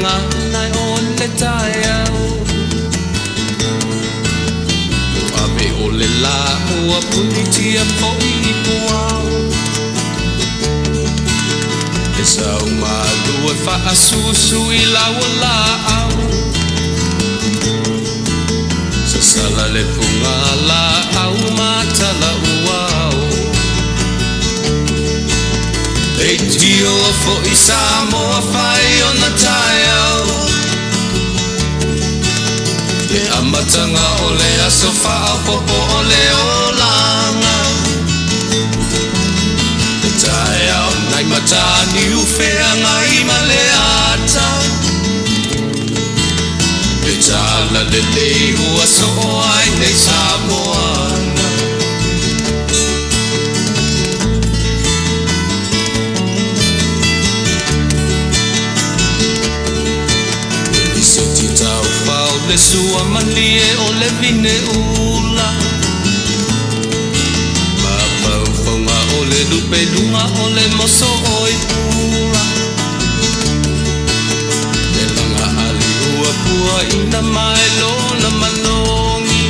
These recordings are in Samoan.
gagana o le taeao Ave o le lā ua punitia foʻi i puao E sau malu e faasusu i lau o laau Sasala le puga laau ma tala uao Leitio foʻi Samoa fai ona taeao Le amataga o le aso faaopoopo o le olaga Le taeao nai Mataniu Feagai ma le ata Le talalelei ua soo ai nei Samoana Lisiti taufao le sua malie o le vine ula Mafaufauga o le lupe luga o le moso oi pula Le laga ali ua puaina mai lona malogi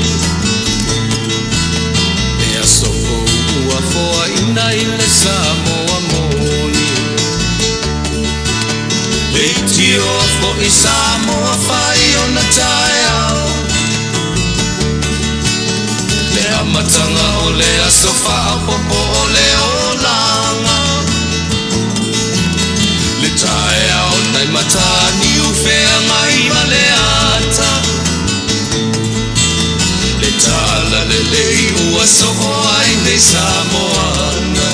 Le aso fou ua foaina i le Samoa moni Leitioa foʻi Samoa fai ona taeao Le amataga o le aso faaopoopo o le olaga Le taeao nai Mataniu Feagai ma le ata Le talalelei ua soo ai nei Samoana.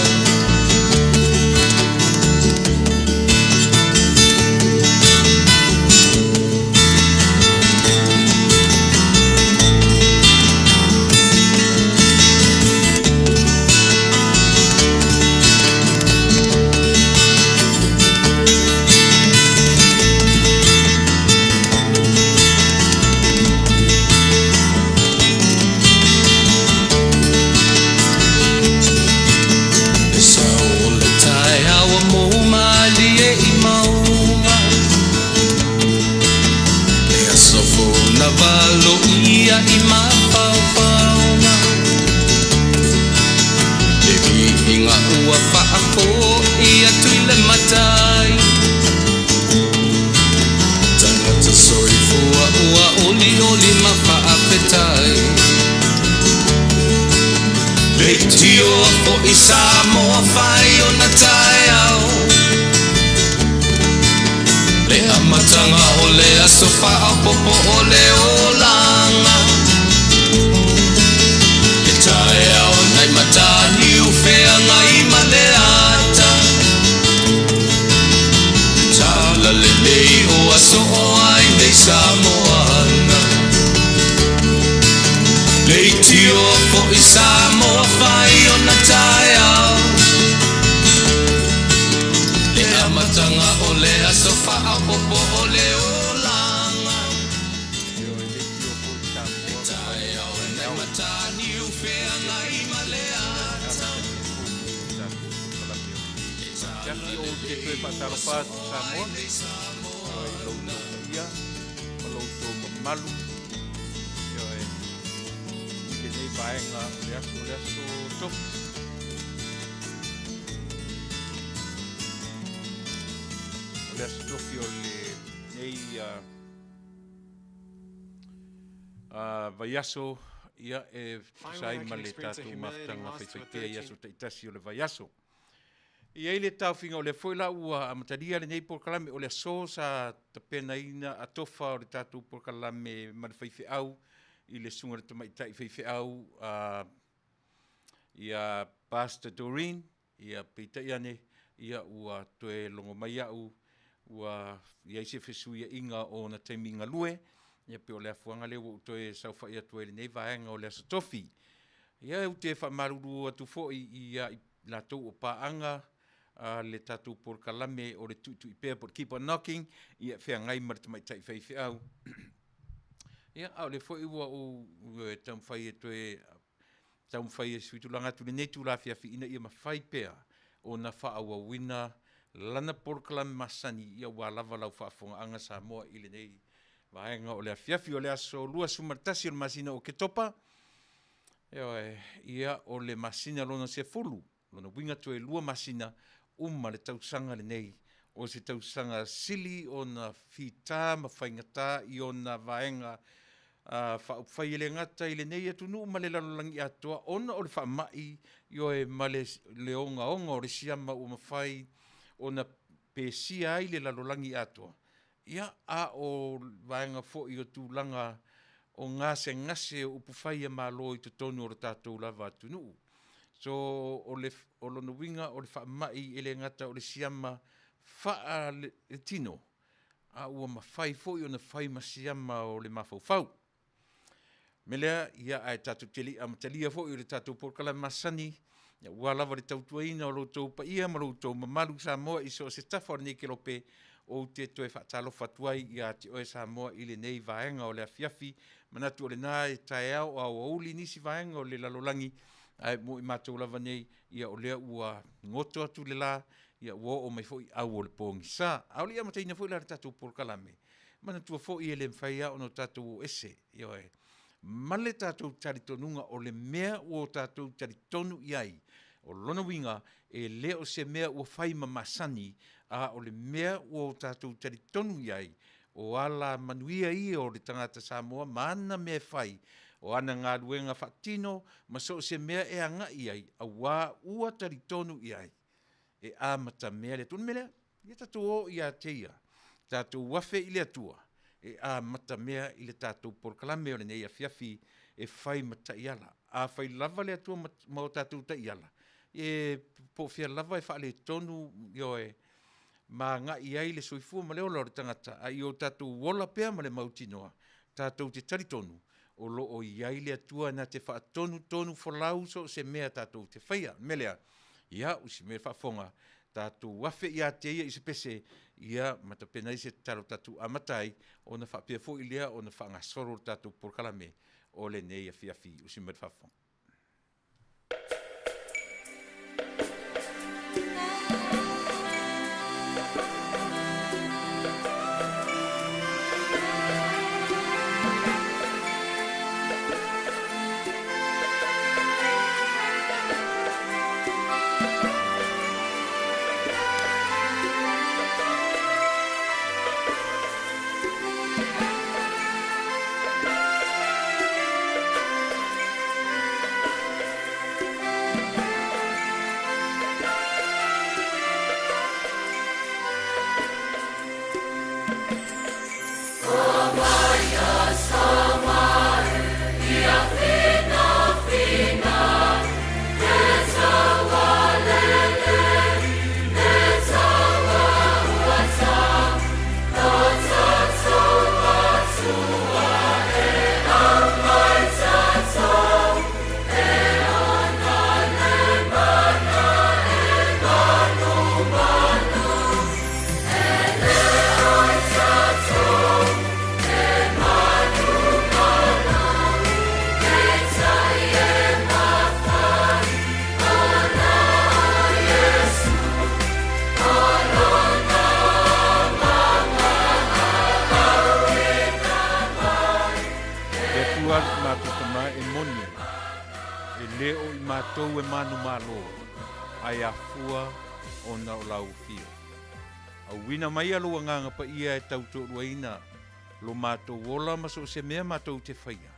Le sao o le taeao ua mou malie i mauga Le aso fou na valoia i mafaufauga Le viiga ua faafoi atu i le matai Tagata soifua ua olioli ma faafetai Leitioa foʻi Samoa fai ona taeao Le amataga o le aso faaopoopo o le olaga Le taeao nai Mataniu Feagai ma le ata Le talalelei ua soo ai nei Samoana Leitioa foʻi Samoa fai ona taeao Le amataga o le aso faaopoopo o le olaga Ioe, leitioa foi Le Samoa ua fai ona taeao nai taeao. Mataniu Feagai ma le ata Amatalia fou nei o tatou polokalame o lenei afiafi. Ou te toe faatalofa atu Samoa, ioe, i lo outou paia ma lo outou mamalu, ioe, i lenei vaega o le aso, o le aso tofi. O le aso tofi o lenei vaiaso, ia, e tusa ai ma le tatou mafutaga faifaipea i aso taitasi o le vaiaso. E i ai le taofiga o lea foi la ua amatalia lenei polokalame, o le aso sa tapenaina atofa o le tatou polokalame ma le faifeau i le susuga i le tamaitai faifeau a ia Pastor Doreen, ia peitai ane ia ua toe logo mai au ua i ai se fesuiaiga o ona taimi galue, ia pei o le afuaga lea ua ou toe saofai atu ai i lenei vaega o le Aso Tofi. Ia ou te faamalulu atu foi ia i latou o paaga a le tatou polokalame o le Tuitui Pea po o le Keep on Knocking, ia feagai ma le tamaitai faifeau. Ia, a o lea foi ua ou taumafai e toe taumafai e suitulaga atu i lenei itula afiafi ina ia mafai pea ona faaauauina lana polokalame masani ia ua lava lau faafofogaaga Samoa i lenei vaega o le afiafi o le aso 21 o le masina o Oketopa, ioe, ia o le masina lona 10, lona uiga toe lua masina uma le tausaga lenei, o se tausaga sili ona fita ma faigata i ona vaega faaupufai e le gata i lenei atunuu ma le lalolagi atoa ona o le faamai, ioe, ma le ogaoga o le siama ua mafai ona pesia ai le lalolagi atoa. Ia, a o vaega foi o tulaga o gasegase o upufai a Malo i totonu o le tatou lava atunuu. So, o le, o lona uiga o le faamai e le gata o le siama faaletino, a ua mafai foi ona fai ma siama o le mafaufau. O le mea lea, ia ae tatou te le i amatalia foi le tatou polokalame masani, aua lava le tautuaina o lo outou paia ma lo outou mamalu Samoa i so o se tafa o lenei kelope, ou te toe faatalofa atu ai ia te oe Samoa i lenei vaega o le afiafi. Manatu o lena e taeao o aoauli nisi vaega o le lalolagi, ae mo i matou lava nei, ia o lea ua goto atu le la, ia ua oo mai foi au o le pogisa. A o le i amataina foi la le tatou polokalame, manatua foi e le mafai lava ona tatou o ese, ioe, ma le tatou talitonuga o le mea ua tatou talitonu i ai, o lona uiga, e le o se mea ua fai ma masani, a o le mea ua tatou talitonu i ai, o alamanuia ia o le tagata Samoa ma ana mea e fai, o ana galuega faatino ma so o se mea e agai i ai, aua ua talitonu i ai e amatamea le Atua. O le mea lea, ia tatou o ia te Ia, tatou afe i le Atua e amatamea i le tatou polokalame o lenei afiafi e fai ma taiala. Afai lava le Atua ma o tatou taiala, e po o fea lava e faaletonu, ioe, ma agai i ai le soifua ma le ola o le tagata, a ia o tatou ola pea ma le mautinoa, tatou te talitonu o lo o i ai le Atua na te faatonutonufolau so o se mea tatou te faia. O le mea lea, ia, usi mea e faafofoga, tatou afe ia te Ia i se pese, ia ma tapena ai se tatalo tatou amata ai, ona faapea foi lea ona faagasolo le tatou polokalame o lenei afiafi. Usi mai le faafofoga. Le Atua le matou Tama e moni, e le o i matou e manumalo, ae afua ona o lau afio. Auina maia lou Agaga Paia e tautoaluaina lo matou ola ma so o se mea matou te faia,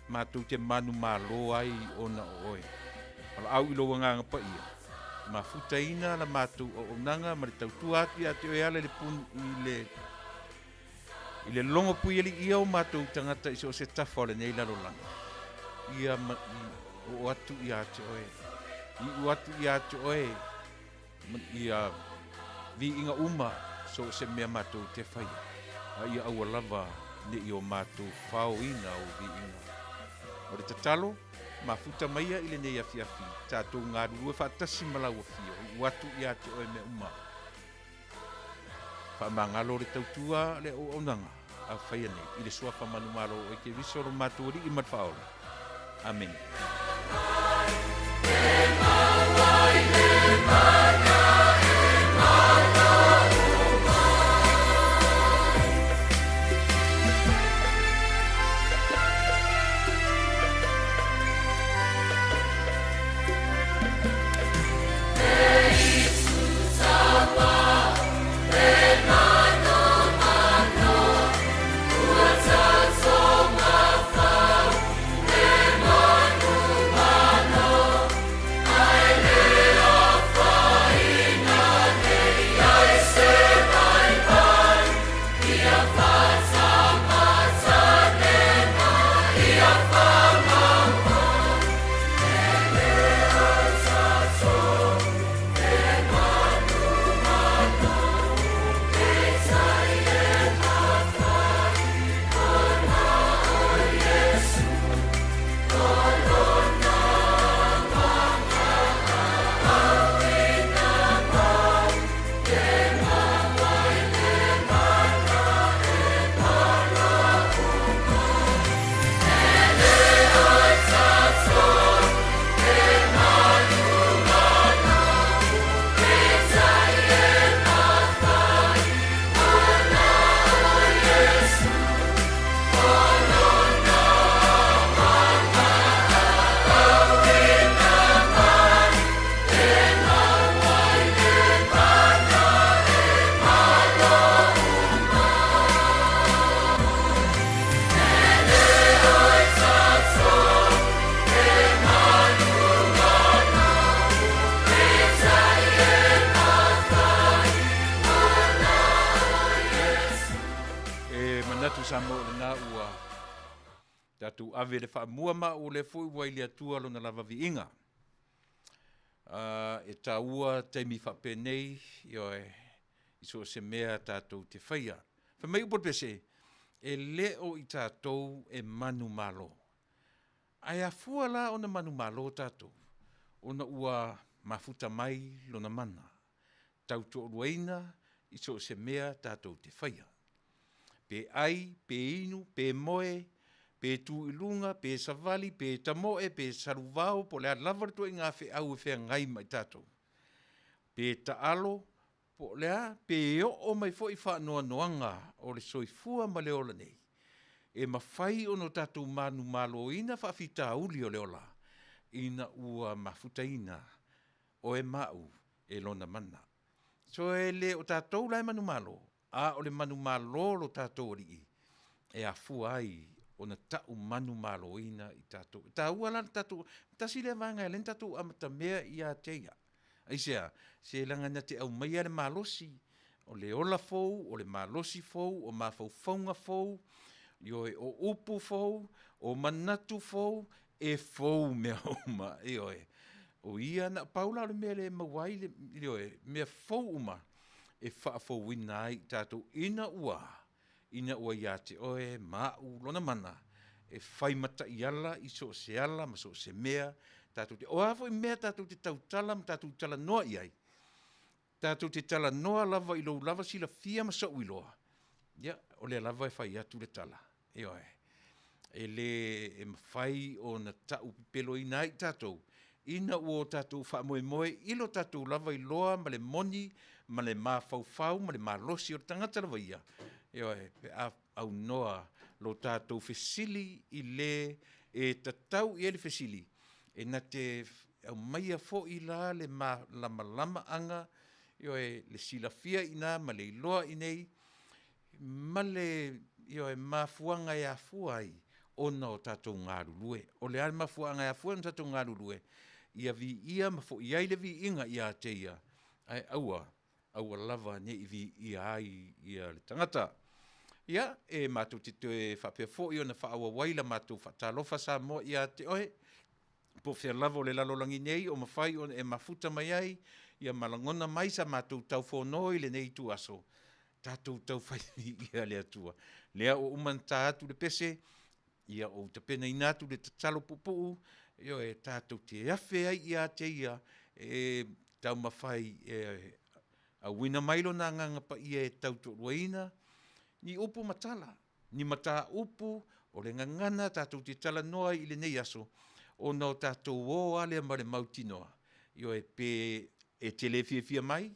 matou te manumalo ai ona o oe. Valaau i lou Agaga Paia, mafutaina la matou auaunaga ma le tautua atu ia te oe e ala i le pun, i le I le logo puialiia o matou tagata i so o se tafa o lenei lalolagi, ia ma, i, oo atu ia te oe, iu atu ia te oe, ia viiga uma so o se mea matou te faia, a ia aua lava ne i o matou faoina ou viiga. O le tatalo, mafuta maia i lenei afiafi, tatou galulue faatasi ma lau afio, iu atu ia te oe mea uma. Faamagalo le tautua a le auaunaga a faia nei i le Suafa manumalo o Keriso lo matou Alii ma le Faaola. Amene. Tatou ave le faamua ma o lea foi ua i le Atua lona lava viiga. E taua taimi faapenei, ioe, i so o se mea tatou te faia. Fai mai upu o le pese, e le o i tatou e manumalo. Ae afua la ona manumalo tatou, ona ua mafuta mai lona mana tautoaluaina i so o se mea tatou te faia, pe ai, pe inu, pe moe, pe tu i luga, pe savali, pe tamoe, pe saluvao, po o le a lava le ituaiga feau e feagai ma i tatou, pe taalo, po o le a, pe oo mai foi faanoanoaga o le soifua ma le ola nei, e mafai ona tatou manumaloina faafitauli o le ola, ina ua mafutaina oe ma au e Lona mana. So, e le o tatou la e manumalo, a o le manumalo o lo tatou Alii e afua ai ona tau manumaloina i tatou. E taua la le tatou, tasi lea vaega e ala ai ona tatou amatamea ia te Ia. Aisea? Se leaga na te aumaia le malosi, o le ola fou, o le malosi fou, o mafaufauga fou, ioe, o upu fou, o manatu fou, e fou mea uma, ioe. O Ia na pau la o le mea lea e maua ai le, ioe, mea fou uma e faafouina ai i tatou ina ua a? Ina ua ia te oe ma au Lona mana e fai ma taiala i so o se ala ma so o se mea tatou te. O a foi mea tatou te tautala ma tatou talanoa i ai, tatou te talanoa lava i lou lava silafia ma sou iloa, ia, o lea lava e fai atu le tala, ioe. E le mafai ona taupepeloina ai tatou ina ua o tatou faamoemoe i lo tatou lava iloa ma le moni ma le mafaufau ma le malosi o le tagata lava ia, ioe, pe a aunoa lo tatou fesili i le e tatau i ai le fesili, e na te aumaia foi la le malamalamaaga, ioe, le silafia i ina ma le iloa i inei ma le, ioe, mafuaaga e afua ai ona o tatou galulue. O le a le mafuaaga e afua ai ona tatou galulue? Ia viia ma foi ai le viiga ia te Ia, ae aua, aua lava ne i viia ai le tagata. Ia, e matou te toe faapea foi ona faaauau ai la matou faatalofa Samoa ia te oe, po o fea lava o le lalolagi nei o mafai ona e mafuta mai ai ma lagona mai sa matou taufono i lenei ituaso, tatou taufai viia le Atua. Lea ua uma ona ta atu le pese, ia ou tapenaina atu le tatalo puupuu, ioe, tatou te afe ai ia te Ia e taumafai e auina mai Lona Agaga Paia e tautoaluaina ni upu ma tala, ni mataupu o le gagana tatou te talanoa ai i lenei aso, ona o tatou o lava lea ma le mautinoa, ioe, pe e te le fiafia mai,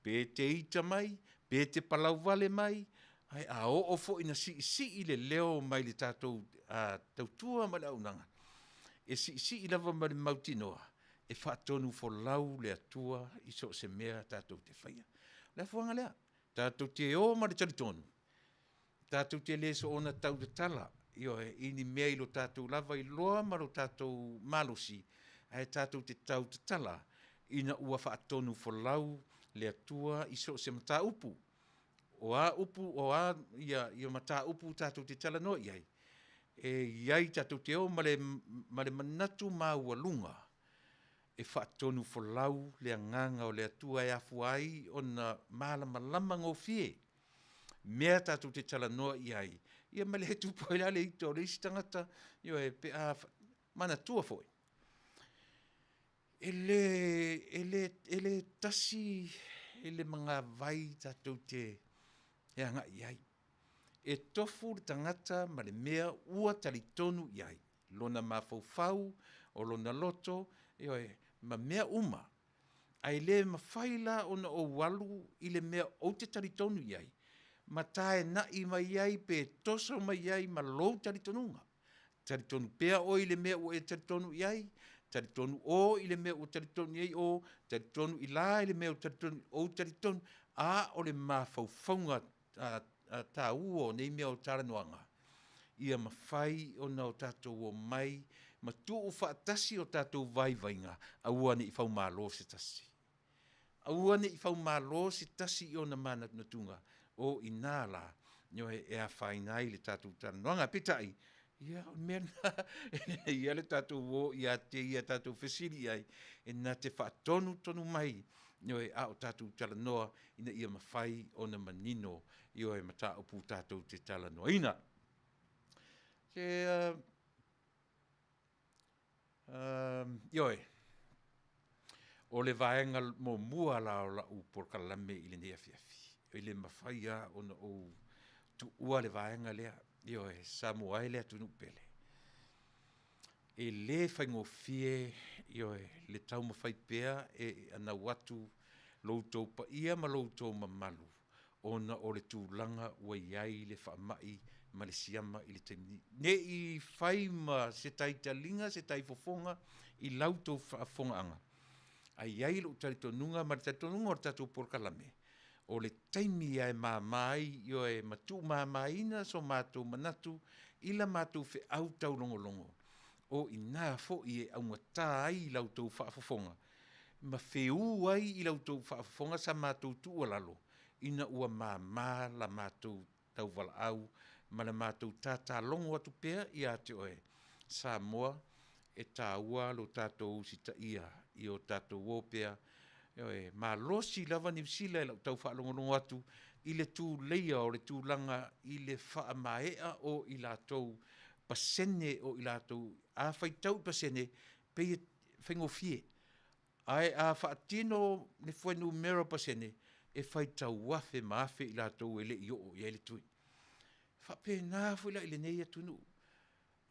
pe e te ita mai, pe e te palauvale mai, ae a oo foi ina siisii le leo mai le tatou tautua ma le auaunaga, e siisii lava ma le mautinoa e faatonufolau le Atua i so o se mea tatou te faia. O le afuaga lea, tatou te o ma le talitonu, tatou te le soona tautatala, ioe, i ni mea i lo tatou lava iloa ma lo tatou malosi, ae tatou te tautatala ina ua faatonufolau le Atua i so o se mataupu. O a upu, o a mataupu tatou te talanoa i ai, e i ai tatou te o ma le manatu maualuga e faatonufolau le Agaga o le Atua e afua ai ona malamalama gofie mea tatou te talanoa i ai, ia ma le tupu ai la le ita o le isi tagata, ioe, pe a manatua foi, e le tasi le magavai tatou te agai i ai. E tofu le tagata ma le mea ua talitonu i ai, lona mafaufau, o lona loto, ioe, ma mea uma. Ae le mafai la ona ou alu i le mea ou te talitonu i ai ma taenai mai ai pe toso mai ai ma lou talitonuga. Talitonu pea oe i le mea ua e talitonu i ai, talitonu o i le mea ua talitonu i ai o, talitonu i la i le mea ua talitonu, ou talitonu, a o le mafaufauga taua o nei mea o talanoaga, ia mafai ona tatou omai ma tuufaatasi o tatou vaivaiga, aua ne i faumalo se tasi. Aua ne i faumalo se tasi i ona manatunatuga, o i ina la, ioe, e afaina ai le tatou talanoaga. Ae peitai, Ia, o le mea lena, e i ai le tatou o ia te ia tatou fesili i ai, e na te faatonutonu mai, ioe, a o tatou talanoa ina ia mafai ona manino, ioe, mataupu tatou te talanoaina. Ioe, o le vaega muamua la o lau polokalame i lenei afiafi, e le mafai lava ona ou tuua le vaega lea, ioe Samoa e le atunuu pele. E le faigofie, ioe, le taumafai pea e anau atu lo outou paia ma lo outou mamalu ona o le tulaga ua i ai le faamai ma le siama i le taimi nei. Ne i fai ma se taitaliga se taifofoga i la outou faafofogaaga, ae i ai lou talitonuga ma le talitonuga o le tatou polokalame, o le taimi lava e mama ai, ioe ma tuumamaina so matou manatu i la matou feau taulogologo, o i ina foi e augata ai la outou faafofoga ma feu ai i la outou faafofoga sa matou tuualalo, ina ua mama la matou tauvalaau ma le matou tatalogo atu pea ia te oe. Samoa, e taua lo tatou usitaia ia o tatou o pea, ioe, malosi lava Niu Sila i lau tau faalogologo atu i le tuleia o le tulaga i le faamaea o i latou pasene o i latou, a faitau i pasene, pei e faigofie, ae a faatino le fuainumera o pasene, e faitau afe ma afe i latou e le i oo i ai le tui. E faapena foi la i lenei atunuu,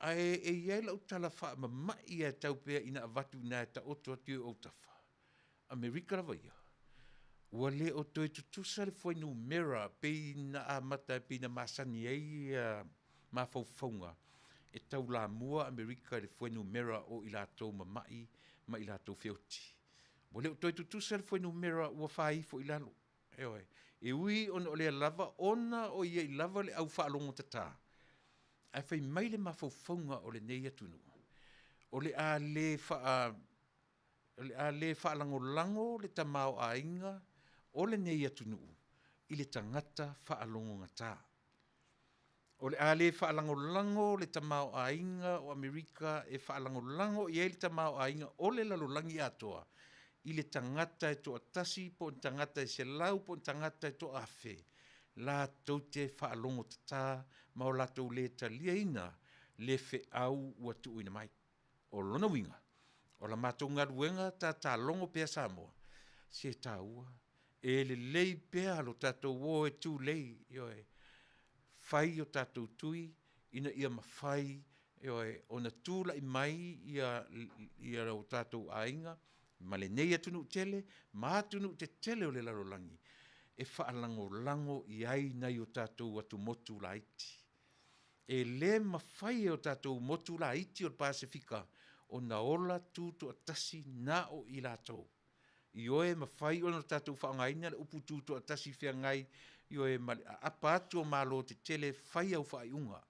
ae e i ai lau tala faamamai lava e tau pea ina avatu i ina e taoto atu i ou autafa, Amerika lava ia, ua le o toe tutusa le fuainumera pei na amata pei na masani ai mafaufauga e taulamua Amerika i le fuainumera o i latou mamai ma i latou feoti. Ua le o toe tutusa le fuainumera ua fai ifo i lalo, ioe. E ui ona o lea lava ona o i ai lava le au faalogotata, ae fai mai le mafaufauga o lenei atunuu, o le a le faalagolago le tamaoaiga o lenei atunuu i le tagata faalogogata. O le a le faalagolago le tamaoaiga o Amerika e faalagolago i ai le tamaoaiga o le lalolagi atoa i le tagata e toatasi po o ni tagata e 100 po o ni tagata e toa-1000 latou te faalogotata ma o latou le taliaina le feau ua tuuina mai. O lona uiga, o la matou galuega tatalogo pea Samoa, se taua, e lelei pea lo tatou o e tulei, ioe, fai o tatou tui ina ia mafai, ioe, ona tulai mai o tatou aiga ma lenei atunuu tele ma atunuu tetele o le lalolagi e faalagolago i ai nai o tatou atumotu laiti. E le mafai e o tatou motu laiti o le Pasefika ona ola tutoatasi na o i latou. Ioe, e mafai ona tatou faaaogaina le upu tutoatasi feagai, ioe, ma le aapa atu o Malo tetele e fai au faaiuga.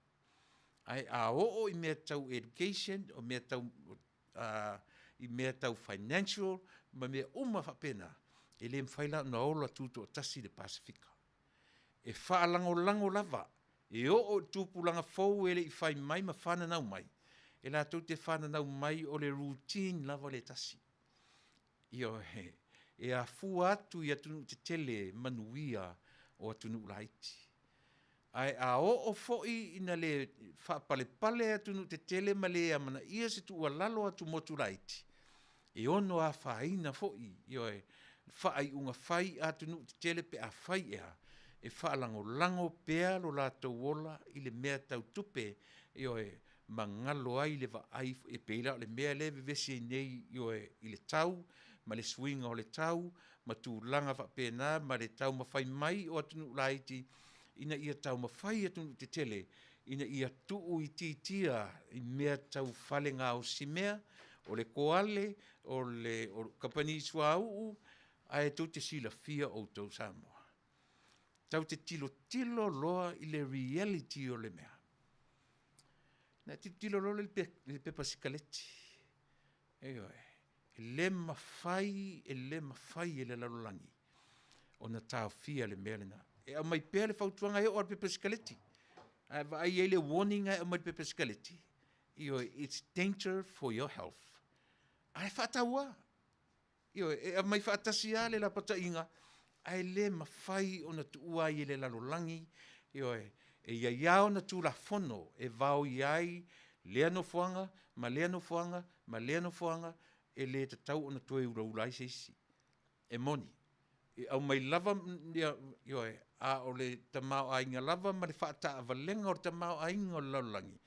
Ae a oo i mea tau education, o mea tau i mea tau financial ma mea uma faapena, e le mafai la ona ola tutoatasi le Pasefika. E faalagolago lava, e oo i tupulaga fou e le i fai mai ma fananau mai, e latou te fananau mai o le routine lava le tasi. Ioe, e afua atu i atunuu tetele manuia o atunuu laiti. Ae a oo foi ina le faapalepale atunuu tetele ma le amanaia se tuualalo a atumotu laiti, e ono afaina foi, ioe, faaiuga fai a atunuu tetele pe afai ea e faalagolago pea lo latou ola i le mea tau tupe, ioe, ma galo ai le vaai e pei la o le mea lea e vevesi ai nei, ioe, i le tau ma le suiga o le tau ma tulaga faapena ma le taumafai mai o atunuu laiti ina ia taumafai atunuu tetele ina ia tuuitiitia i mea tau fale gaosimea, o le koale, o le kamupani suauu, ae tou te silafia outou Samoa, tatou te tilotilo loa i le reality o le mea, ona e tilotilo loa lea i le pepa sikaleti, ioe. E le mafai, e le mafai e le lalolagi ona taofia le mea lena. E aumai pea le fautuaga e oo lava i le pepa sikaleti. A e vaai i ai le warning lena e aumai i le pepa sikaleti, ioe, it's danger for your health. Ae faatau lava. Ioe, e aumai faatasi lava le lapataiga, ae le mafai ona tuua ai e le lalolagi, ioe, e i ai lava ona Tulafono e vaoia ai lea nofoaga ma lea nofoaga ma lea nofoaga, e le tatau ona toe ulaula ai se isi. E moni, e aumai lava ia, ioe, a o le tamaoaiga lava ma le faataavalega o le tamaoaiga o le lalolagi,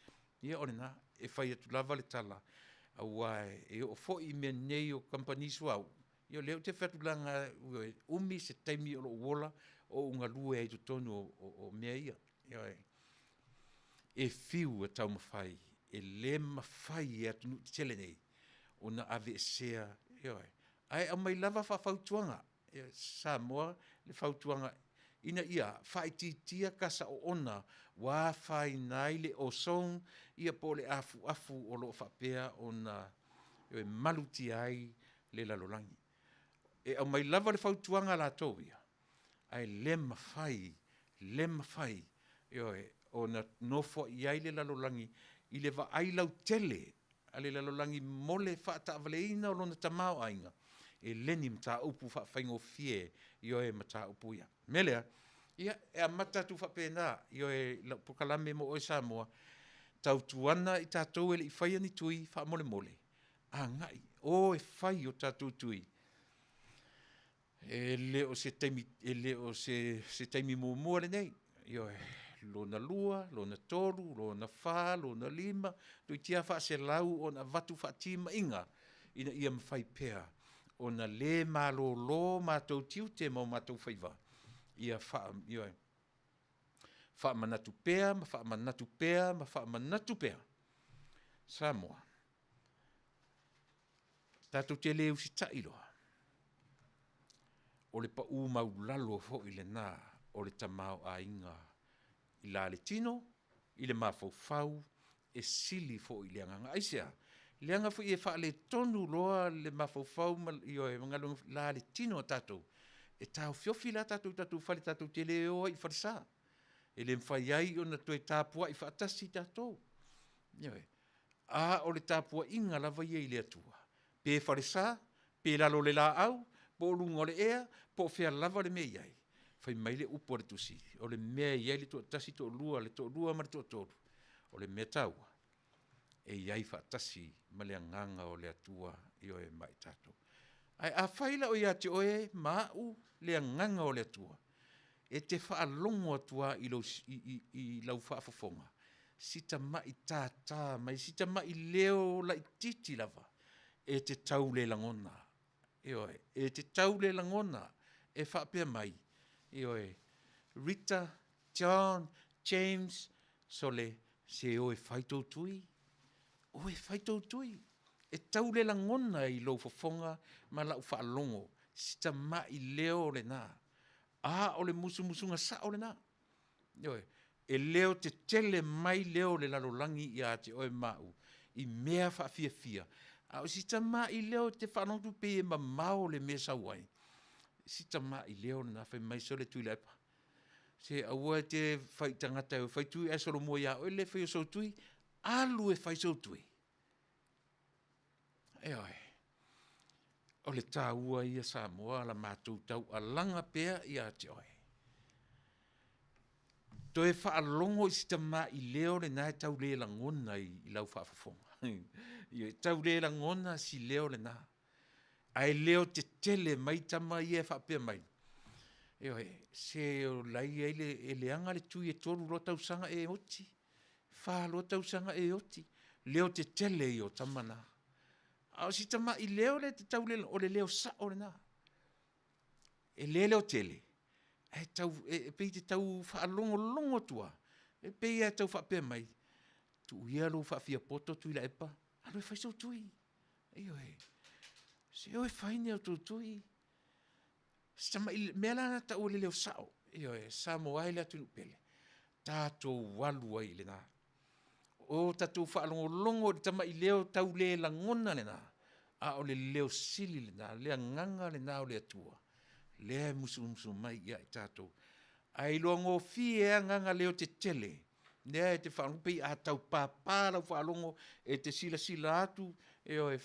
ia o lena. E fai atu lava le tala, aua e oo foi i mea nei o kamupani suauu, ia o lea ou te fai atu leaga e umi se taimi o lou ola o ou galue ai i totonu o mea ia, ioe. E fiu e taumafai, e le mafai e atunuu tetele nei ona aveesea, ioe, ae aumai lava faafautuaga, Samoa le fautuaga ina ia faaitiitia kasa oona ua afaina ai le ozone ia po o le afuafu o lo o faapea ona malutia ai le lalolagi. E aumai lava le fautuaga a latou ia, ae le mafai, le mafai, ioe, ona nofoai ai le lalolagi i le vaai lautele a le lalolagi mo le faataavaleina o lona tamaoaiga, e le ni mataupu faafaigofie, ioe, mataupu ia. O le mea lea, ia e amata atu faapena, ioe, i lau polokalame mo oe Samoa, tautuana i tatou e le i faia ni tui faamolemole, agai, o e fai o tatou tui. E le o se taimi, e le o se taimi muamua lenei, ioe, lona lua, lona tolu, lona fa, lona lima, toeitiiti lava faaselau ona avatu faatimaiga ina ia mafai pea ona le malolo matou tiute ma o matou faiva, ia ioe, faamanatu pea ma faamanatu pea ma faamanatu pea, Samoa, tatou te le usitai loa, o le pau maualalo foi lena o le tamaoaiga i la le tino, i le mafaufau, e sili foi i le agaga. Aisea? Leaga foi e faaletonu loa le mafaufau ma le, ioe, ma galuega i la le tino a tatou, e taofiofi la tatou i tatou fale tatou te le o ai i falesa, e le mafai ai ona toe tapuai faatasi tatou, ioe. A o le tapuaiga lava ia i le Atua, pe falesa, pe lalo o le laau, po o luga o le ea, po o fea lava le mea e i ai, fai mai le upu a le Tusi, o le mea e i ai le toatasi, toalua, le toalua ma le toatolu, o le mea taua, e i ai faatasi ma le Agaga o le Atua, ioe ma i tatou. Ae afai la o ia te oe ma au le Agaga o le Atua, e te faalogo atu lava i lau faafofoga si tamai tata mai, si tamai leo laitiiti lava, e te tau le lagona, ioe, e te tau le lagona e faapea mai, ioe, Rita, John, James, sole, se o e fai tou tui, o e fai tou tui. E tau le lagona i lou fofoga ma lau faalogo si tamai leo lena, a o le musumusuga sao lena, ioe. E leotetele mai leo o le lalolagi ia te oe ma au i mea faafiafia, a o si tamai leo e te faalogo atu pei e mamao le mea e sau ai, si tamai leo lena fai mai, sole Tuilaepa, se aua e te fai i tagata e o e fai tui ae solomua ia oe le le faia o sou tui. Alu e fai sou tui. Ioe. O le taua ia Samoa o le matou taualaga pea ia te oe, toe faalogo i si tamai leo lena e tau le lagona i lau faafofoga, ioe, e tau le lagona si leo lena, ae leotetele mai tama ia e faapea mai, ioe, se o la e i ai le, e leaga le tui e 3 loa tausaga e oti, 4 loa tausaga e oti, leotetele ia o tama na. A o si tamai leo lea e te tau le, o le leo sao lena. E le leotele, ae tau e pei e te tau faalogologo atu lava, e pei lava e tau faapea mai, tuu ia lou faafiapoto Tuilaepa, alu e fai sou tui. Ioe, se o e fai ni a outou tui. Si tamai mea la lena e tau o le leo sao, ioe Samoa e le atunuu pele, tatou alu ai i lena. O tatou faalogologo i le tamai leo tau le lagona lena, a o le leo sili lena, le agaga lena o le Atua lea e musumusu mai ia i tatou. Ae iloagofie lava agaga leotetele. Lea e te faalogo pei a tau pāpā lau faalogo e te silasila atu, ioe,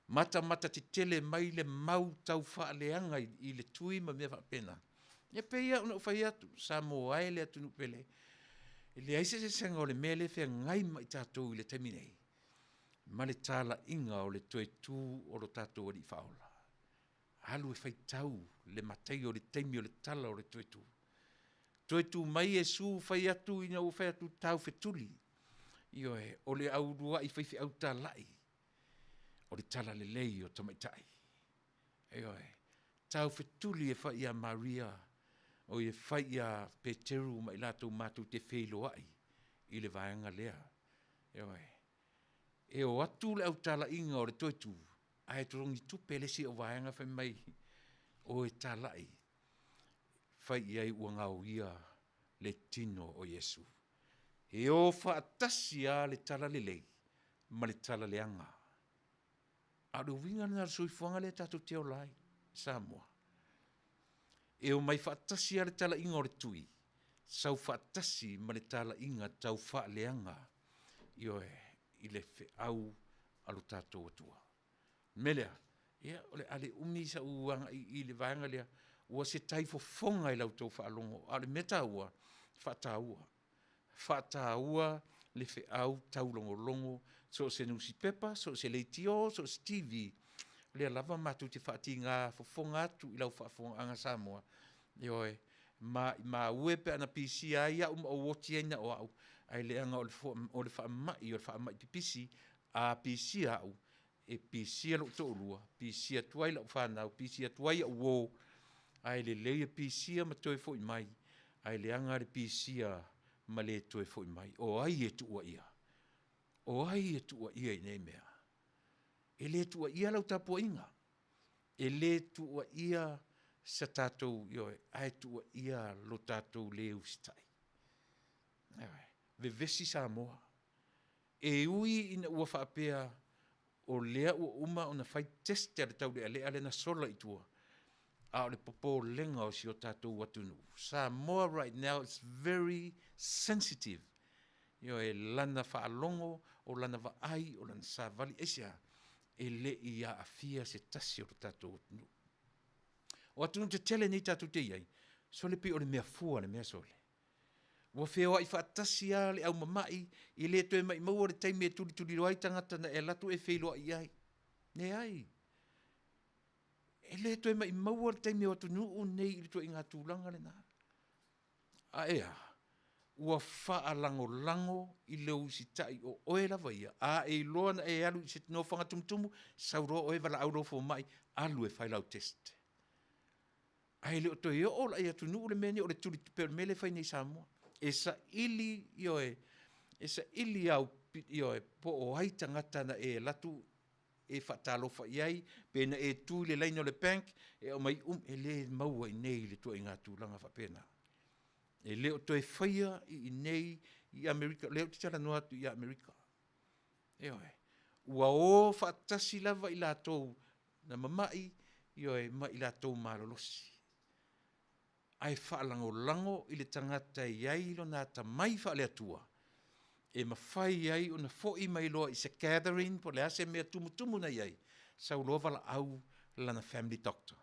matamata tetele mai le mau tau faaleaga i le tui ma mea faapena. Ia pei lava ona ou fai atu, Samoa e le atunuu pele, e leai se eseesega o le mea lea e feagai ma i tatou i le taimi nei ma le talaiga o le toe tu o lo tatou Alii Faaola. Alu e faitau le Mataio i le taimi o le tala o le toe tu. Toe tu mai Iesu fai atu ina ua fai atu taufetuli, ioe, o le au uluai faifeau talai o le talalelei o tamaitai, ioe, taufetuli e fai ia Maria, oi e fai ia Peteru ma i latou matou te feiloai i le vaega lea, ioe. E o atu le autalaiga o le toe tu, ae totogi tupe le isi auvaega fai mai o e talai, fai i ai ua gaoia le tino o Iesu. E o faatasi lava le talalelei ma le talaleaga. A o le uiga lena o le soifuaga lea tatou te ola ai Samoa. E omai faatasi lava le talaiga o le tui, sau faatasi ma le talaiga tau faaleaga, ioe, i le feau a lo tatou Atua. O le mea lea, ia o le a le umi sau agai i le vaega lea, ua se tai fofoga i la outou faalogo, a o le mea taua, faataua, faataua le feau taulogologo so o se nusipepa, so o se leitio, so o se TV, o lea lava matou te faatiga fofoga atu i lau faafofogaaga Samoa, ioe, maimau e pe ana pisia ai au ma ou oti ai na o au, ae leaga o le faamai o le faamai pipisi, a pisia au, e pisia lou toalua, pisia atu ai lau fanau, pisia atu ai au uo, ae lelei le pisia ma toe foi mai, ae leaga le pisia ma le toe foi mai. O ai e tuuaia? O ai e tuuaia i nei mea? E le tuuaia lau tapuaiga, e le tuuaia se tatou, ioe, ae tuuaia lo tatou le usitai. Ioe. Vevesi Samoa, e ui ina ua faapea o lea ua uma ona fai test a le taulealea lea na sola i tua, a o le popolega o si o tatou atunuu, Samoa right now is very sensitive, ioe, lana faalogo, o lana vaai, o lana savali. Aisea? E le i aafia se tasi o le tatou atunuu. O atunuu tetele nei tatou te i ai, sole pei o le mea fua le mea sole. Ua feoai faatasi lava le au mamai, e le toe maumauina le taimi e tulituliloa ai tagata na e alu atu e feiloai i ai, leai. E le toe maumaua le taimi o atunuu nei i le ituaiga tulaga lena. Ae a? Ua faalagolago i le usitai o oe lava ia, a e iloa na e alu i se nofoaga tumutumu, sau loa oe valaau lou fomai, alu e fai lau test. Ae le o toe oo la i atunuu le mea lenei o le tuli pei o le mea lea e fai nei i Samoa. E saili, ioe, e saili au, ioe, po o ai tagata na e alu atu e faatalofa i ai, pe na e tu i le laina o le bank e aumai uma, e le maua i inei i le ituaiga tulaga faapena. E le o toe faia i inei i Amerika, o lea ou te talanoa atu ia Amerika, ioe. Ua o faatasi lava i latou na mamai, ioe, ma i latou malolosi, ae faalagolago i le tagata e i ai lona atamai faale-Atua e mafai ai ona foi mai loa i se gathering po o le a se mea tumutumu na i ai, sau loa valaau lana family doctor,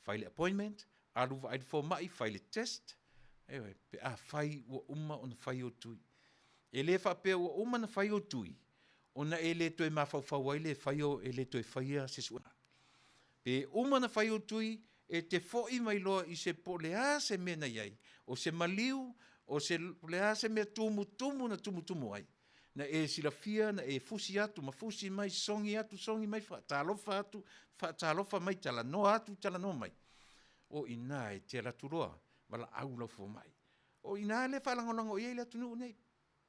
fai le appointment, alu vaai i le fomai, fai le test, ioe, pe afai ua uma ona fai ou tui. E le faapea ua uma ona fai ou tui ona e le toe mafaufau ai lea e fai e le toe faia se suesuega. Pe uma ona fai ou tui, e te foi mai loa i se po o le a se mea na i ai, o se maliu, o le a se mea tumutumu na tumutumu ai, na e silafia na e fusi atu ma fusi mai, sogi atu sogi mai, faatalofa atu faatalofa mai, talanoa atu talanoa mai, o i ina e te alu atu loa valaau lau fomai. O i ina lea e faalagolago i ai le atunuu lenei,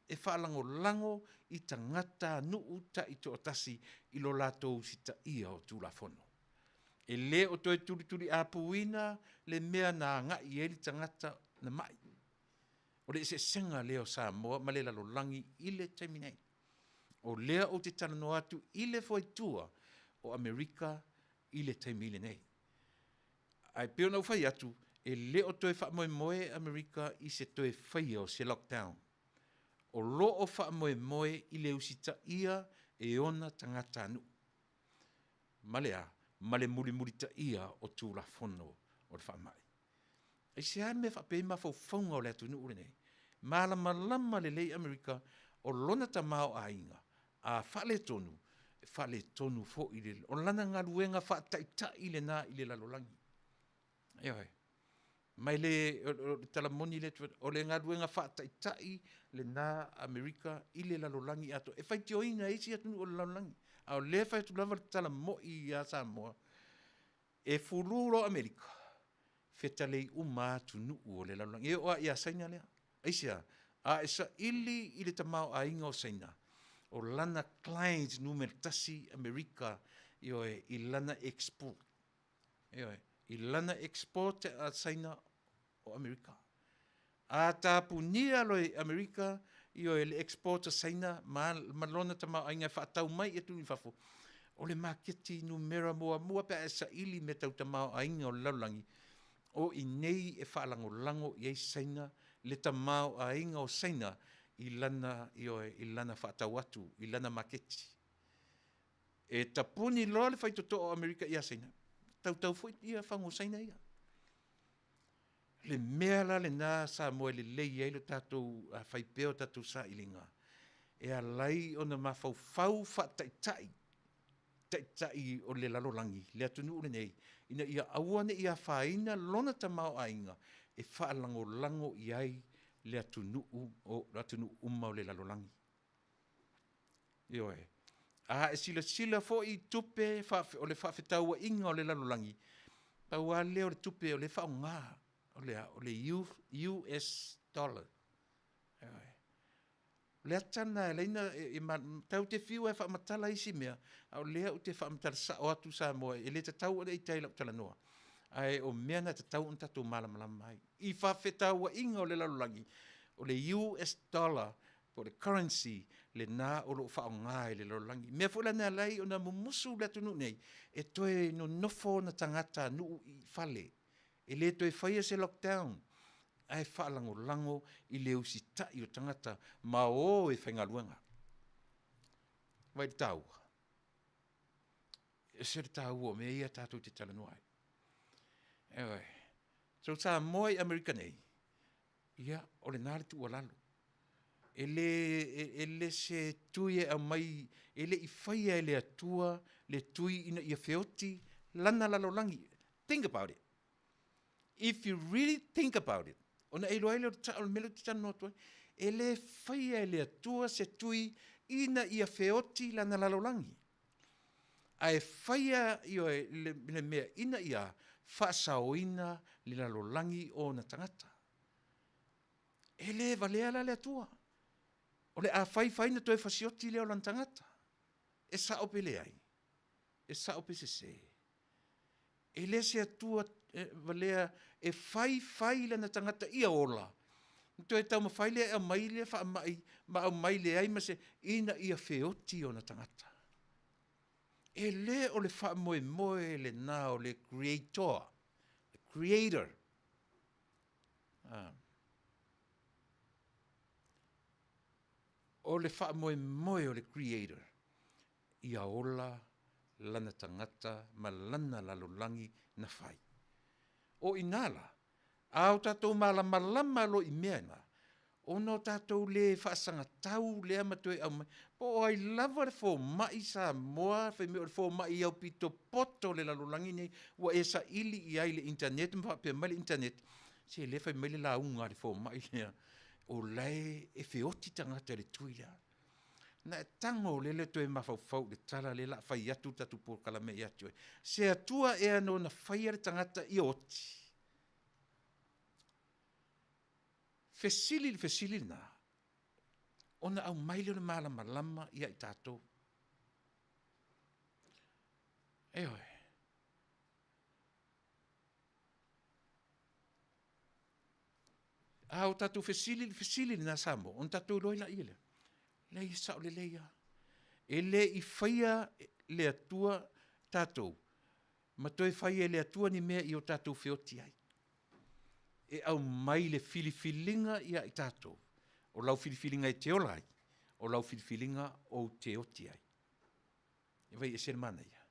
e faalagolago i tagatanuu taitoatasi i lo latou usitaia o Tulafono. E le o toe tulituliapuina le mea na agai i ai le tagata na mai. O le eseesega lea o Samoa ma le lalolagi i le taimi nei. O lea ou te talanoa atu i le fuaitua o Amerika i le taimi lenei. Ae pei ona ou fai atu, e le o toe faamoemoe Amerika i se toe faia o se lockdown. o lo o faamoemoe i le usitaia e ona tagatanuu. Ma le a? Ma le mulimulitaia o Tulafono o le faamai. Aisea le mea faapea ai mafaufauga o le atunuu lenei? Malamalama lelei Amerika o lona tamaoaiga a faaletonu, e faaletonu foi le, o lana galuega faataitai lena i le lalolagi. Ioe. Ma e le, o le tala moni lea, o le galuega faataitai lena a Amerika i le lalolagi atoa, e faitioina e isi atunuu o le lalolagi. A o lea e fai atu lava le tala moi ia Samoa, e fulu loa Amerika, fetalei uma lava atunuu o le lalolagi, e oo lava ia Saina lea. Aisea? A e saili i le tamaoaiga o Saina, o lana client numera tasi Amerika, ioe, i lana export. Ioe, i lana export a Saina o Amerika. A tapunia loa e Amerika, ioe, le export a Saina ma, ma lona tamaoaiga e faatau mai i atunuu i fafo, o le maketi numera muamua pe a e saili i mea tau tamaoaiga o le lalolagi, o i inei e faalagolago i ai Saina le tamaoaiga o Saina i lana, ioe, i lana faatau atu i lana maketi. E tapuni loa le faitotoa o Amerika ia Saina, tautau foi ia fagu o Saina ia. O le mea la lena Samoa e lelei ai lo tatou fai pea o tatou sailiga, e ala ai ona mafaufau faataitai, taitai o le lalolagi, le atunuu lenei, ina ia aua ne i afaina lona tamaoaiga e faalagolago i ai le atunuu o atunuu uma o le lalolagi. Ioe. A e silasila foi i tupe o le faafetauaiga o le lalolagi, pau lava lea o le tupe o lea e faaaoga, o le a? O le US Dollar. Ioe. O le ata lena e ala ai ona tatou te fiu lava e faamatala isi mea, a o lea ou te faamatala sao atu Samoa e le tatau ona e ita i lau talanoa, ae o mea na e tatau ona tatou malamalama ai. I faafetauaiga o le lalolagi, o le US Dollar po o le currency lena o lo o faaaoga e le lalolagi. O le mea foi la lena e ala ai ona mumusu le atunuu nei e toe nonofo ona tagatanuu i fale, e le toe faia se lockdown, ae faalagolago i le usitai o tagata ma o e faigaluega. Vaai i le taua? E ese le taua o mea ia tatou te talanoa ai. Ioe. So Samoa i Amerika nei, ia o lena le tuualalo, e le, e le se tui e aumai, e le i faia e le Atua le tui ina ia feoti lana lalolagi. Think about it. If you really think about it, ona e iloa ai lea o le sao o le mea lea ou te talanoa atu ai. E le faia e le Atua se tui ina ia feoti lana lalolagi, ae faia ioe, le, le mea ina ia faasaoina le lalolagi o ona tagata. E le valea la le Atua. O le a fai fai ona toe fasioti lea o lona tagata. E sao pe leai? E sao pe sese? E le se Atua valea e fai fai lana tagata ia ola, ona toe taumafai lea e aumai le faamai ma aumai leai ma se, ina ia feoti ona tagata. E le o le faamoemoe lena o le Creator, the Creator. Ah. O le faamoemoe o le Creator, ia ola lana tagata ma lana lalolagi na fai. O i ina la, a o tatou malamalama loa i mea na, ona o tatou le faasagatau lea ma toe aumai, po o ai lava le fomai Samoa fai mai o le fomai aupito poto o le lalolagi nei, ua e saili i ai i le internet ma faapea mai le internet, se lea e fai mai le lauga a le fomai lea, o la e feoti tagata i le tui lea. Na e tago lele toe mafaufau i le tala lea o le a fai atu le tatou polokalame ia te oe. Se Atua ea na ona faia le tagata ia oti? Fesili i le fesili lena, ona aumai lea o le malamalama ia i tatou. Ioe. A o tatou fesili i le fesili lena Samoa, ona tatou iloa ai laia lea, leai e sao lelei lava. E le i faia le Atua tatou ma toe fai e le Atua ni mea ia o tatou feoti ai. E aumai le filifiliga ia i tatou. O lau filifiliga e te ola ai, o lau filifiliga ou te oti ai. E vai ese le manaia.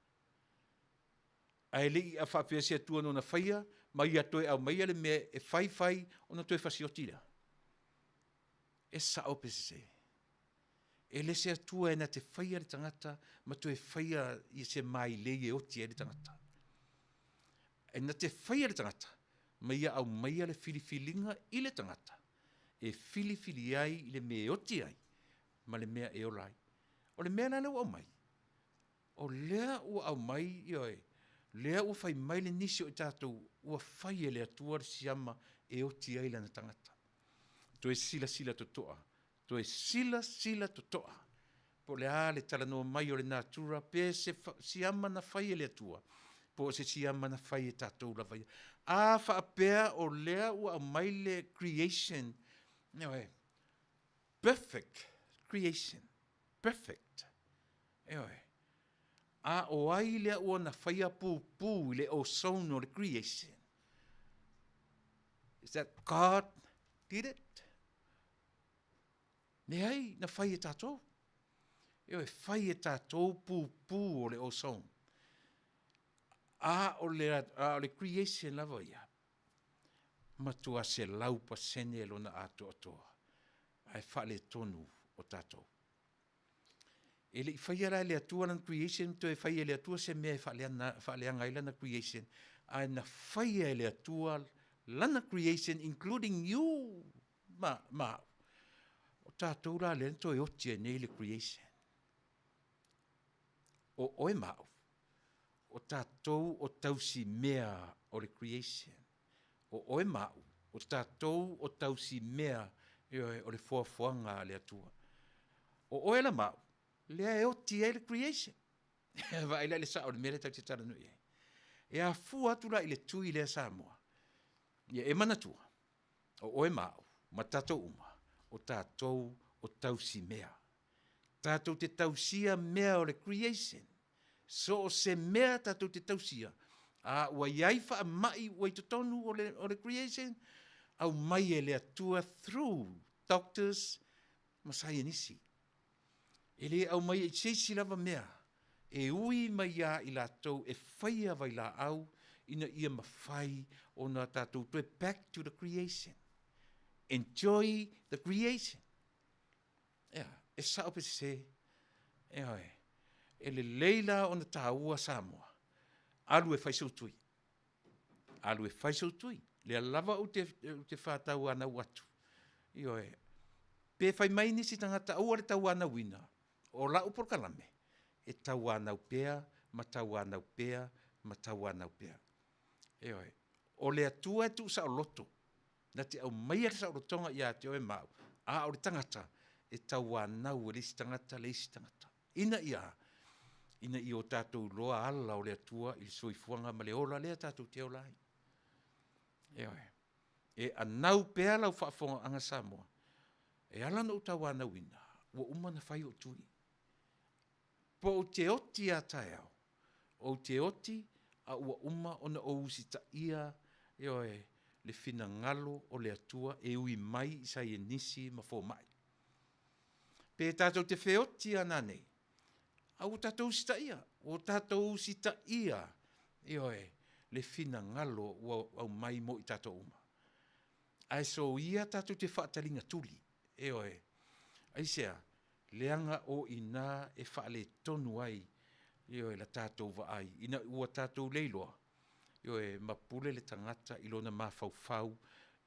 Ae le i faapea se Atua na ona faia ma ia toe aumaia le mea e fai fai ona toe fasioti lea. E sao pe sese? E le se Atua e na te faia le tagata ma toe faia i se mailei e oti ai le tagata. E na te faia le tagata ma ia aumaia le filifiliga i le tagata e filifili ai i le mea e oti ai ma le mea e ola ai. O le mea la lea ua aumai, o lea ua aumai, ioe, lea ua fai mai le nisi o i tatou ua fai e le Atua le siama e oti ai lana tagata. Toe silasila totoa, toe silasila totoa po o le a le talanoa mai o le natura pe se siama na fai e le Atua po o se siama na fai e tatou lava ia. A faapea o lea ua aumai le creation, ioe, perfect creation, perfect, ioe. A o ai lea ua na faia pupu i le ozone o le creation? Is that God did it? Leai, na fai e tatou. Ioe, fai e tatou pupu o le ozone. A o le, a o le creation lava ia, matua 100% lona atoatoa, ae faaletonu o tatou. E le i faia la e le Atua lana creation, toe fai e le Atua se mea e faaleaga ai lana creation, ae na faia e le Atua lana creation including you ma, ma au. O tatou la lea na toe oti ai nei le creation. O oe ma au, o tatou o tausimea o le creation. O oe ma au, o tatou o tausimea, ioe, o le foafoaga a le Atua. O oe la ma au, lea e oti ai le creation. Vaai la i le sao o le mea lea tatou te talanoa i ai. E afua atu la i le tui lea Samoa, ia e manatua, o oe ma au, ma tatou uma, o tatou o tausimea. Tatou te tausia mea o le creation. So o se mea tatou te tausia, a ua i ai faamai ua i totonu o le, o le creation, aumai e le Atua through doctors ma saienisi. E le aumaia i se isi lava mea, e ui mai ia i latou e faia vailaau ina ia mafai ona tatou toe back to the creation. Enjoy the creation. Ea, e sao pe sese? Ioe. E lelei la ona taua Samoa. Alu e fai sou tui. Alu e fai sou tui. Lea lava ou te, ou te faatauanau atu. Ioe. Pe fai mai nisi tagata aua le tauanauina, o lau polokalame, e tauanau pea ma tauanau pea ma tauanau pea. Ioe. O le Atua e tuusaoloto, na te aumaia le saolotoga ia te oe ma au, a o le tagata, e tauanau e le isi tagata le isi tagata. Ina ia a? Ina ia o tatou iloa ala o le Atua i le soifuaga ma le ola lea tatou te ola ai. Ioe. E anau pea lau faafofogaaga Samoa, e ala ona ou tauanauina, ua uma ona fai ou tui. Po ou te oti a taeao, ou te oti a ua uma ona ou usitaia, ioe, le finagalo o le Atua e ui mai i saienisi ma fomai. Pe tatou te feoti a nanei, a ua tatou usitaia, ua tatou usitaia, ioe, le finagalo ua aumai mo i tatou uma. Ae soia tatou te faataligatuli, ioe. Aisea? Leaga o i ina e faaletonu ai, ioe, la tatou vaai ina ua tatou le iloa, ioe, ma pule le tagata i lona mafaufau,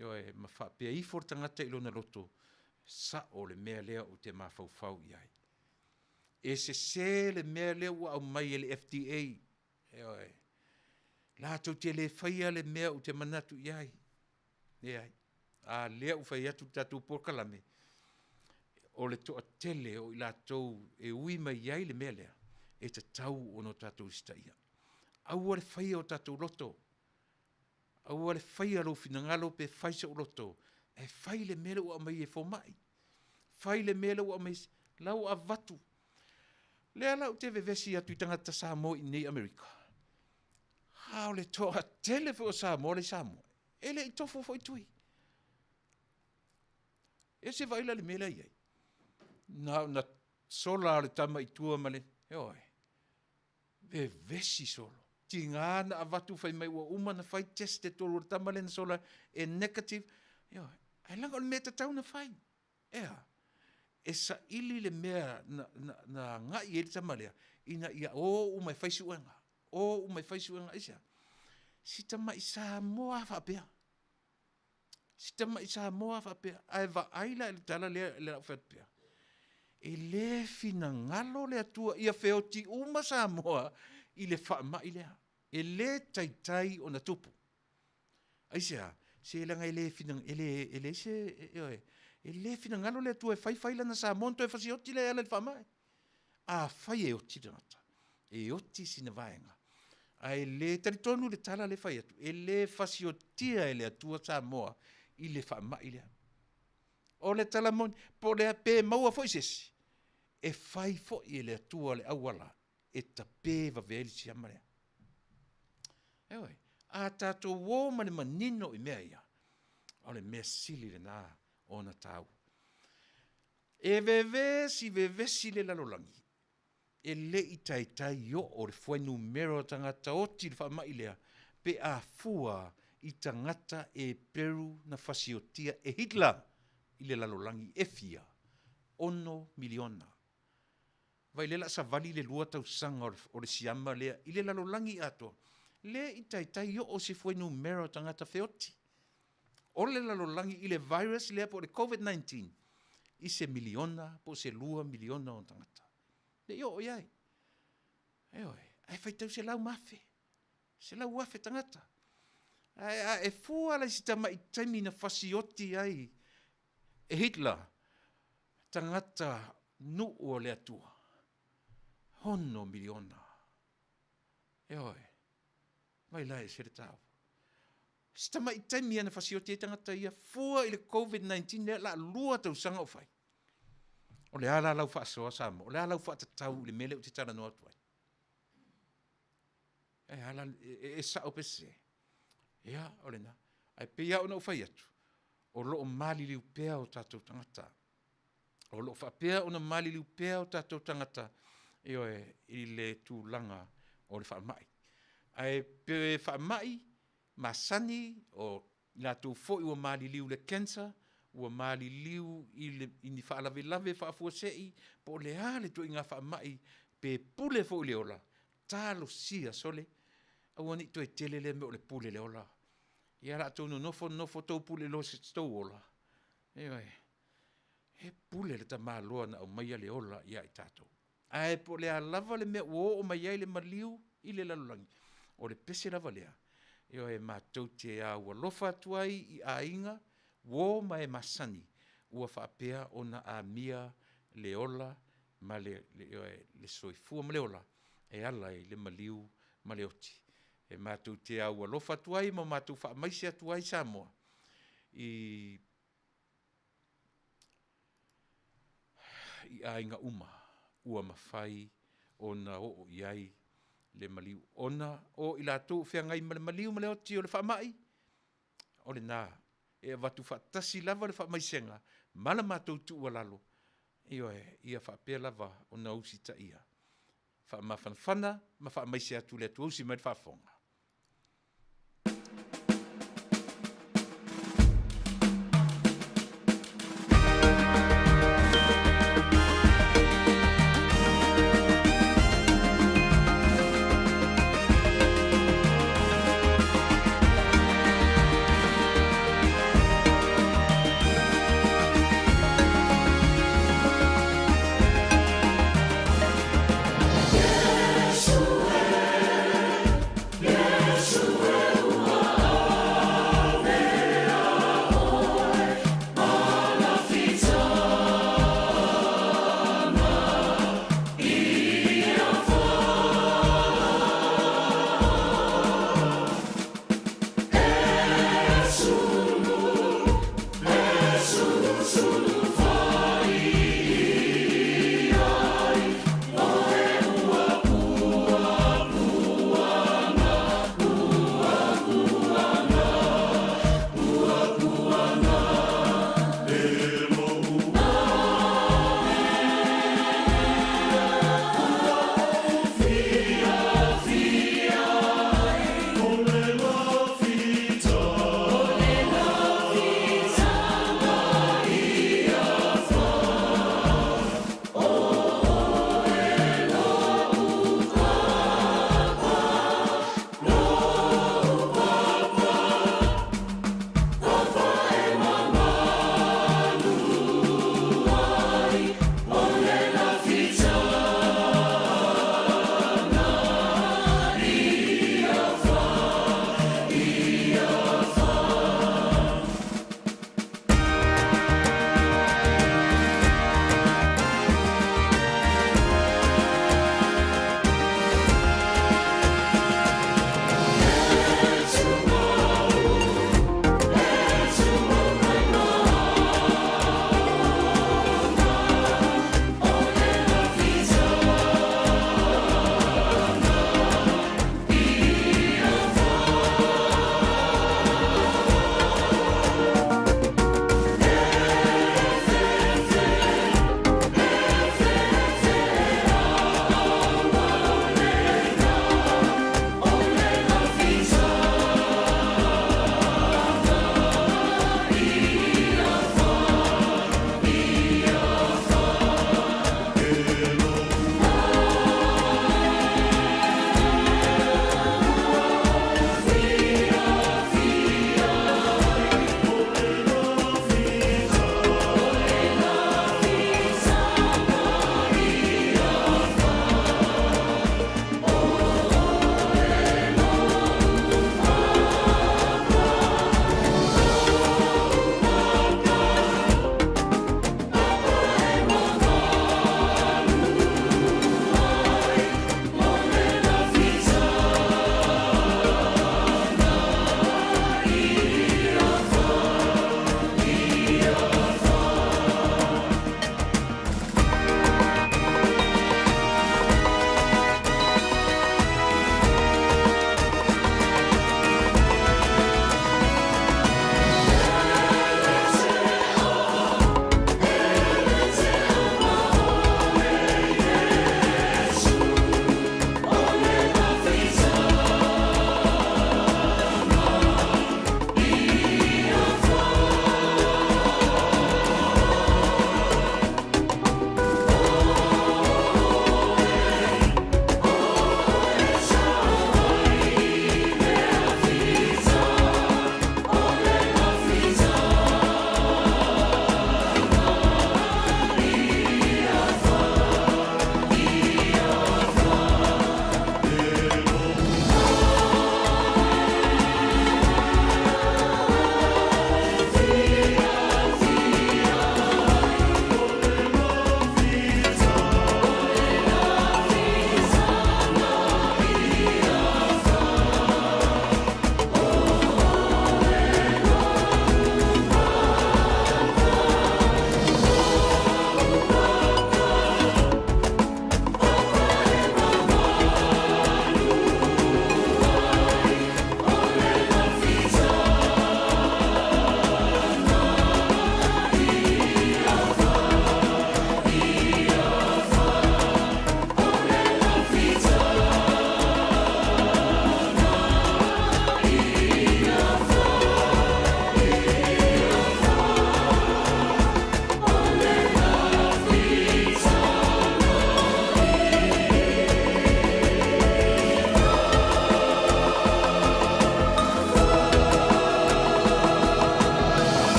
ioe, ma faapea ifo le tagata i lona loto, sao le mea lea ou te mafaufau i ai. E sese le mea lea ua aumai e le FDA, ioe, latou te le faia le mea ou te manatu i ai. Leai. A lea ua fai atu le tatou polokalame, o le toatele o i latou e ui mai ai le mea lea, e tatau ona tatou usitaia. Aua le faia o tatou loto, aua le faia lou finagalo pe fai sou loto, ae fai le mea lea ua aumai e fomai, fai le mea lea ua aumai, la ua avatu. Lea la ou te vevesi atu i tagata Samoa i inei i Amerika, a o le toatele foi o Samoa la i Samoa, e le i tofu foi tui. Ese vaai la le mea lea e i ai. Na ona sola o le tama i tua ma le, ioe, vevesi solo. Tiga na avatu fai mai ua uma ona fai test e tolu o le tama lea na sola e negative, ioe, ae leaga o le mea e tatau ona fai. E a? E saili le mea na, na, na agai i ai le tama lea, ina ia o uma e fai suega, o uma e fai suega. Aisea? Si tamai Samoa lava faapea, si tamai Samoa lava faapea, ae vaai la i le tala lea o le a ou fai atu pea, e le finagalo le Atua ia feoti uma Samoa i le faamai lea. E le taitai ona tupu. Aisea? Se leaga e le e le e leai se, ioe, e le finagalo le Atua e fai fai lana Samoa ona toe fasioti lea e ala i le faamai. Afai e oti le tagata, e oti sina vaega, ae le talitonu i le tala lea e fai atu, e le fasiotia e le Atua Samoa i le faamai lea. O le tala moni, po o le a, pe maua foi se isi, e fai foi e le Atua le auala e tape vave ai le siama lea. Ioe, a tatou o ma le manino i mea ia, o le mea sili lena ona taua. E vevesi vevesi le lalolagi, e le i taitai oo le fuainumera o tagata oti i le faamai lea pe a fua i tagata Eperu na fasiotia e Hitler i le lalolagi e fia? 6 miliona. Vaai lea o le a savali le 2 tausaga o le siama lea i le lalolagi atoa, le i taitai oo se fuainumera o tagata feoti o le lalolagi i le virus lea po o le COVID-19 i se miliona po o se 2 miliona o tagata. Le i oo i ai. Ioe, ae faitau selau ma afe, 100,000 tagata. Ae a e fua la i si tamai taimi na fasioti ai e Hitler tagata nuu o le Atua, 6 miliona. Ioe, vaai la e ese le taua. Si tamai taimi lava na fasioti ai tagata ia fua i le COVID-19 lea o le a 2 tausaga o fai. O le a la lau faasoa Samoa? O le a lau faatatau i le mea lea ou te talanoa atu ai? E a la, e sao pe sese? Ia, o lena. Ae pei lava ona ou fai atu, o lo o maliliu pea o tatou tagata. O lo o faapea ona maliliu pea o tatou tagata, ioe, i le tulaga o le faamai. Ae pe faamai masani o i latou foi ua maliliu i le cancer, ua maliliu i ni faalavelave faafuasei, po o le a le ituaiga faamai, pe pule foi i le ola, talosia sole, aua ne i toe tele lea mea o le pule i le ola. Ia o le a outou nonofo nonofo tou pule loa i se tou ola, ioe, e pule le tamaloa na aumaia le ola ia i tatou. Ae po o le a lava le mea ua oo mai ai le maliu i le lalolagi, o le pese lava lea, ioe, matou te aualofa atu ai i aiga, uo ma e masani ua faapea ona amia le ola ma le, ioe, le soifua ma le ola e ala i le maliu ma le oti. E matou te aualofa atu ai ma matou faamaise atu ai Samoa i aiga uma ua mafai ona oo i ai le maliu, ona o i latou o feagai ma le maliu ma le oti o le faamai, o lena e avatu faatasi lava le faamaisega ma la matou tuualalo, ioe, ia faapea lava ona usitaia, faamafanafana ma faamaise atu le Atua. Usi mai le faafofoga.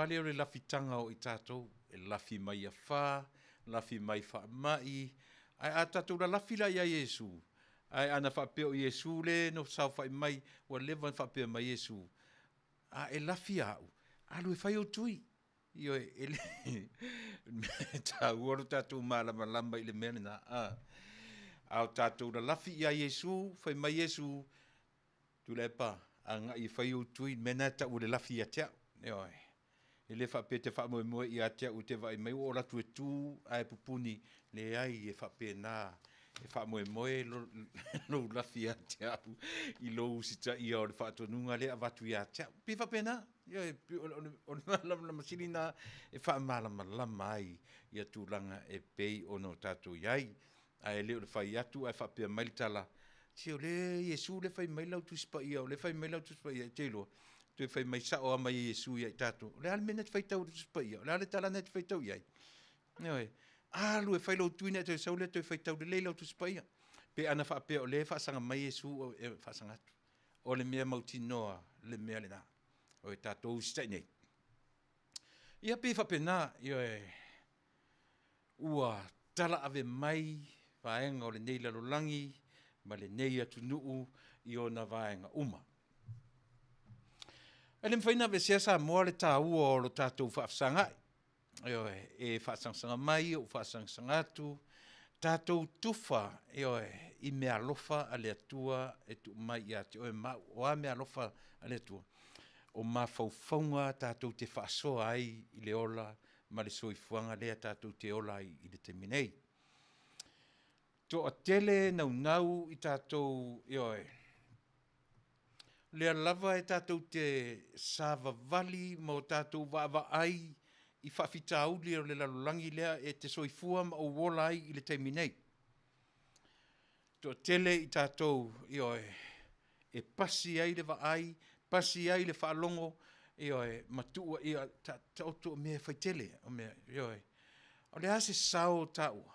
lava lea o le lafitaga o i tatou, e lafi mai afā, lafi mai faamai, ae a tatou lalafi la ia Iesu, ae ana faapea o Iesu le na saofai mai, ua leva ona faapea mai Iesu, a e lafi au, alu e fai ou tui. Ioe, e le e taua lo tatou malamalama i le mea lena, a. A o tatou lalafi ia Iesu, fai mai Iesu, Tuilaepa, agai e fai ou tui, le mea lena e tau o le lafi ia te au. Ioe. E le faapea e te faamoemoe ia te au e te vaai mai ua ou alu atu e tu ae pupuni, leai e faapena, e faamoemoe lou lafi ia te au i lou usitaia o le faatonuga lea e avatu ia te au. E pei e faapena, ioe, o le malamalama sili lena e faamalamalama ai ia tulaga e pei ona o tatou i ai. Ae le o le fai atu ae faapea mai le tala, se o lea Iesu lea e fai mai lau Tusi Paia, o lea e fai mai lau Tusi Paia, e te iloa, toe fai mai sao lava mai e Iesu ia i tatou, o le a le mea na e te faitau ai i le Tusi Paia? O le a le tala na e te faitau i ai? Ioe, alu e fai lou tui ona e toe sau lea toe faitau lelei lau Tusi Paia. Pe ana faapea o lea e faasaga mai Iesu e faasaga atu, o le mea mautinoa le mea lena, o tatou usitai nei. Ia pei e faapena, ioe, ua talaave mai vaega o lenei lalolagi ma lenei atunuu i ona vaega uma. E le mafai ona aveesea Samoa le taua o lo tatou faafesagai, ioe, e faasagasaga mai, ou faasagasaga atu, tatou tufa, ioe, i meaalofa a le Atua e tuu mai ia te oe ma au. O a meaalofa a le Atua? O mafaufauga tatou te faasoa ai i le ola ma le soifuaga lea tatou te ola ai i le taimi nei. Toatele naunau i tatou, ioe, lea lava e tatou te savavali ma o tatou vaavaai i faafitauli o le lalolagi lea e te soifua ma ou ola ai i le taimi nei. Toatele i tatou, ioe, e pasi ai le vaai, pasi ai le faalogo, ioe, ma tuu ai, taoto o mea e faitele, ioe. O le a se sao o taua?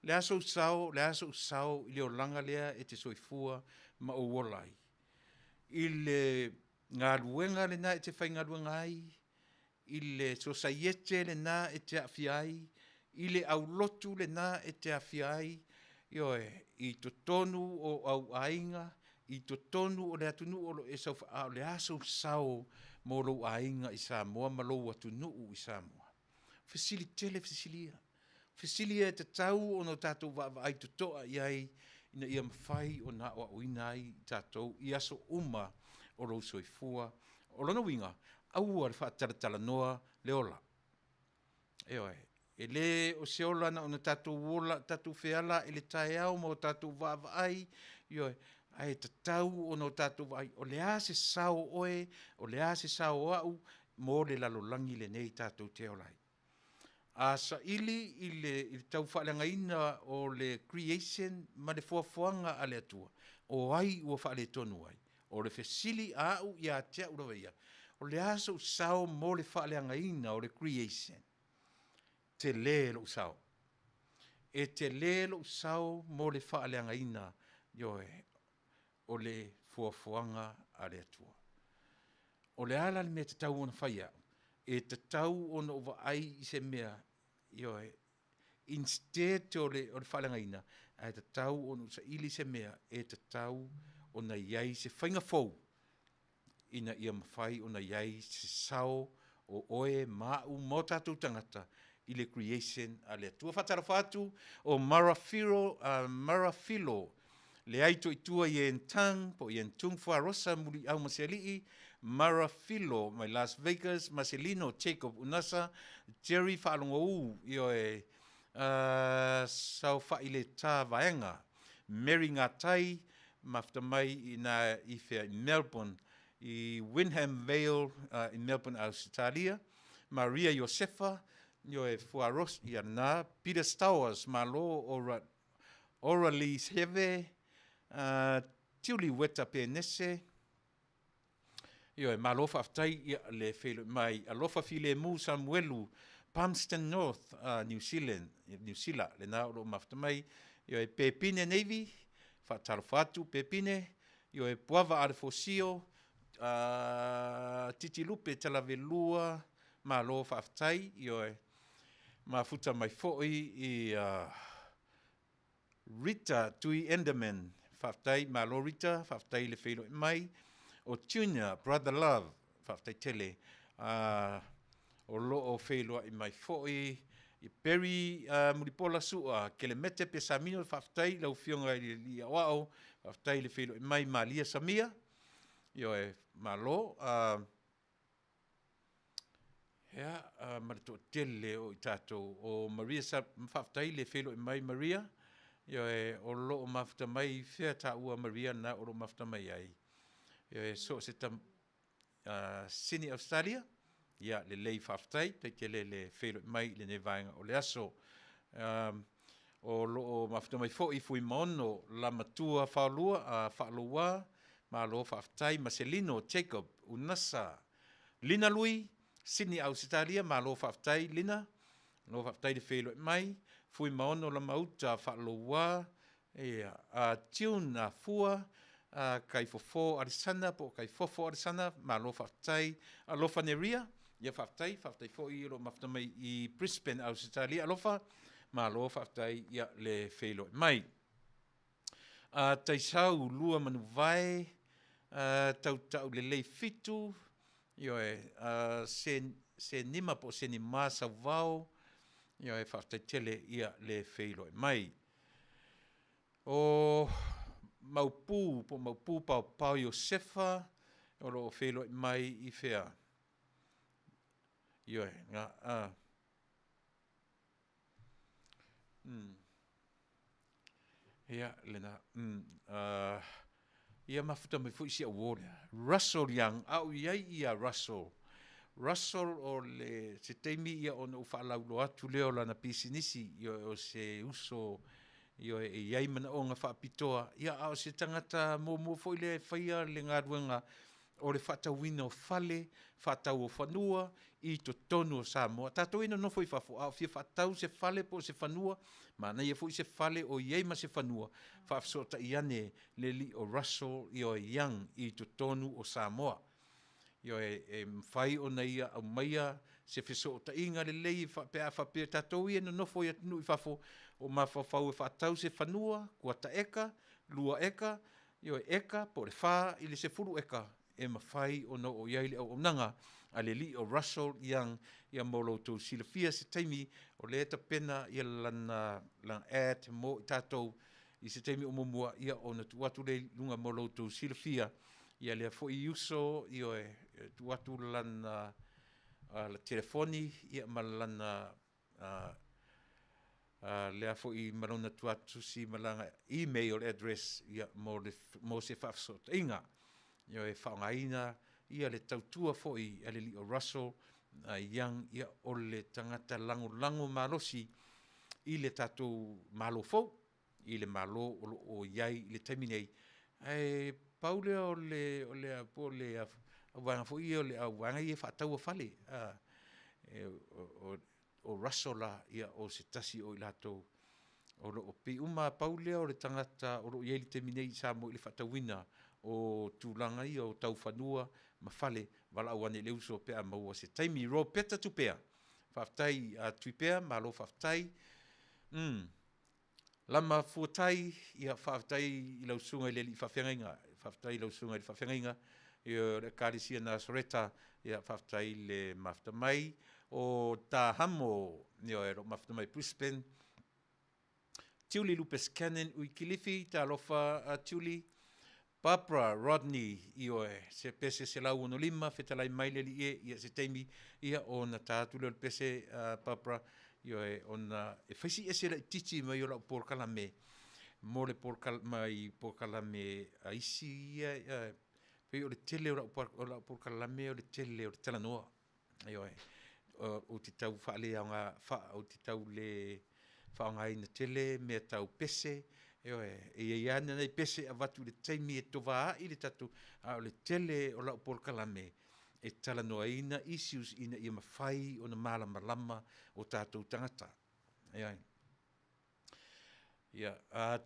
O le a sou sao, o le a sou sao i le olaga lea e te soifua ma ou ola ai? I le galuega lena e te faigaluega ai, i le sosaiete lena e te aafia ai, i le aulotu lena e te aafia ai, ioe, i totonu o au aiga, i totonu o le atunuu o lo o e saofai, a o le a sou sao mo lou aiga i Samoa ma lou atunuu i Samoa? O fesili tele fesili ia. O fesili ia e tatau ona tatou vaavaai totoa i ai ina ia mafai ona aoaoina ai i tatou i aso uma o lou soifua. O lona uiga, aua le faatalatalanoa le ola. Ioe, e le o se ola na ona tatou ola, tatou feala i le taeao ma o tatou vaavaai, ioe, ae tatau ona o tatou vaai, o le a se sao o oe, o le a se sao o au mo le lalolagi lenei tatou te ola ai. A saili i le tau faaleagaina o le creation ma le foafoaga a le Atua, o ai ua faaletonu ai? O le fesili a au ia te au lava ia, o le a sou sao mo le faaleagaina o le creation? Tele lou sao. E tele lou sao mo le faaleagaina, ioe, o le foafoaga a le Atua. O le a la le mea e tatau ona fai e au? E tatau ona ou vaai i se mea, ioe, instead o le faaleagaina, ae tatau ona ou saili se mea e tatau ona i ai se faiga fou ina ia mafai ona i ai se sao o oe ma au ma o tatou tagata i le creation a le Atua. Faatalofa atu o Mara Filo, Mara Filo Leaitoitua Yen Tung po o Yen Tung Fuarosa Muliau Masealii, Mara Filo mai Las Vegas, Maselino Jacob Unasa, Jerry Faalogoū, ioe, Saofa'i Letā Vaega, Mary Ngatai, mafuta mai i ina i whea i Melbourne, i Winham Vale i Melbourne, Ausetalia, Maria Iosefa, ioe, Fuarosa, ia lena, Peter Stowers, Malo o Oralee Seve, Tiuli Weta Penese, Ioe, malo faafetai i le feiloai mai. Alofa filemu Samuelu, Palmerston North, New Zealand, Niu Sila, lena o lo o mafuta mai. Ioe, Pepine Navy, faatalofa atu Pepine. Ioe, Puava Alefosio, Titilupe Talavelua, Malo faafetai, ioe, mafuta mai foi i Rita Tui Enderman, faafetai, malo Rita, faafetai le feiloai mai. O Junior Brother Love, faafetai tele. O lo o feiloai mai foi i Perry Mulipola Sua Kelemete Pesamino, faafetai i lau Afioga i le Alii Aoao, faafetai le feiloai mai Malia Samia. Ioe, malo. Ia, ma le toatele o i tatou o Maria faafetai le feiloai mai Maria. Ioe, o lo o mafuta mai i fea taua Maria na o lo o mafuta mai ai? Ioe, so o se Sydney Ausetalia, ia lelei faafetai, faafetai tele le feiloai mai i lenei vaega o le aso. O lo o mafuta mai foi Fuimaono Lamatua Faolua Faaloua, malo faafetai. Maselino Jacob Unasa Lina Lui, Sydney Ausetalia, malo faafetai Lina, malo faafetai le feiloai mai. Fuimaono Lamauta Faaloua, ia, June Afua, Kaifofo Alesana po o Kaifofo Alesana, malo faafetai. Alofa Neria, ia faafetai, faafetai foi o lo o mafuta mai i Brisbane, Ausetalia. Alofa, malo faafetai ia le feiloai mai. Taisau Luamanuvae, Tautaulelei Fitu, ioe, Senima po o Senima Sauvao, ioe, faafetai tele ia le feiloai mai. O Maopu po o Maopu Paopao Iosefa o lo o feiloai mai i fea? Ioe, ia lena. Ia mafuta mai foi si au uo lea, Russell Young, a o i ai ia Russell. Russell o le se taimi ia ona ou faalauiloa atu lea o lana pisinisi, ioe, o se uso ioe, e i ai manaoga faapitoa, ia a o se tagata muamua foi lea e faia le galuega o le faatauina o fale, faatau o fanua i totonu o Samoa. Tatou ia e nonofo i fafo, a o fia faatau se fale po o se fanua, manaia foi se fale o i ai ma se fanua, faafesootai ane le alii o Russell Ioe Young i totonu o Samoa. Ioe, e mafai ona ia aumaia se fesootaiga lelei pe a faapea o tatou ia e nonofo i atunuu i fafo o mafaufau e faatau se fanua, kuata eka, lua eka, ioe, eka po o le 4 i le 10 eka e mafai ona oo i ai le auaunaga a le alii o Russell Young mo lo outou silafia se taimi o lea e tapena lana ad mo i tatou i se taimi o muamua ona tuu atu lea i luga mo lo outou silafia lea foi uso, ioe, e tuu atu lana telefoni ma lana lea foi ma lona tuatusi ma lana email address mo se faafesootaiga. Ioe, e faaaogaina le tautua foi a le alii o Russell Young, o le tagata lagolago malosi i le tatou Malo fou, i le Malo o lo o i ai i le taimi nei. Ae pau lea o le o le po o le auvaega foi ia o le auvaega ia e faataua fale, o Russell la, o se tasi o i latou o lo o pei uma lava, pau lea o le tagata o lo o i ai i le taimi nei i Samoa i le faatauina o tulaga ia o tau fanua ma fale, valaau ane i le uso pe a maua se taimi. Ropeta Tupea, faafetai Tupea, malo faafetai. Lama Fuatai, ia faafetai i lau Susuga i le Alii Faafeagaiga, faafetai i lau Susuga i le Faafeagaiga o le Ekalesia Nasoreta, ia faafetai le mafuta mai. O Tahamo, ioe, o lo o mafuta mai Brisbane. Tiuli Lupes Cannon Uikilifi, talofa Tiuli. Barbara Rodney, ioe, se pese 165, fetalai mai le alii e, ia se taimi, ia ona ta atu lea o le pese, Barbara, ioe, ona e fai si ese laitiiti mai o lau polokalame mo le mai polokalame a isi ia, pei o le tele o lau polokalame o le tele o le talanoa. Ioe, ou te tau faaleaoga, ou te tau le faaaogaina tele mea tau pese, ioe, e i ai lava nai pese e avatu i le taimi e tovaai le tatou, a o le tele o lau polokalame e talanoaina issues ina ia mafai ona malamalama o tatou tagata. Ioe. Ia,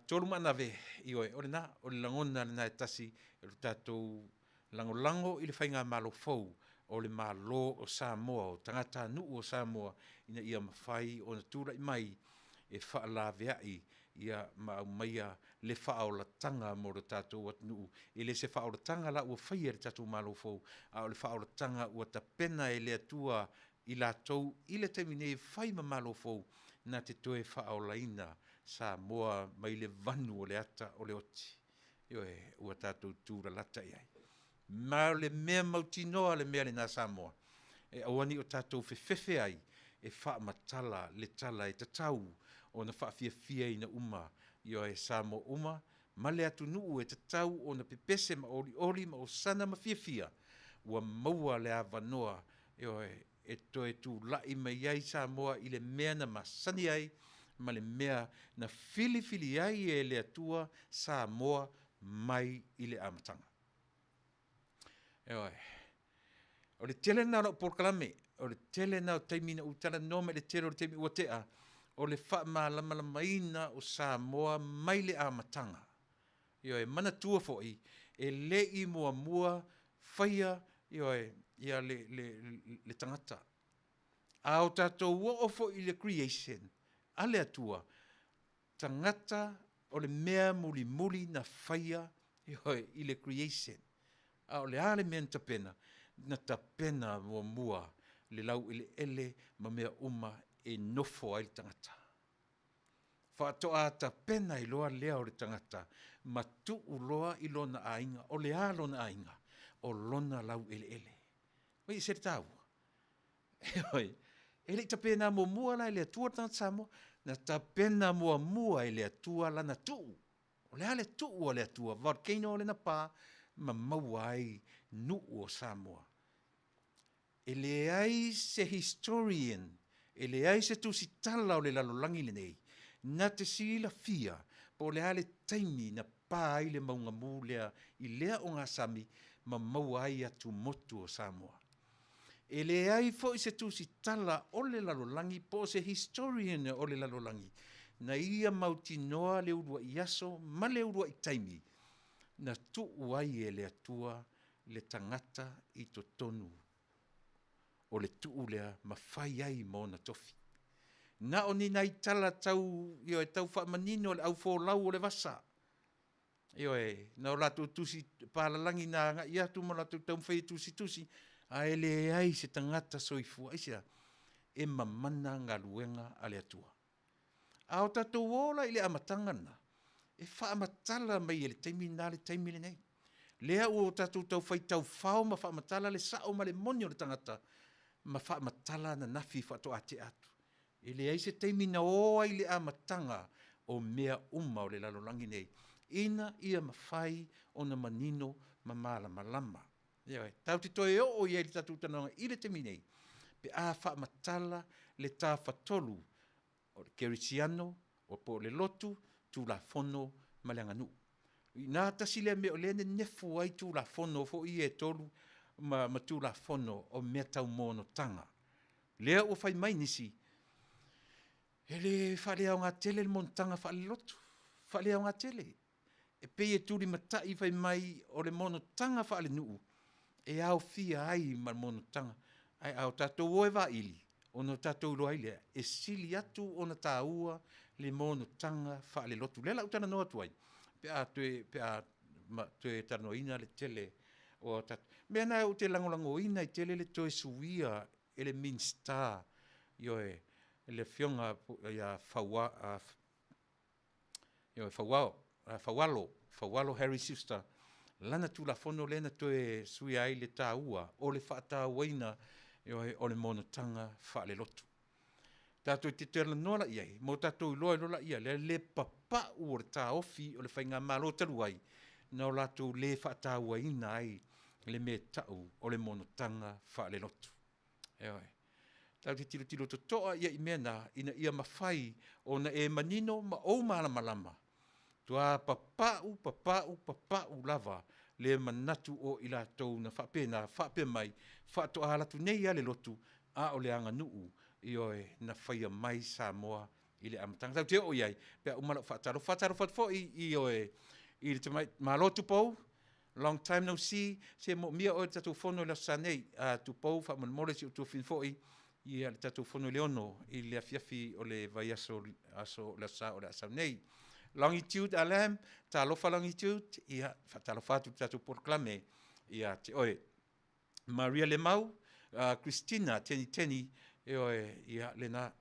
3 maanave, ioe, o lena, o le lagona lena e tasi, o le tatou lagolago i le faigamalo fou. o le Malo o Samoa, o tagatanuu o Samoa, ina ia mafai ona tulai mai e faalaveai ia ma aumaia le faaolataga mo lo tatou atunuu. E le se faaolataga la ua faia e le tatou Malo fou, a o le faaolataga ua tapena e le Atua i latou i le taimi nei e fai ma Malo fou, na te toe faaolaina Samoa mai le vanu o le ata o le oti. Ioe, ua tatou tulalata i ai. Ma o le mea mautinoa le mea lena Samoa, e aua ne i o tatou fefefe ai e faamatala le tala e tatau ona faafiafiaina uma, ioe, Samoa uma ma le atunuu e tatau ona pepese ma olioli ma osana ma fiafia ua maua le avanoa, ioe, e toe tulai mai ai Samoa i le mea na masani ai ma le mea na filifili ai e le Atua Samoa mai i le amataga. Ioe. O le tele lena o lau polokalame, o le tele lena o taimi na ou talanoa mai i le tele o le taimi ua tea, o le faamalamalamaina o Samoa mai le amataga. Ioe, manatua foi, e le i muamua faia, ioe, ia le, le, le tagata. A o tatou oo foi i le creation a le Atua, tagata o le mea mulimuli na faia, ioe, i le creation. A o le a le mea na tapena? Na tapena muamua le laueleele ma mea uma e nofo ai le tagata. Faatoa tapena ai loa lea o le tagata ma tuu loa i lona aiga. O le a lona aiga? O lona laueleele. E ese le taua, ioe, e le i tapena muamua la e le Atua le tagata Samoa, na tapena muamua e le Atua lana tuu. O le a le tuu a le Atua? Volcano lea na pa ma maua ai nuu o Samoa. E leai se historian, e leai se tusitala o le lalolagi lenei na te silafia po o le a le taimi na pa ai le mauga mu lea i lea ogasami ma maua ai atumotu o Samoa. E leai foi se tusitala o le lalolagi po o se historian o le lalolagi na ia mautinoa le uluai aso ma le uluai taimi na tuu ai e le Atua le tagata i totonu o le tuu lea ma fai ai ma ona tofi. Na o ni nai tala tau, ioe, tau faamanino e le aufolau o le vasa, ioe, na o latou tusi palalagi na agai atu ma latou taumafai e tusitusi, ae leai se tagata soifua. Aisea? E mamana galuega a le Atua. A o tatou o la i le amataga lena, e faamatala mai e le taimi lena le taimi lenei. Lea ua tatou tau faitau fao ma faamatala le sao ma le moni o le tagata ma faamatala ananafi faatoa tea atu. E leai se taimi na o ai i le amataga o mea uma o le lalolagi nei, ina ia mafai ona manino ma malamalama. Ioe. Tatou te toe oo i ai i le tatou talanoaga i le taimi nei pe a faamatala le Tafatolu o le Kerisiano, po o le lotu, Tulafono ma le aganuu. O i ina tasi lea mea o lea e nenefu ai Tulafono foi ia e tolu ma Tulafono o mea tau monotaga. Lea ua fai mai nisi, e le faaleaoga tele le monotaga faalelotu, faaleaoga tele. E pei e tulimatai fai mai o le monotaga faalenuu e aofia ai ma le monotaga, ae a tatou o e vaili, ona tatou iloa ai lea, e sili atu ona taua le monotaga faalelotu. O lea o le a ou talanoa atu ai pe a toe, pe a toe talanoaina le tele o a tatou… O le mea lena ou te lagolagoina ai tele le toe suia e le Minisita, ioe, le Afioga ia Faualo, Faualo Harry Schuster lana Tulafono lea na toe suia ai le taua o le faatauaina, ioe, o le monotaga faalelotu. Tatou te talanoa la i ai ma o tatou iloa ai loa lea le papau o le taofi o le faigamalo talu ai na o latou le faatauaina ai le mea e tau o le monotaga faalelotu. Ioe. Tatou te tilotilo totoa i ai i mea na ina ia mafai ona e manino ma ou malamalama, matua papau, papau, papau lava le manatu o i latou na faapena faapea mai, faatoa alu atu nei lava le lotu, a o le aganuu, ioe, na faia mai Samoa i le amataga. Tatou te oo i ai pe a uma lau faatalofa. E faatalofa atu foi, ioe, i le tamaitai, malo Tupou. Long time no see, se moomia oe i le tatou fono i le Aso Sa nei. Tupou faamolemole se i ou tuafini foi ia le tatou fono i le 6 i le afiafi o le vaiaso aso le Aso Sa o le a sau nei. Longitude Alam, talofa Longitude, ia faatalofa atu i le tatou polokalame ia te oe. Maria Lemau, Christina Teniteni, ioe, ia lena.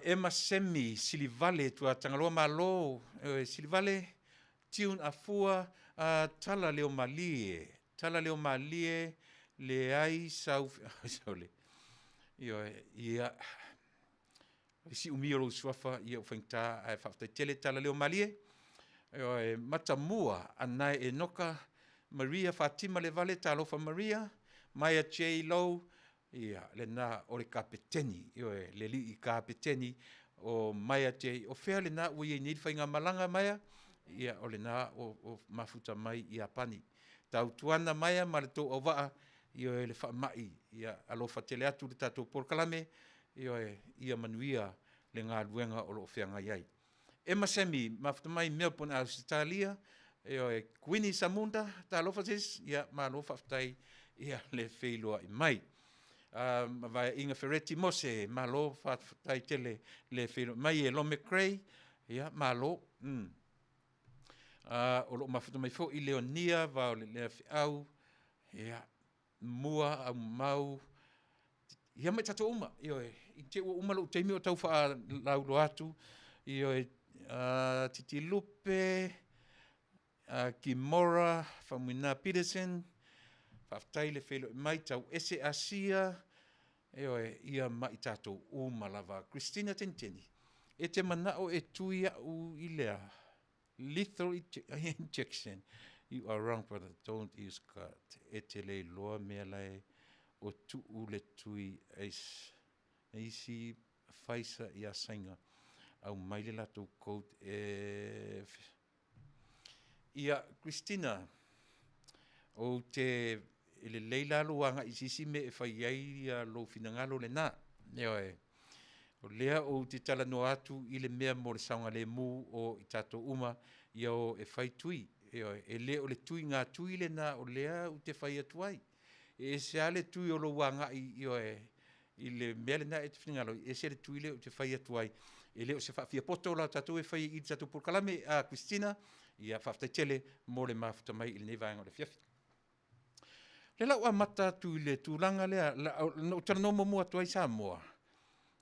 Emma Semi Silivale Tuatagaloa Malo, ioe, Silivale, Tune Afua, Tala Leo Malie, Tala Leo Malie, leai sau, ioe, ia, le siumia o lou suafa ia ua faigata ae faafetai tele Tala Leo Malie. Ioe, Matamua Anae Enoka, Maria Fatima Levale, talofa Maria, Maia J Low, ia lena o le Kapeteni, ioe, le alii Kapeteni o Maia J. O fea lena ua i ai nei le faigamalaga Maia? Ia o lena ua mafuta mai i Iapani. Tautuana Maia ma le tou auvaa, ioe, le faamai, ia alofa tele atu i le tatou polokalame, ioe, ia manuia le galuega o lo o feagai ai. Emma Semi, mafuta mai Melbourne, Ausetalia, ioe, Kuini Samunda, talofa sis, ia malo faafetai le feiloai mai. Vaeaiga Fereti Mose, malo faafetai tele le feiloai mai e Lome Cray, ia malo. O lo o mafuta mai foi Leonia Vaolelea Feau, ia, Mua Aumau, ia ma i tatou uma, ioe, i te i ua uma lou taimi o tau faalauiloa atu, ioe, Titilupe Kimora Faumuina Peterson, faafetai le feiloai mai, Tauese Asia, ioe, ia ma i tatou uma lava. Christina Teniteni, e te manao e tui au i le a? Lethal injection, you are wrong brother, don't use God. E te le iloa mea la e o tuu le tui isi Pfizer ia Saina, aumai le latou code e Ia, Christina, ou te, e lelei la lou agai i se isi mea e fai ai lou finagalo lena. Ioe. O lea ou te talanoa atu i le mea mo le saogalemu o i tatou uma ia o e fai tui. Ioe. E le o le tuiga tui lena o lea ou te fai atu ai. E ese lava le tui o lou agai, ioe, i le mea lena e te finagalo ai, ese le tui lea ou te fai atu ai. E le o se faafiapoto la o tatou e fai i i le tatou polokalame a Christina, ia faafetai tele mo le mafuta mai i lenei vaega o le afiafi. O lea la ua amata atu i le tulaga lea, na ou talanoa muamua atu ai Samoa,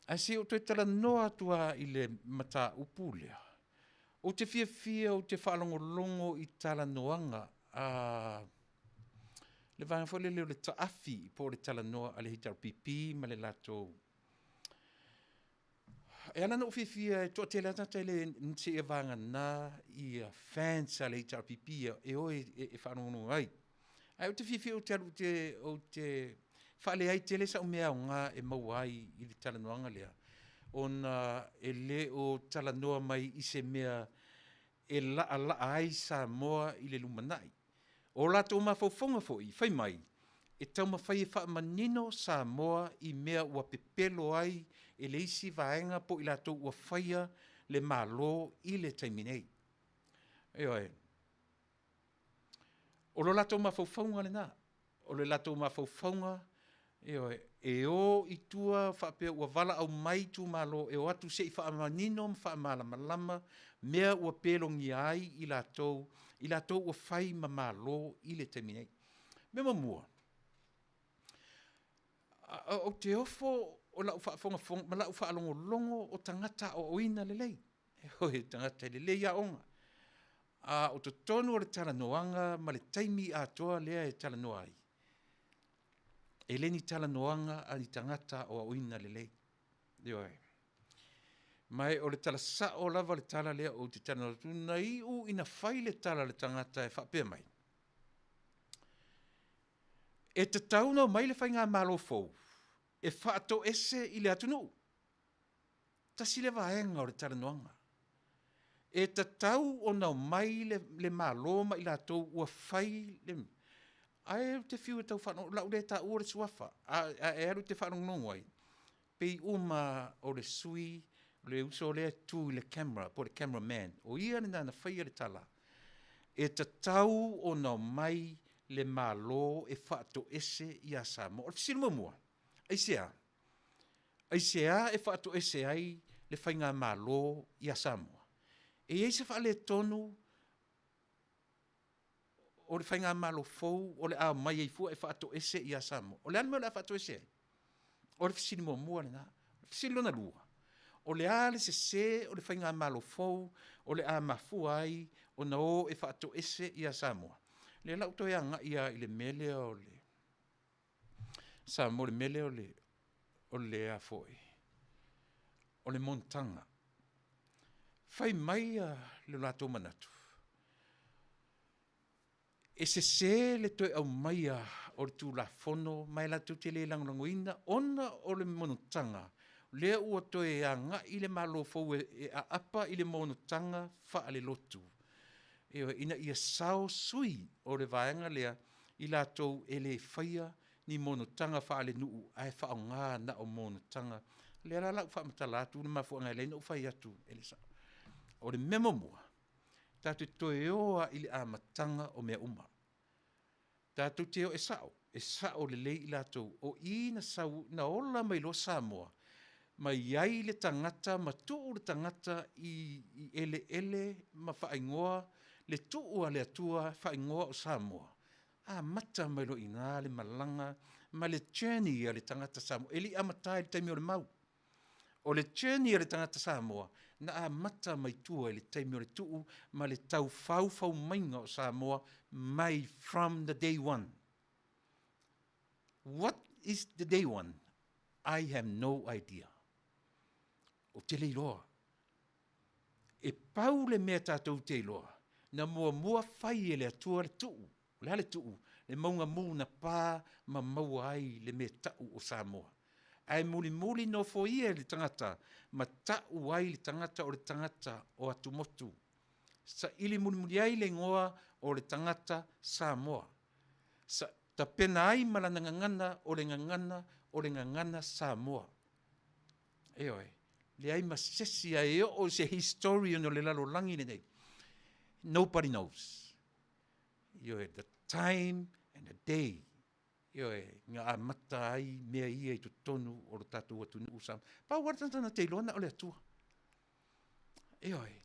ae se i ou toe talanoa atu lava i le mataupu lea. Ou te fiafia ou te faalogologo i talanoaga a le vaega foi lele o le taafi po o le talanoa a le HRPP ma le latou. E ala ona ou fiafia e toatele lava tagata e le seia vagana ia fans a le HRPP e o e faalogologo ai. Ae ou te fiafia ou te alu ou te faaleai tele sau mea aoga e maua ai i le talanoaga lea, ona e le o talanoa mai i se mea e laalaa ai Samoa i le lumanai. O latou mafaufauga foi, fai mai, e taumafai e faamanino Samoa i mea ua pepelo ai e le isi vaega po o i latou ua faia le Malo i le taimi nei. Ioe. O lo latou mafaufauga lena. O le latou mafaufauga, ioe, e o i tua faapea ua valaau mai itumalo e o atu se i faamanino ma faamalamalama mea ua pelogia ai i latou, i latou ua fai ma Malo i le taimi nei. Mea muamua, ou te ofo o lau faafogafoga ma lau faalogologo o tagata aoaoina lelei, ioe, tagata e lelei aoga, a o totonu o le talanoaga ma le taimi atoa lea e talanoa ai, e le ni talanoaga a ni tagata aoaoina lelei, ioe. Ma o le tala sao lava le tala lea ou te talanoa atu, na iu ina fai le tala a le tagata e faapea mai, e tatau ona omai le faigamalo fou e faatoese i le atunuu. Tasi lea vaega o le talanoaga. E tatau ona omai le Malo ma i latou ua fai le… Ae ou te fiu e tau faalogologo, o le a ou le taua le suafa, a e alu e te faalogologo ai, pei uma lava o le sui usufono, le uso lea e tu i le camera po o le camera man, o ia lena na faia le tala. E tatau ona omai le Malo e faatoese ia Samoa. O le fesili muamua, aisea? Aisea e faatoese ai le Faigamalo ia Samoa? E i ai se faaletonu o le Faigamalo fou o le a omai ai fua e faatoese ia Samoa? O le a le mea o le a faatoese ai? O le fesili muamua lena. O le fesili lona lua, o le a le sese o le Faigamalo fou o le a mafua ai ona o e faatoese ia Samoa? O lea o le a ou toe agai lava i le mea lea o le Samoa, le mea lea o le a foi, o le monotaga. Fai mai lo latou manatu, e sese le toe aumaia o le Tulafono ma e latou te le lagolagoina ona o le monotaga lea ua toe agai le Malo fou e aapa i le monotaga faalelotu, ioe, ina ia sao sui o le vaega lea i latou e le faia ni monotaga faalenuu ae faaaoga na o monotaga. O lea la o le a ou faamatala atu le mafuaaga e ala ai ona ou fai atu e le sao. O le mea muamua, tatou te toe o lava i le amataga o mea uma. Tatou te o, e sao, e sao lelei i latou o i na sau, na ola mai loa Samoa ma i ai le tagata ma tuu le tagata i eleele ma faaigoa le tuu a le Atua faaigoa o Samoa, amata mai loa i ina le malaga ma le journey a le tagata Samoa. E le i amata i le taimi o le mau. O le journey a le tagata Samoa, na amata mai tua i le taimi o le tuu ma le tau faufau maiga o Samoa mai from the day one. What is the day one? I have no idea. Ou te le iloa. E pau le mea tatou te iloa, na muamua fai e le Atua le tuu. O le a le tuu? Le mauga mu na pa ma maua ai le mea tau o Samoa. Ae mulimuli nofoia e le tagata ma tau ai le tagata o le tagata o Atumotu. Saili mulimuli ai le igoa o le tagata Samoa. Tapena ai ma lana gagana o le gagana o le gagana Samoa. Ioe, leai ma se isi e oo i se historian o le lalolagi lenei. Nobody knows. Ioe, the time and the day. Ioe, na amata ai mea ia i totonu o lo tatou atunuu Samoa. Pau lava le tagata na te iloa na o le Atua. Ioe.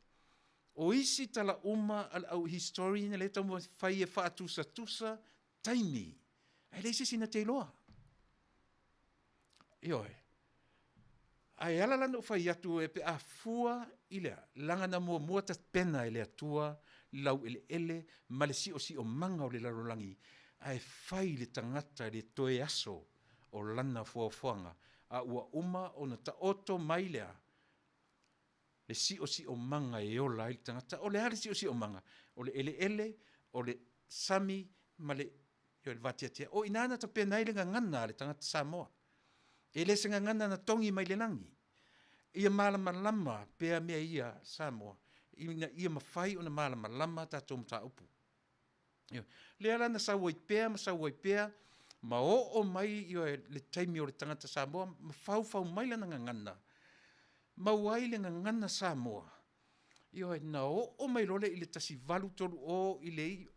O isi tala uma a le au historian lea e taumafai e faatusatusa taimi, ae leai se isi na te iloa. Ioe. Ae ala la ona ou fai atu pe a fua i le a? Leaga na muamua tapena e le Atua le laueleele ma le siosiomaga o le lalolagi, ae fai le tagata i le toe aso o lana foafoaga, a ua uma ona taoto mai le a? Le siosiomaga e ola ai le tagata. O le a le siosiomaga? O le eleele, o le sami ma le vateatea. O i ina na tapena ai le gagana a le tagata Samoa. E le se gagana na togi mai le lagi. Ia malamalama pea mea ia Samoa, ina ia mafai ona malamalama tatou mataupu. Lea la na sau ai pea ma sau ai pea ma oo mai le taimi o le tagata Samoa ma faufau mai lana gagana, maua ai le gagana Samoa. Ioe, na oo mai loa lea i le 1830 i le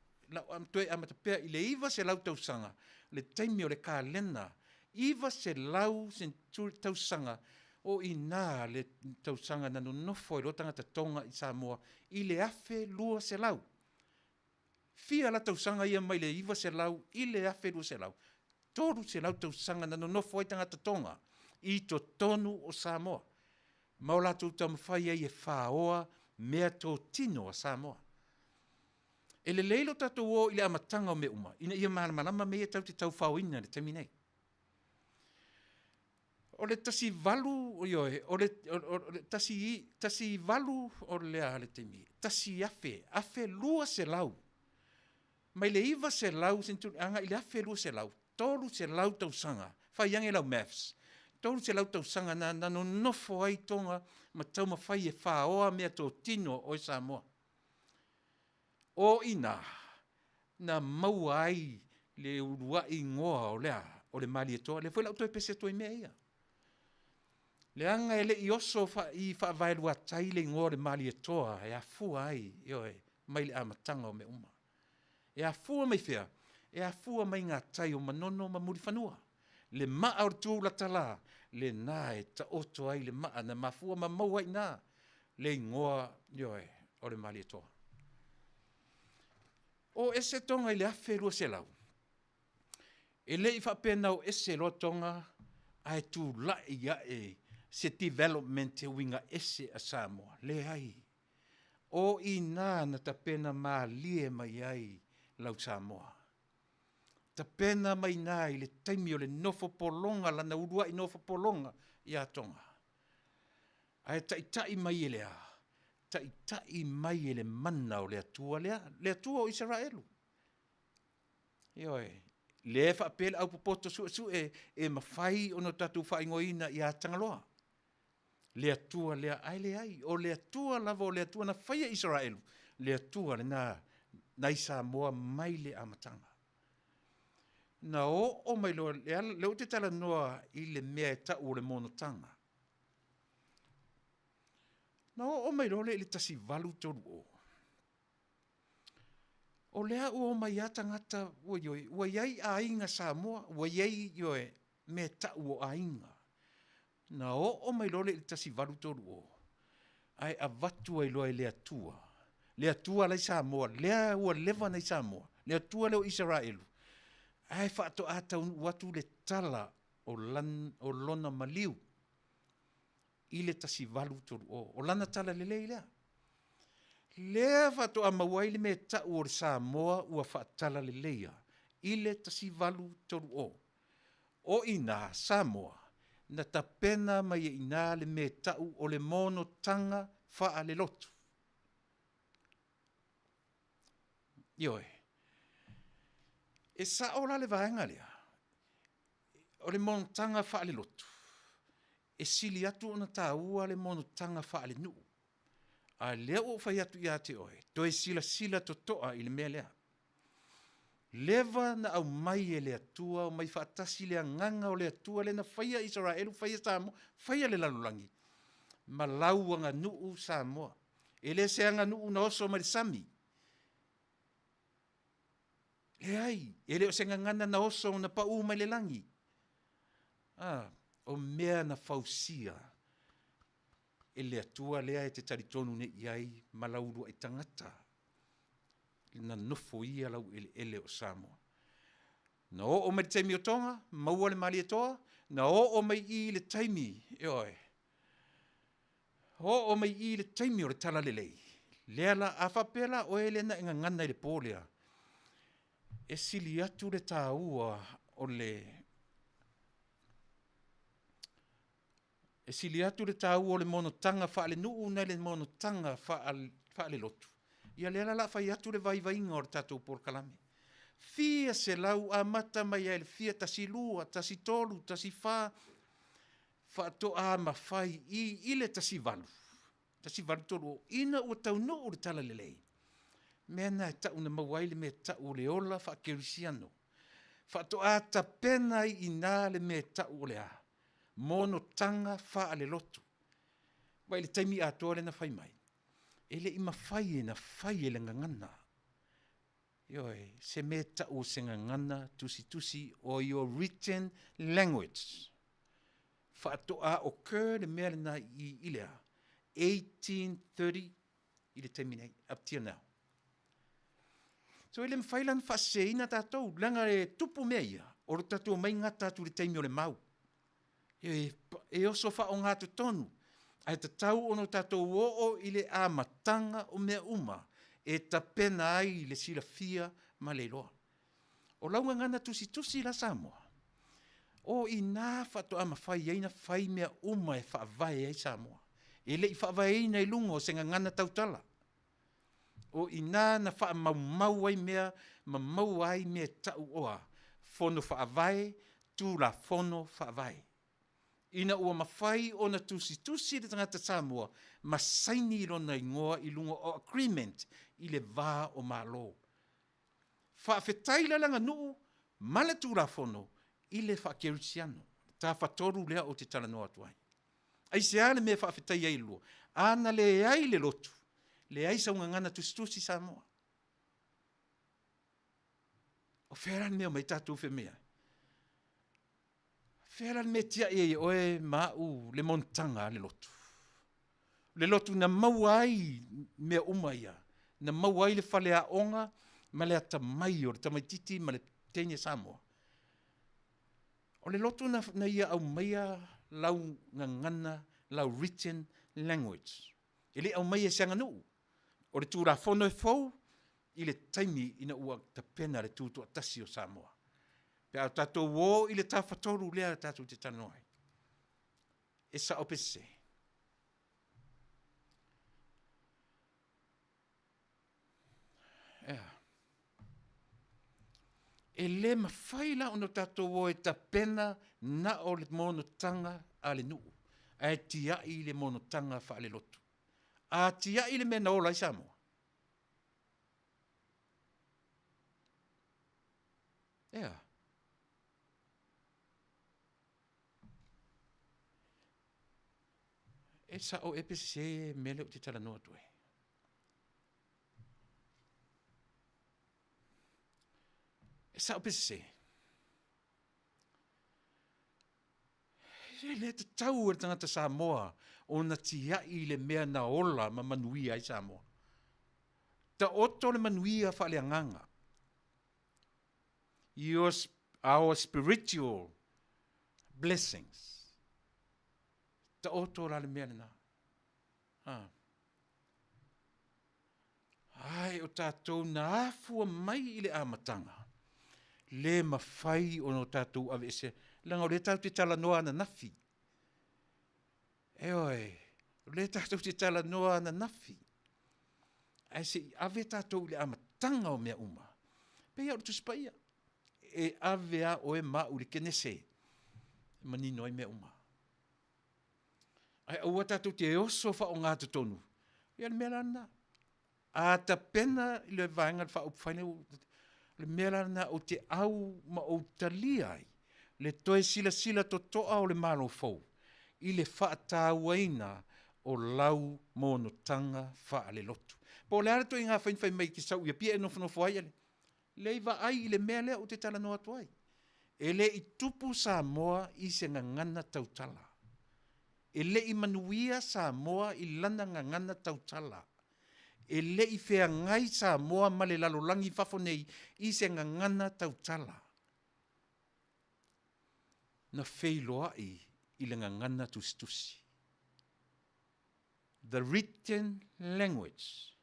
toe amata pea i le 900 tausaga, le taimi o le kalena, 900 tausaga, o i ina le tausaga na nonofo ai loa tagata Toga i Samoa i le 1200. Fia la tausaga ia mai le 900 i le 1200? 300 tausaga na nonofo ai tagata Toga i totonu o Samoa ma o latou taumafai ai e faoa meatotino a Samoa. E lelei lo tatou o i le amataga o mea uma ina ia malamalama mea ia tatou te taufaoina i le taimi nei. O le 18, ioe, o le 18, o le a le taimi? 1000, 1200, mai le 900 century agai i le 1200, 300 tausaga, fai ane lau maths, 300 tausaga na nonofo ai Toga ma taumafai e faoa meatotino a oe Samoa. O i ina na maua ai le uluai igoa o le a? O le Malietoa. Lea foi o le a ou toe pese atu ai i mea ia. Leaga e le i oso i faavaeluatai le igoa o le Malietoa e afua ai, ioe. mai le amataga o mea uma. E afua mai fea? E afua mai gatai o Manono ma Mulifanua. Le maa o le tu latala, lena e taoto ai le maa na mafua ma maua ai i ina le igoa, ioe, o le Malietoa. O ese Toga i le 1200, e le i faapena o ese loa Toga ae tulai ae se development e uiga ese a Samoa. Leai. O i ina na tapena malie mai ai lau Samoa. Tapena mai i ina i le taimi o le nofo pologa, lana uluai nofo pologa ia Toga. Ae taitai mai e le a? Taitai mai e le mana o le Atua lea, le Atua o Isaraelu. Ioe, lea e faapea le aupopoto suesue e mafai ona tatou faaigoaina ia Tagaloa, le Atua lea, ae leai, o le Atua lava o le Atua na faia Isaraelu, le Atua lena nai Samoa mai le amataga. Na oo mai loa, lea ou te talanoa i le mea e tau o le monotaga. Na oo mai loa lea i le 1830, o lea ua omai lava tagata, ua ioe, ua i ai aiga Samoa, ua i ai, ioe, mea e tau o aiga. Na oo mai loa lea i le 1830, ae avatu ai loa e le Atua, le Atua la e i Samoa, lea ua leva ona i Samoa, le Atua lea o Isaraelu, ae faatoa taunuu atu le tala o lona maliu i le 1830. O lana talalelei lea. Lea faatoa maua ai le mea e tau o le Samoa ua faatalaleia i le 1830. O i ina Samoa na tapena mai ai i ina le mea e tau o le monotaga faalelotu. Ioe. E sao la le vaega lea, o le monotaga faalelotu, e sili atu ona taua le monotaga faalenuu. A o lea ua ou fai atu ia te oe, toe silasila totoa i le mea lea. Leva na aumai e le Atua, aumai faatasi le agaga o le Atua lea na faia Isaraelu, faia Samoa, faia le lalolagi ma lau aganuu Samoa. E le se aganuu na oso mai le sami, leai, e le o se gagana na oso na pau mai le lagi. A, o mea na fausia e le Atua lea e te talitonu nei i ai ma lau uluai tagata na nofoia laueleele o Samoa. Na oo mai le taimi o Toga, maua le Malietoa, na oo mai i i le taimi, ioe, oo mai i i le taimi o le Talalelei, lea la, a faapea la oe lea na e gagana i le po lea, e sili atu le taua o le, e sili atu le taua o le monotaga faalenuu nai le monotaga faalelotu. Ia lea la o le a fai atu le vaivaiga o le tatou polokalame. Fia selau amata mai lava i le fia tasi lua, tasi tolu, tasi fa, faatoa mafai i i le 18, 1830 ina ua taunuu le Talalelei, mea lena e tau na maua ai le mea e tau o le ola faakerisiano. Faatoa tapena ai i ina le mea e tau o le a? Monotaga faalelotu. Vaai i le taimi atoa lea na fai mai, e le i mafai ona fai e le gagana, ioe, se mea e tau o se gagana tusitusi or your written language. Faatoa occur le mea lena i i le a? 1830 i le taimi nei, up till now. So e le mafai la ona faaseseina tatou, leaga e tupu mea ia, o le tatou omai gata atu i le taimi o le mau. E oso faaogatotonu, ae tatau ona tatou oo i le amataga o mea uma e tapena ai le silafia ma le iloa. O lau gagana tusitusi la Samoa, o i ina faatoa mafai ai ona fai mea uma e faavae ai Samoa. E le i faavaeina i luga o se gagana tautala. O i ina na faamaumau ai mea ma maua ai mea e tau o a? Fono Faavae, Tulafono Faavae. Ina ua mafai ona tusitusi le tagata Samoa ma saini lona igoa i luga o agreement i le va o Malo. Faafetai la le aganuu ma le Tulafono i le faakerisiano, le tafatolu lea ou te talanoa atu ai. Aisea le mea e faafetai ai i le lua? A na leai le lotu, Leai sau gagana tusitusi Samoa. O fea la le mea e omai tatou faimai ai? O fea la le mea e tiai ai e oe ma au le monotaga a le lotu? Le lotu na maua ai mea uma ia, na maua ai le faleaoga ma le atamai o le tamaitiiti ma le teine Samoa. O le lotu na ia aumaia lau gagana, lau written language. E le i aumaia i se aganuu, o le Tulafono e fou i le taimi ina ua tapena le tutoatasi o Samoa. Pe a tatou o i le Tafatolu lea tatou te talanoa ai, e sao pe sese? E a? E le mafai la ona tatou o e tapena na o le monotaga a le nuu ae tiai le monotaga faalelotu. A tiai le mea na ola ai Samoa? E a? E sao ea pe sese le mea lea ou te talanoa atu ai? E sao pe sese? E le tatau e le tagata Samoa ona tiai le mea na ola ma manuia ai Samoa. Taoto le manuia faaleagaga, your our spiritual blessings. Taoto la le mea lena, ae o tatou na afua mai i le amataga, le mafai ona tatou aveesea, leaga o lea tatou te talanoa ananafi. Ioe, o lea tatou te talanoa ananafi, ae se i ave tatou i le amataga o mea uma. E pei lava o le Tusi Paia, e ave lava oe ma au i le Kenese e manino ai mea uma. Ae aua tatou te oso faaogatotonu, ia o le mea la lena. A tapena le Vaega Faaupufai, o le mea la lena ou te au ma ou talia ai le toe silasila totoa o le Malo fou i le faatauaina o lau monotaga faalelotu. Po o le a le ituaiga faiga fai mai e te sau i Apia e nofonofo ai, leai vaai i le mea lea ou te talanoa atu ai. E le i tupu Samoa i se gagana tautala, e le i manuia Samoa i lana gagana tautala. E le i feagai Samoa ma le lalolagi i fafo nei i se gagana tautala. Na feiloai i le gagana tusitusi, the written language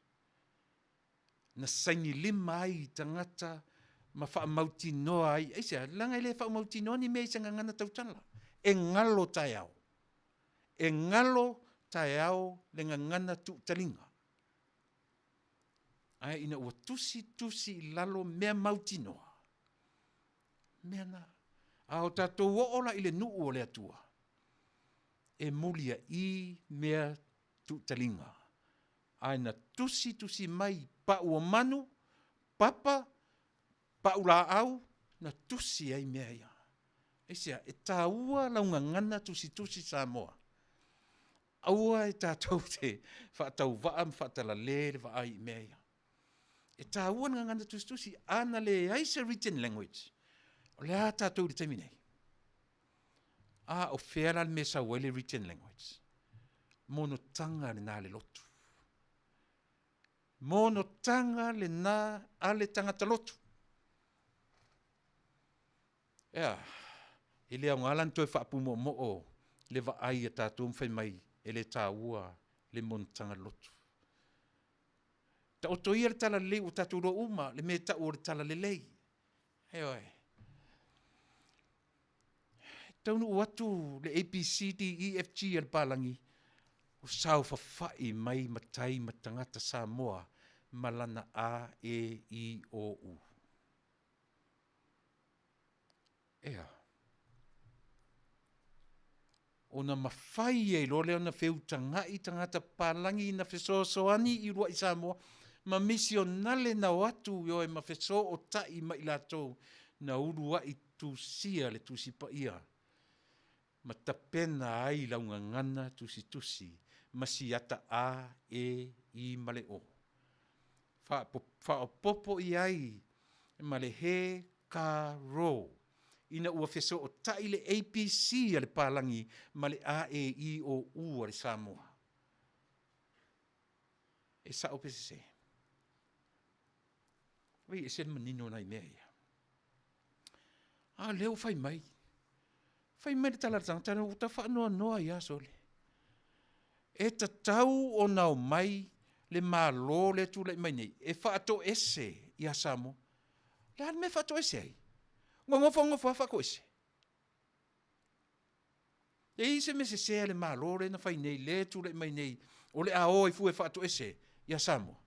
na sainilima ai tagata ma faamautinoa ai, aisea? Leaga e le faamautinoa ni mea i se gagana tautala, e galo taeao. E galo taeao le gagana tuutaliga. Ae ina ua tusi tusi i lalo mea mautinoa, mea na. A o tatou oo la i le nuu o le Atua, e muliai mea tuutaliga, ae na tusitusi mai pau o manu, papa, pau laau na tusi ai mea ia. Aisea? E taua lau gagana tusitusi Samoa, aua e tatou te faatauvaa ma faatalale le vaai i mea ia. E taua le gagana tusitusi, a na leai se written language, o le a tatou i le taimi nei? A o fea la le mea e sau ai le written language? Monotaga lena a le lotu, monotaga lena a le tagata lotu. E a? E le aoga la ona toe faapumoomoo le vaai a tatou ma fai mai e le taua le monotaga lotu. Taoto ia le talalelei ua tatou iloa uma le mea e tau o le talalelei, ioe. E taunuu atu le ABCDEFG a le papalagi, ua saofafai mai matai ma tagata Samoa ma lana a, e, i, o, u. E a? Ona mafai ai loa lea ona feutagai tagata papalagi na fesoasoani i uluai Samoa ma misionale na o atu ioe ma fesootai ma i latou na uluai tusia le Tusi Paia ma tapena ai lau gagana tusitusi ma siata a, e, I ma le O. Faaopoopo i ai ma le He Ka Ro ina ua fesootai le ABC a le palagi ma le A E I O U a le Samoa. E sao pe sese? Oi e ese le manino o nai mea ia. A o lea ua fai mai, fai mai le tala a le tagata lea, ua tau faanoanoa ai lava sole. E tatau ona omai le Malo lea e tulai mai nei e faatoese ia Samoa. O le a le mea e faatoese ai? Nonofo nonofo lava faatoese. E i ai se mea sese a le Malo lea na fai nei lea e tulai mai nei o le a o ai fua e faatoese ia Samoa?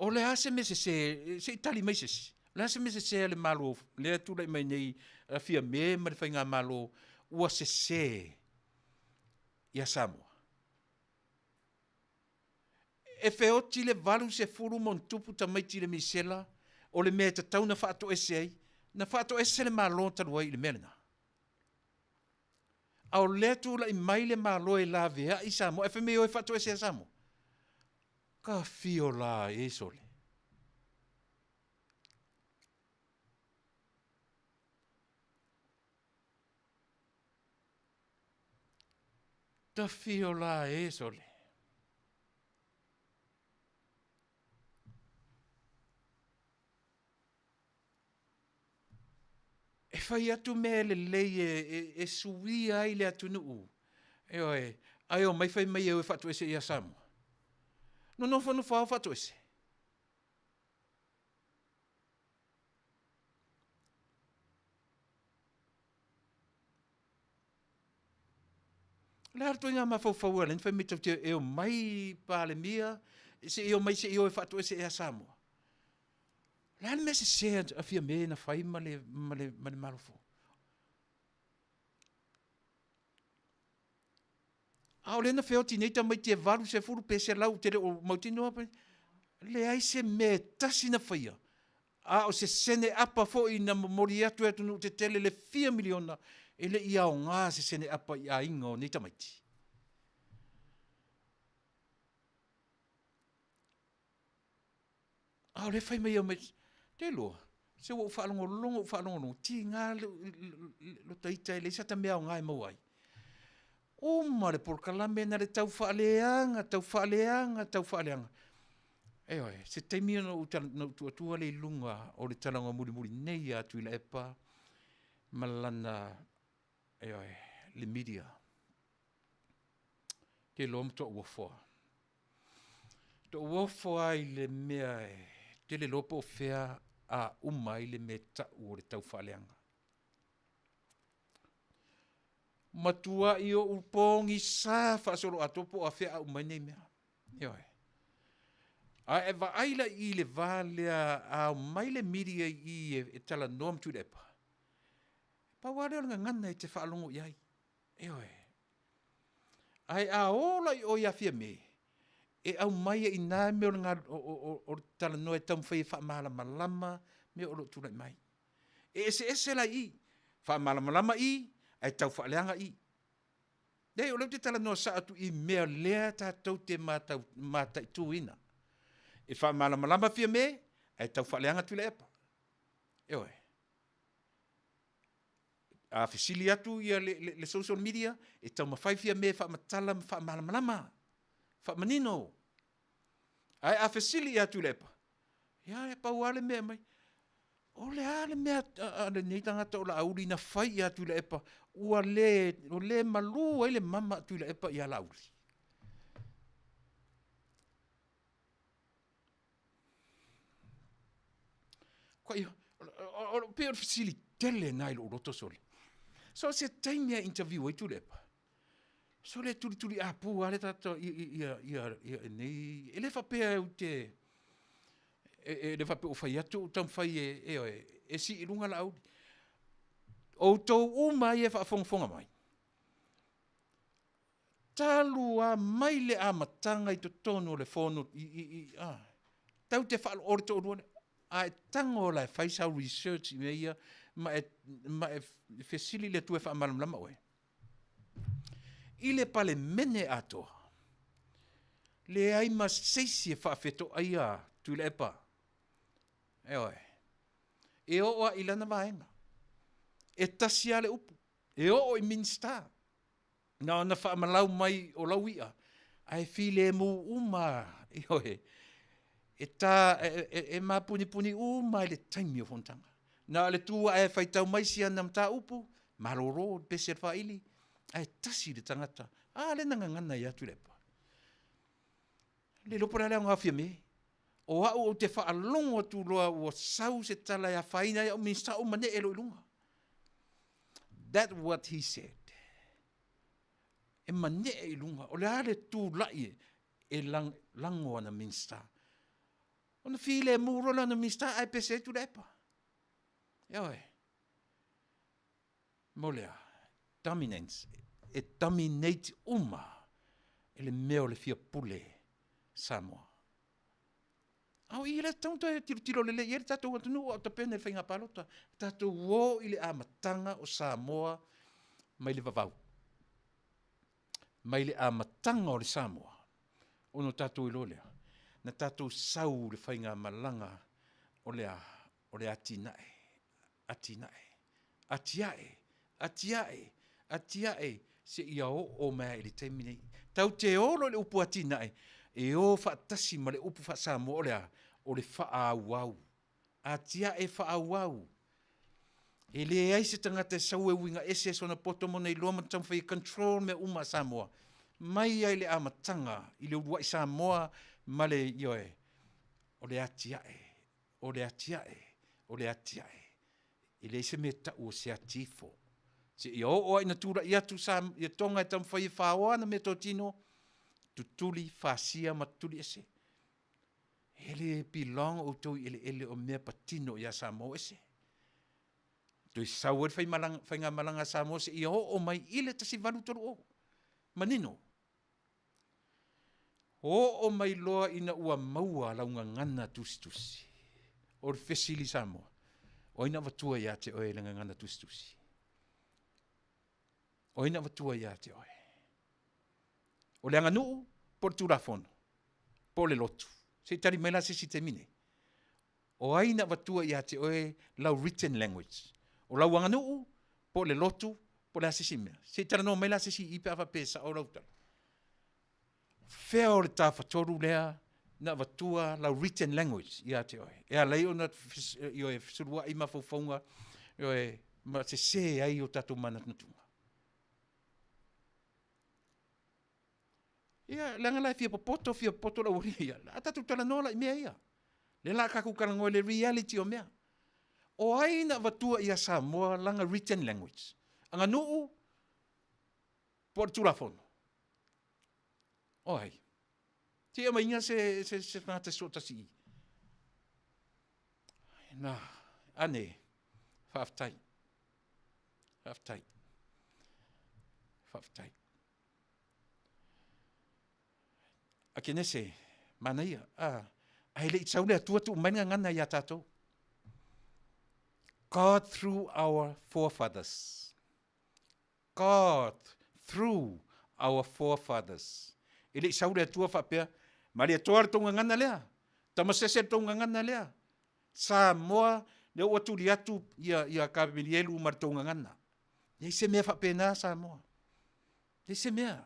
O le a se mea sese, se i tali mai se isi, o le a se mea sese a le Malo lea e tulai mai nei a Fiame ma le Faigamalo ua sese ia Samoa? E feoti le 80+ tamaiti i le misela, o le mea e tatau ona faatoese ai, na faatoese le Malo talu ai i le mea lena. A o lea e tulai mai le Malo e laveai Samoa, ae fai mai e o e faatoese ia Samoa. Tafio la e sole. Tafio la e sole. E fai atu mea lelei e, e, e suia ai le atunuu, ioe, ae omai fai mai e o e faatoese ia Samoa. Nonofonofo lava o faatoese. O le a le ituaiga mafaufau e ala ai ona fai mai tatou te e omai Palemia se i omai se i o e faatoese ea Samoa? O le a le mea sese a Fiame na fai ma le, ma le, ma le Malo fou? A o lea na feoti nei tamaiti e 80 pe 100 ou te le o mautinoa pe leai se mea e tasi na faia a o se sene apa foi na momoli atu e atunuu tetele le fia miliona e le i aoga se sene apa i aiga o nei tamaiti. A o lea e fai mai e omai, te iloa, se ua ou faalogologo ou faalogologo, tiga lo ta ita e leai sata mea aoga e maua ai. Uma le polokalame na le tau faaleaga, tau faaleaga, tau faaleaga. Ioe, se taimi ona ou tuu atua lea i luga o le talanoa mulimuli nei ia Tuilaepa ma lana, ioe, le media. Ou te iloa ua matuai ou ofo lava. Ou ofo lava i le mea e tele iloa po o fea a uma ai le mea e tau o le taufaaleaga. Matuai ou pogisa faasoloatoa po o afea a uma ai nei mea. Ioe. A e vaai la i le va lea a omai le media i i e talanoa ma Tuilaepa, pau lava lea o le gagana e te faalogo i ai. Ioe. Ae a o la i o ia Fiame, e aumai ai i ina mea o le talanoa e taumafai e faamalamalama mea o lo o tulai mai. E eseese la i i, faamalamalama i, ae tau faaleaga i. Leai, o lea ou te talanoa sao atu i mea lea tatou te mataituina. E faamalamalama Fiame, ae tau faaleaga Tuilaepa. Ioe. A fesili atu ia le, le, le social media, e taumafai Fiame e faamatala ma faamalamalama, faamanino. Ae a fesili ia Tuilaepa, ia e pau lava le mea e aumai, o le a le mea a lenei tagata o Laauli na fai ia Tuilaepa ua le, ua le malu ai le mama a Tuilaepa ia Laauli? Pei o le fesili tele lena i lou loto sole. So o se taimi lava e interview ai Tuilaepa, sole e tulituliapu lava le tagata ia nei, e le faapea ou te, e le faapea ua fai atu ou taumafai e, ioe, e sii i luga Laauli. Outou uma ia e faafogafoga mai, talu lava mai le amataga i totonu o le fono i, i, i, a, tau te faalo le toalua lea, a e tago la e fai sau research i mea ia ma e, ma e fesili i le Atua e faamalamalama oe. I le Palemene atoa, leai ma se isi e faafetoaia Tuilaepa. Ioe. E oo lava i lana vaega. E tasi lava le upu, e oo i Minisita. Na ona faamalau mai o lau i'a, ae filemu uma, ioe, e ta, e, e, e mapunipuni uma i le taimi o fonotaga. Na o le tu ae faitau mai si ana mataupu, malolo le pese a le faaili, ae tasi le tagata. A lea na gagana ia Tuilaepa. Le iloa po o le a le aoga o Fiame. O au ou te faalogo atu loa ua sau se tala e afaina ai au Minisita ou manee loa i luga. That what he said. E manee i luga, o le a le tulai e lago ana Minisita. Ona filemu loa lea o ana Minisita ae pese ai Tuilaepa. Ioe. Mo le a? Dominance. E dominate uma e le mea o le fia pule Samoa. A o i lea tatau ona toe tilotilo lelei i ai le tatou atunuu a o tapena i le faiga palota. Tatou o i le amataga o Samoa mai le vavau, mai le amataga o le Samoa, ona o tatou iloa lea, na tatou sau i le faigamalaga o le a? O le atinae, atinae, atiae, atiae, atiae, seia oo mai lava i le taimi nei. Tatou te o loa i le upu atinae, e o faatasi ma le upu faa-Samoa o le a? O le faaauau. Atiae faaauau. E leai se tagata e sau e uiga ese sona poto ma ona iloa ma taumafai e control mea uma a Samoa, mai lava i le amataga i le uluai Samoa ma le, ioe, o le atiae, o le atiae, o le atiae. E leai se mea e tau o se ati ifo, seia oo lava ina tulai atu sa, ia Toga e taumafai e faoa ana meatotino, tutuli, fasia ma tutuli ese. E le belong outou i eleele o mea patino ia Samoa ua ese. Toe sau ai le faigamalaga a Samoa seia oo mai i le 1830. Manino. Oo mai loa ina ua maua lau gagana tusitusi. O le fesili Samoa, o ai na avatua ia te oe le gagana tusitusi? O ai na avatua ia te oe? O le aganuu po o le Tulafono po o le lotu? Se i tali mai la se isi i le taimi lenei. O ai na avatua ia te oe lau written language? O lau aganuu po o le lotu po o le a se isi mea? Se i talanoa mai la se isi i i pe a faapea e sao lau tala. Fea o le Tafatolu lea na avatua lau written language ia te oe? E ala ai ona ioe, fesulua'i mafaufauga, ioe, ma sese ai o tatou manatunatuga. Ia, leaga la e fia popoto, fia popoto le aualii ia. A tatou talanoa la i mea ia. Lea la a tatou talanoa i le reality o mea. O ai na avatua ia Samoa lana written language? Aganuu po o le Tulafono? O ai? Se i aumaiga se, se, se tagata sootasi i. Na, ane, faafetai. Faafetai. Faafetai. Akenese, manaia, a, ae le i sau le Atua tuu mai le gagana ia tatou. God through our forefathers. God through our forefathers. E le i sau le Atua faapea, Malietoa le tou gagana lea, Tamasese le tou gagana lea, Samoa, lea ua tuli atu ia, ia Kamelielu ma le tou gagana. Leai se mea faapena Samoa. Leai se mea.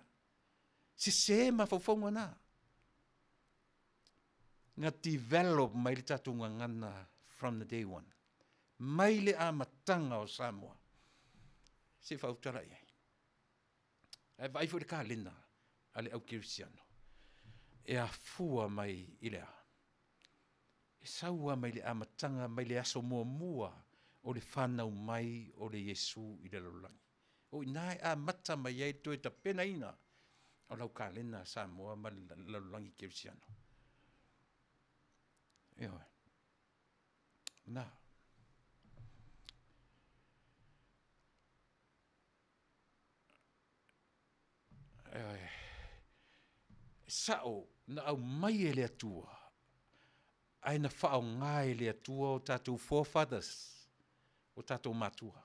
Sese mafaufauga na. Na develop mai le tatou gagana from the day one. Mai le amataga o Samoa. Se i faautala i ai. Ae vaai foi le kalena a le au kerisiano e afua mai i le a? E sau lava mai le amataga mai le aso muamua o le fanau mai o le Iesu i le lalolagi. O i ina e amata mai ai le toe tapenaina o lau kalena Samoa ma le lalolagi kerisiano. Ioe. Na. E sao na aumai e le Atua, ae na faaaoga e le Atua o tatou forefathers, o tatou matua.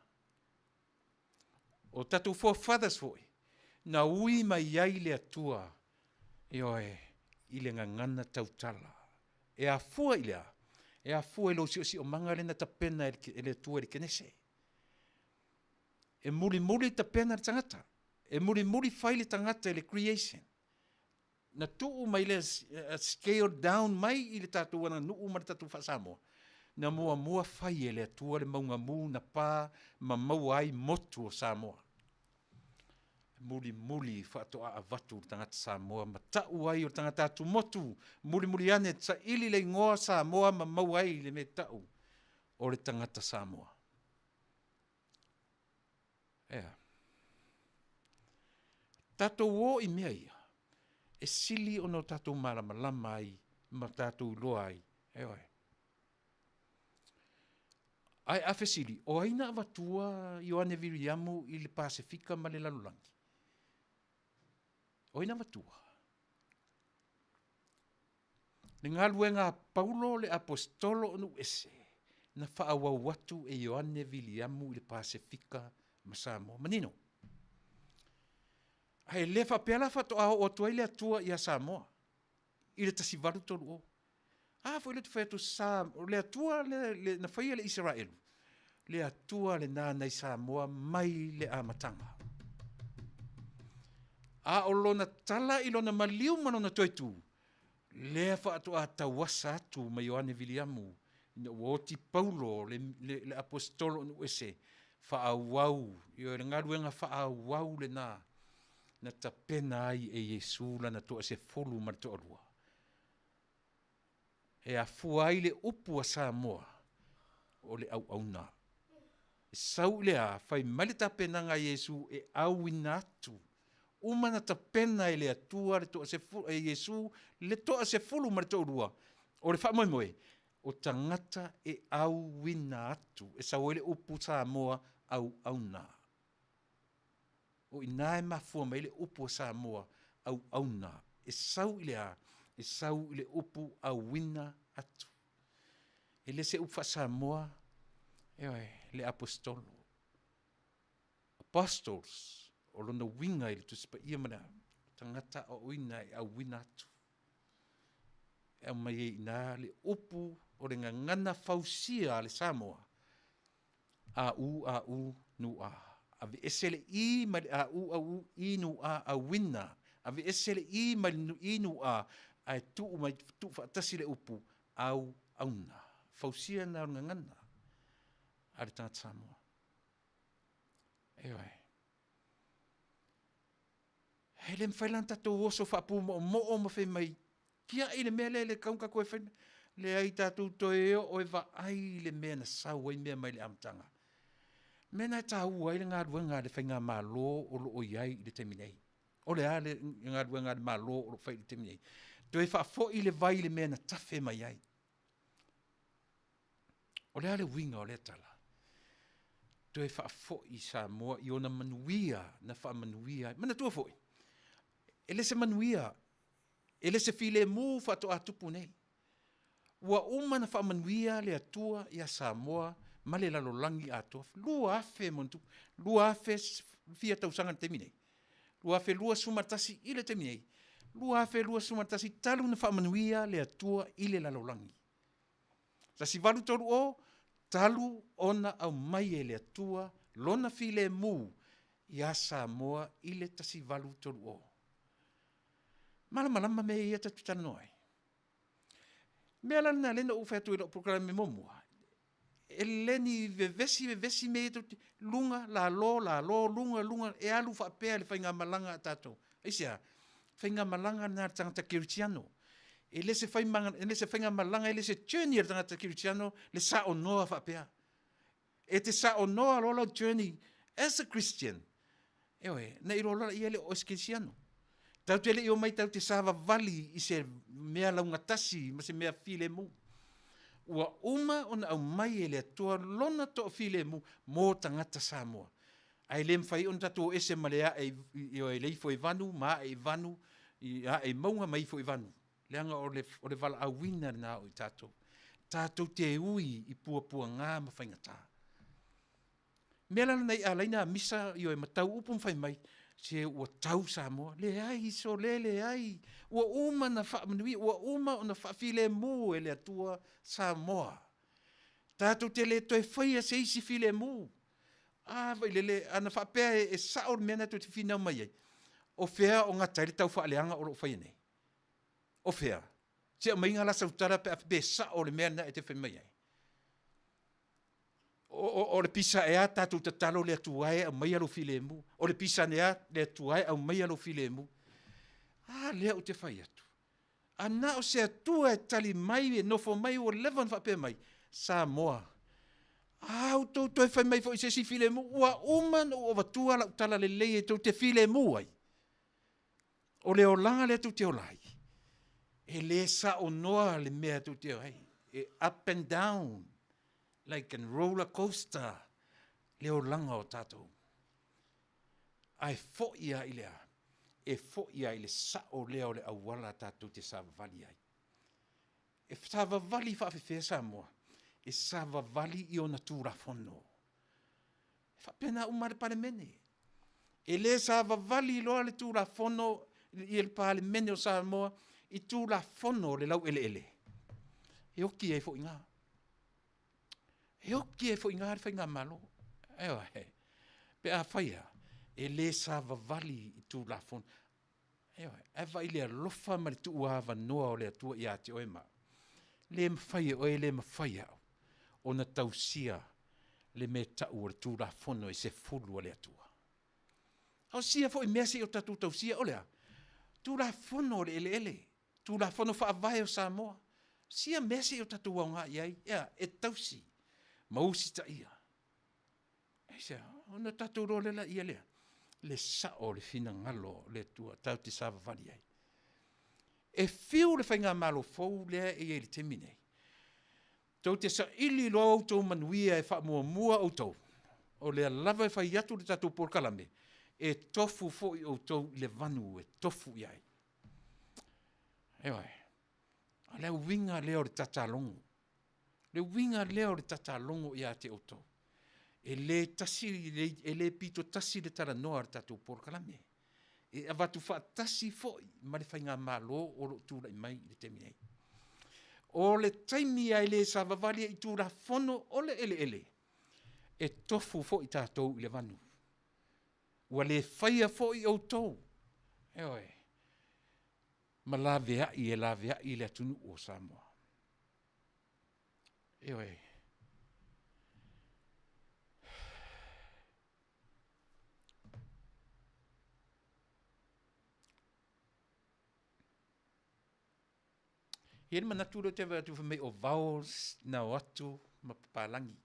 O tatou forefathers foi, Na ui mai ai le Atua, ioe, i le gagana tautala. E afua i le a? E afua i lou siosiomaga lea na tapena e le Atua i le Kenese. E mulimuli tapena le tagata, e mulimuli fai le tagata i le creation. Na tuu mai le scale down mai i le tatou aganuu ma le tatou faa-Samoa, na muamua fai e le Atua le mauga mu na pa ma maua ai motu o Samoa. Mulimuli faatoa avatu i le tagata Samoa ma tau ai o le tagata atumotu, mulimuli ane saili le igoa Samoa ma maua ai le mea e tau o le tagata Samoa. Ea. Tatou o i mea ia, e sili ona o tatou malamalama ai ma tatou iloa ai, ioe. Ae a fesili, o ai na avatua Ioane Viliamu i le Pasefika ma le lalolagi? O ai na avatua? Le galuega a Paulo le Aposetolo o nuuese, na faaauau atu e Ioane Viliamu i le Pasefika ma Samoa. Manino. Ae le faapea la faatoa oo atu ai le Atua ia Samoa i le 1830. A foi lea ou te fai atu sa, o le Atua le na faia le Isaraelu, le Atua lena nai Samoa mai le amataga. A o lona tala i lona maliu ma lona toe tu, lea faatoa tauasa atu ma Ioane Viliamu ina ua oti Paulo le, le, le aposetolo o nuuese, faaauau, ioe, le galuega faaauau lena na tapena ai e Iesu lana toasefulu ma le toalua. E afua ai le upu a Samoa, o le auauna. E sau i le a? Fai mai le tapenaga a Iesu e auina atu, uma ona tapena e le Atua le e Iesu le toasefulu ma le toalua, o le faamoemoe, o tagata e auina atu, e sau ai le upu Samoa, auauna. O i ina e mafua mai ai le upu a Samoa, auauna. E sau i le a? E sau i le upu auina atu. E le o se upu faa-Samoa, ioe, le aposetolo, apostles, o lona uiga i le Tusi Paia ma le tagata aoaoina e auina atu. E aumai ai i ina le upu o le gagana fausia a le Samoa, a u a u n a. Aveese le i mai le a u a u i n a auina, aveese le i mai le i n a ae tuu mai, tuufaatasi le upu auauna. Fausia lena o le gagana a le tagata Samoa. Ioe. E le mafai la ona tatou oso faapumoomoo ma fai mai, tiai le mea lea e le tatau ona tatou faia. Leai, tatou toe o e vaai le mea na sau ai mea mai le amataga. O le mea lena e taua ai le galuega a le Faigamalo o lo o i ai i le taimi nei. O le a le galuega a le Malo o lo o fai i le taimi nei? Toe faafoi le vai i le mea na tafe mai ai. O le a le uiga o lea tala? Toe faafoi Samoa i ona manuia na faamanuia ai. Manatua foi, e le se manuia, e le se filemu faatoa tupu nei. Ua uma ona faamanuia le Atua ia Samoa ma le lalolagi atoa, 2000+, 2000 fia tausaga i le taimi lenei? 2021 i le taimi nei, 2021 talu ona faamanuia le Atua i le lalolagi. 1830 talu ona aumai e le Atua Lona filemu ia Samoa i le 1830. Malamalama mea ia tatou te talanoa ai? O le mea la lena lea na ou fai atu ai i lau polokalame muamua, e le ni vevesi vevesi mea ia tou te, luga, lalo, lalo, luga, luga, e alu faapea le faigamalaga a tatou. Aisea? Faigamalaga lena a le tagata kerisiano. E le se faigamalaga, e le se journey a le tagata kerisiano le saonoa faapea. E te saonoa loa lau journey as a Christian, ioe, ona e iloa loa lea e le o oe o se kerisiano. Tatou te le i omai tatou te savavali i se mea laugatasi ma se mea filemu. Ua uma ona aumai e le Atua Lona toafilemu mo tagata Samoa. Ae le mafai ona tatou o ese ma le ae i le ifo i vanu ma ae i vanu, ae i mauga ma ifo i vanu, leaga o le, o le valaauina lena o i tatou. Tatou te ui i puapuaga ma faigata. O le mea la lena i alaina misa, ioe, ma tau upu ma fai mai. Se ua tau Samoa. Leai, sole leai. Ua uma na faamanuia, ua uma ona faafilemu e le Atua Samoa. Tatou te le toe faia se isi filemu. A vailele, ana faapea e sao le mea lena tou te finau mai ai, o fea o gata ai le taufaaleaga o lo o faia nei? O fea? Se aumaiga la sau tala pe a faapea e sao le mea lena e te fai mai ai. O le pisa ea tatou tatalo le Atua e aumaia lou filemu? O le pisa ane a le Atua e aumaia lou filemu? A lea ou te fai atu, a na o se Atua e tali mai e nofo mai ua leva ona faapea mai, Samoa, a outou toe fai mai foi i se isi filemu, ua uma ona ou avatua lau talalelei e tou te filemu ai. O le olaga lea tou te ola ai, e le saonoa le mea tou te o ai, e up and down like an roller coaster le olaga o tatou. Ae foi lava i le a? E foi lava i le sao lea o le auala tatou te savavali ai. E savavali faapefea Samoa? E savavali i ona Tulafono. E faapena uma lava le Palemene. E le savavali loa le Tulafono i le Palemene o Samoa i Tulafono o le laueleele, e oti ai foi i ina. E oti ai foi i ina le faigamalo. Ioe. Pe afai lava e le savavali i Tulafono. Ioe. Ae vaai i le alofa ma le tuuavanoa o le Atua ia te oe ma au. E le mafai e oe, e le mafai e au ona tausia le mea e tau o le Tulafono e 10 a le Atua. A o sia foi mea se i o tatou tausia, o le a? Tulafono o le eleele, Tulafono Faavae o Samoa, sia mea se i o tatou aoga i ai, e a? E tausi ma usitaia. Aisea? Ona tatou iloa lea laia lea, le sao o le finagalo o le Atua tatou te savavali ai. E fiu le faigamalo fou lea e i ai i le taimi lenei, tou te saili loa outou manuia e faamuamua outou, o lea lava e fai atu le tatou polokalame, e tofu foi outou i le vanu e tofu i ai. Ioe. O le uiga lea o le tatalogo, le uiga lea o le tatalogo ia te outou. E le tasi, e le pito tasi le talanoa a le tatou polokalame, e avatu faatasi foi ma le faigamalo o lo o tulai mai i le taimi nei. O le taimi lava e le savavali ai i Tulafono o le eleele, e tofu foi tatou i le vanu. Ua le faia foi outou, ioe, ma laveai e laveai le atunuu o Samoa. Ioe. E i ai le manatu lea ou te vaai atu fai mai o vowels na o atu ma papalagi.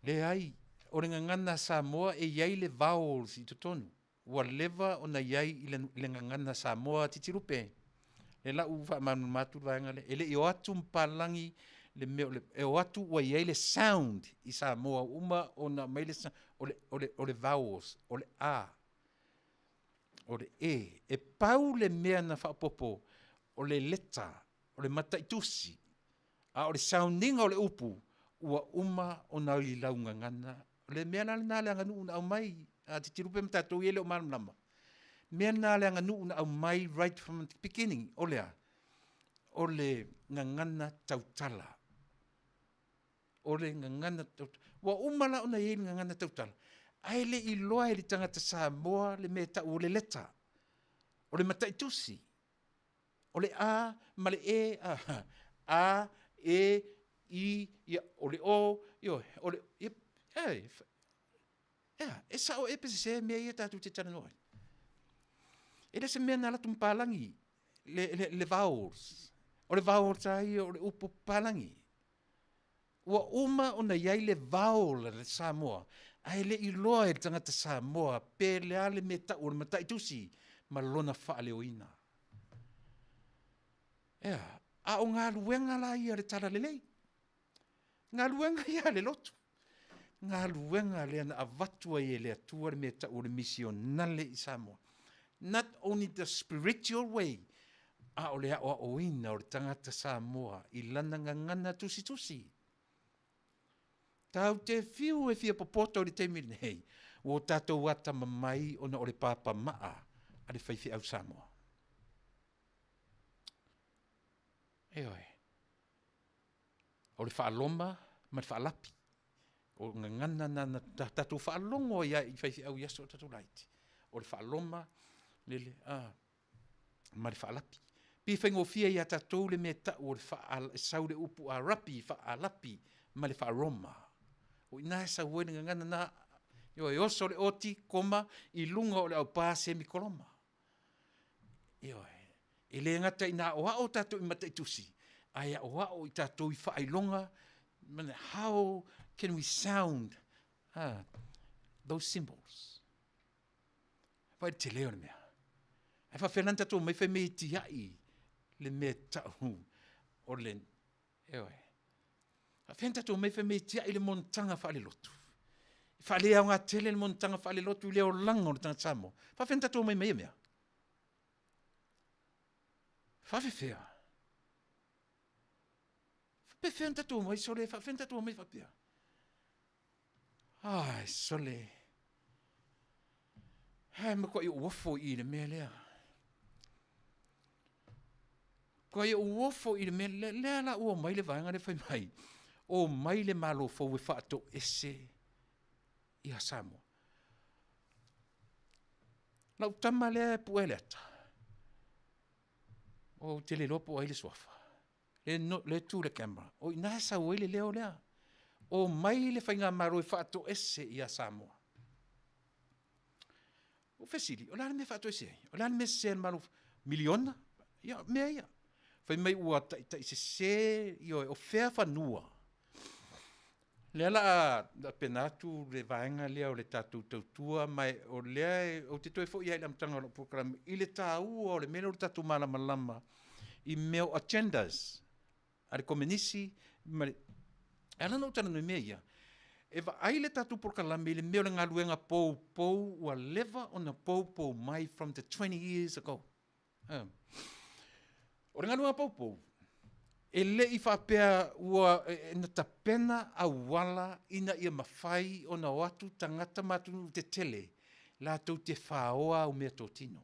Leai, o le gagana Samoa e i ai le vowels i totonu, ua leva ona i ai i le gagana Samoa Titilupe. O lea la ua faamalamalama atu le vaega lea, e le i o atu ma papalagi le mea o le, e o atu ua i ai le sound i Samoa ua uma ona aumai le sound, o le vowels, o le a, o le e. E pau le mea na faaopoopo o le leta, o le mataitusi, a o le sound ina o le upu, ua uma ona i lau gagana. O le mea la lena a le aganuu na aumai a Titilupe ma tatou ia e le o malamalama, mea lena a le aganuu na aumai right from the beginning, o le a? O le gagana tautala. O le gagana tautala. Ua uma la ona i ai le gagana tautala, ae le i iloa e le tagata Samoa le mea e tau o le leta, o le mataitusi, o le a ma le e, a, e, i, ia, o le o, ioe, o le, ia, e, e sao ea pe sese mea ia tatou te talanoa ai? E le o se mea na alu atu ma papalagi le vowels. O le vowels lava ia o le upu papalagi. Ua uma ona i ai le vowel a le Samoa, ae le i iloa e le tagata Samoa pe le a le mea e tau o le mataitusi ma lona faaleoina. Ea, a o galuega la ia a le Talalelei, galuega ia a le lotu, galuega lea na avatu ai e le Atua le mea e tau o le misionale i Samoa. Not only the spiritual way, a o le aoaoina o le tagata Samoa i lana gagana tusitusi. Tatou te fiu e fia popoto i le taimi lenei, Ua o tatou atamamai ona o le papamaa a le faifeau Samoa. Ioe. O le faa-Roma ma le faa-Lapi. O gagana na na tatou faalogo ai lava i faifeau i aso a o tatou laiti, o le faa-Roma le ma le faa-Lapi. E pei e faigofie ia tatou le mea e tau o le faa e sau le upu Arapi faa-Lapi ma le faa-Roma. O i ina e sau ai le gagana na, ioe, e oso le oti, koma, i luga o le aupā semikoloma. Ioe, e le gata ina aoao tatou i mataitusi, ae aoao i tatou i faailoga, how can we sound those symbols? Vaai i le tele o le mea. Ae faapefea la ona tatou omai fai mea e tiai le mea e tau o le, ioe. E faapefea ona tatou omai fai mea e tiai le monotaga faalelotu? E faaleaoga tele le monotaga faalelotu i le olaga o le tagata Samoa. E faapefea ona tatou omai ma ia mea? E faapefea? Pe fea ona tatou omai sole, e faapefea ona tatou omai faapea? Ai sole, e matuai ou ofo i i le mea lea. Matuai ou ofo i le mea lea, lea la ua omai le vaega lea fai mai, omai le Malo fou e faatoese ia Samoa. Lau tama lea e pue le ata, ou te le iloa po o ai le suafa, lea e tu i le camera, o i ina e sau ai le leo lea, omai le faigamalo e faatoese ia Samoa. Ou fesili, o le a le mea e faatoese ai? O le a le mea e sese ai i le Malo? Miliona? Ia o mea ia. Fai mai ua taitaisese, ioe, o fea fanua? O lea o le a appena atu le vaega lea o le tatou tautua, ma o lea ou te toe foi lava i le amataga o lau polokalame i le taua o le mea lea o le tatou malamalama i mea o agendas a le Komenisi ma le… E ala ona ou talanoa i mea ia, e vaai le tatou polokalame i le mea o le galuega poupou ua leva ona poupou mai from the 20 years ago. O le galuega poupou, e le i faapea na tapena auala ina ia mafai ona o atu tagata ma atunuu tetele latou te faoa au meatotino.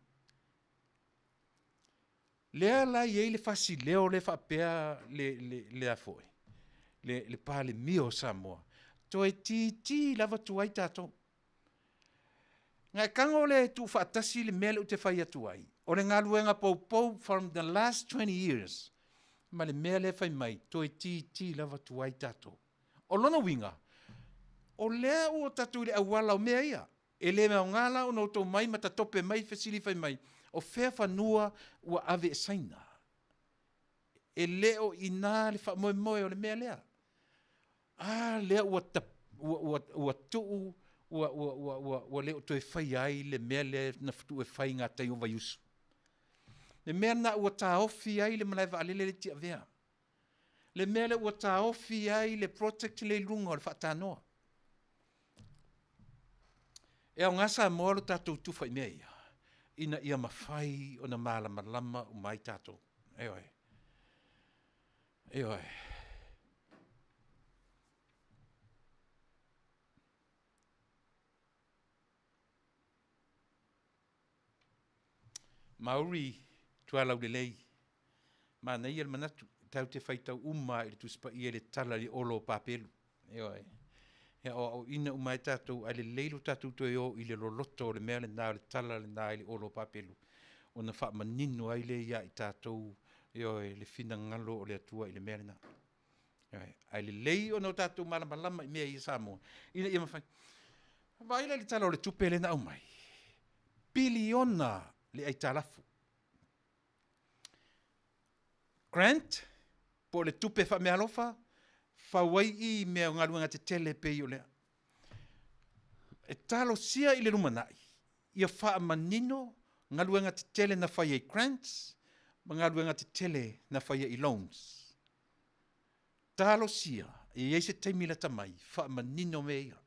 Lea la e i ai le fasi leo lea e faapea le Palemia o Samoa, toeitiiti lava tuai tatou. Na e tago lea e tuufaatasi le mea lea ou te fai atu ai, o le galuega poupou from the last 20 years ma le mea lea e fai mai toeitiiti lava tuai tatou. O lona uiga, o lea ua tatou i le auala o mea ia. E le aoga la ona outou omai ma tatope mai fesili fai mai, o fea fanua ua ave e Saina? E le o i ina le faamoemoe o le mea lea. A lea ua tuu ua le o toe faia ai le mea lea na tuu e fai i gatai o Vaiusu. Le mea lena ua taofi ai le malaevaalele lea i Tiavea. Le mea lea ua taofi ai le project lea i luga o le faatanoa. E aoga Samoa lo tatou tufa i mea ia, ina ia mafai ona malamalama uma ai tatou. Ioe, ioe. Mauri Tualaulelei, manaia le manatu, tatou te faitau uma lava i le Tusi Paia i le tala i le olo o Papelu. Ioe. E aoaoina uma ai tatou, ae lelei lo tatou toe o i le loloto o le mea lena o le tala lena i le olo o Papelu, ona faamanino ai lea ia i tatou, ioe, le finagalo o le Atua i le mea lena. Ioe. Ae lelei ona tatou malamalama i mea ia Samoa, ina ia mafai. Vaai la i le Tala o le Tupe lea na aumai, piliona le aitalafu. Grant po o le tupe faameaalofa, fau ai i i mea o galuega tetele e pei o le… E talosia i le lumanai ia faamanino galuega tetele na faia i grants ma galuega tetele na faia i loans. Talosia e i ai se taimi lata mai faamanino mea ia.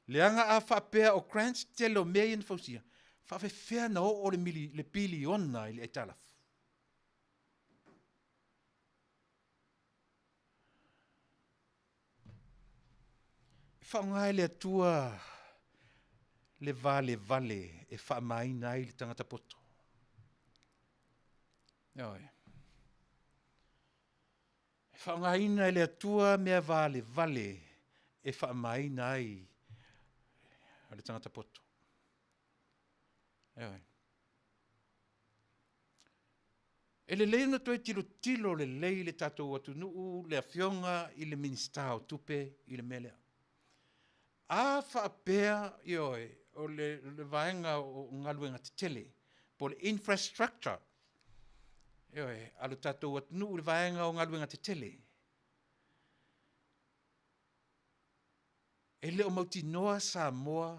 Leaga a faapea o grants tele o mea ia na fausia, e faapefea ona oo le piliona i le aitalafu? E faaaoga e le Atua. Le valevale e faamaina ai le tagata poto. Ioe. E faaaogaina e le Atua mea valevale e faamaina ai le tagata poto. Ioe. E lelei ona toe tilotilo lelei le tatou atunuu, le Afioga i le Minisita o Tupe i le mea lea. A faapea, ioe, o le vaega o galuega tetele po o le infrastructure, ioe, a lo tatou atunuu i le vaega o galuega tetele, e le o mautinoa Samoa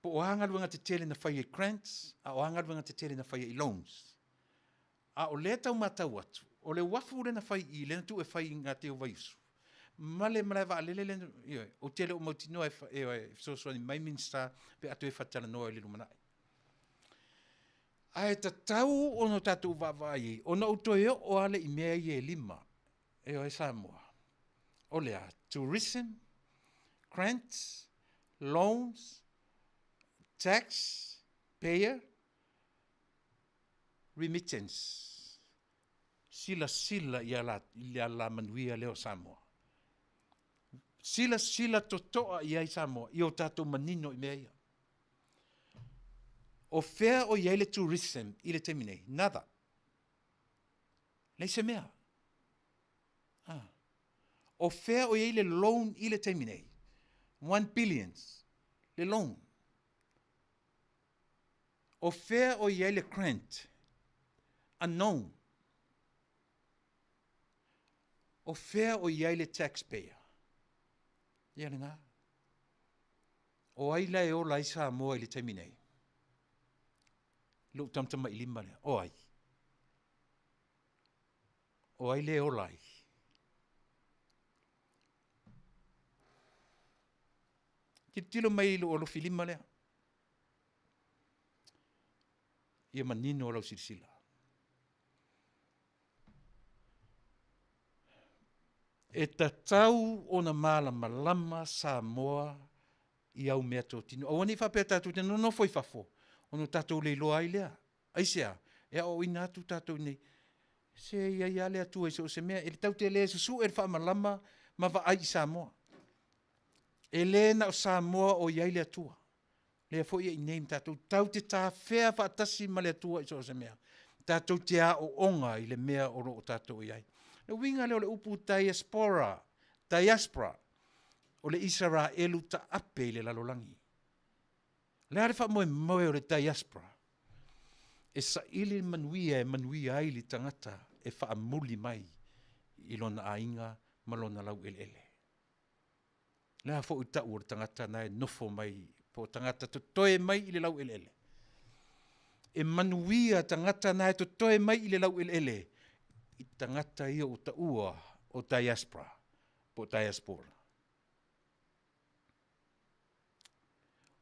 po o a galuega tetele na faia i grants a o a galuega tetele na faia i loans. A o lea e tau matau atu, o le uafu lea na fai i i lea na tuu e fai i gatai o Vaiusu ma le malae vaalele lea na, ioe, ou te le o mautinoa e fesoasoani mai Minisita pe a toe faatalanoa i le lumanai. Ae tatau ona tatou vaavaai i ai, ona ou toe oo lava lea i mea ia e 5, ioe Samoa. O le a? Tourism, Grants, Loans, Tax Payer, Remittance. Silasila i le alamanuia lea o Samoa. Silasila totoa i ai Samoa ia o tatou manino i mea ia. O fea o i ai le tourism i le taimi nei? Nada. Leai se mea. O fea o i ai le loan i le taimi nei? 1 billions le loan. O fea o i ai le grant? Unknown. O fea o i ai le taxpayer? Ia lena. O ai la e ola ai Samoa i le taimi nei? Lou tamatamailima lea. O ai? O ai le ola ai? Tilotilo mai i lou alofilima lea. Ia manino lau silasila. E tatau ona malamalama Samoa i au meatotino, aua ne i faapea tatou te nonofo i fafo ona tatou le iloa ai lea. Aisea? E aoaoina atu tatou i inei, se e i ai lava le Atua i so o se mea. E tatou te le susue le faamalama ma vaai i Samoa. E le na o Samoa o i ai le Atua, o lea foi e i inei ma tatou. Tatou te tafea faatasi ma le Atua i so o se mea, tatou te aooga i le mea o lo o tatou i ai. O le uiga lea o le upu diaspora, diaspora, o le Isaraelu taape i le lalolagi. O le a le faamoemoe o le diaspora? E saili le manuia e manuia ai le tagata e faamuli mai i lona aiga ma lona laueleele. O le a foi le tau o le tagata na e nofo mai po o tagata totoe mai i le laueleele? E manuia tagata na e totoe mai i le laueleele i tagata ia ua taua o diaspora po o diaspora.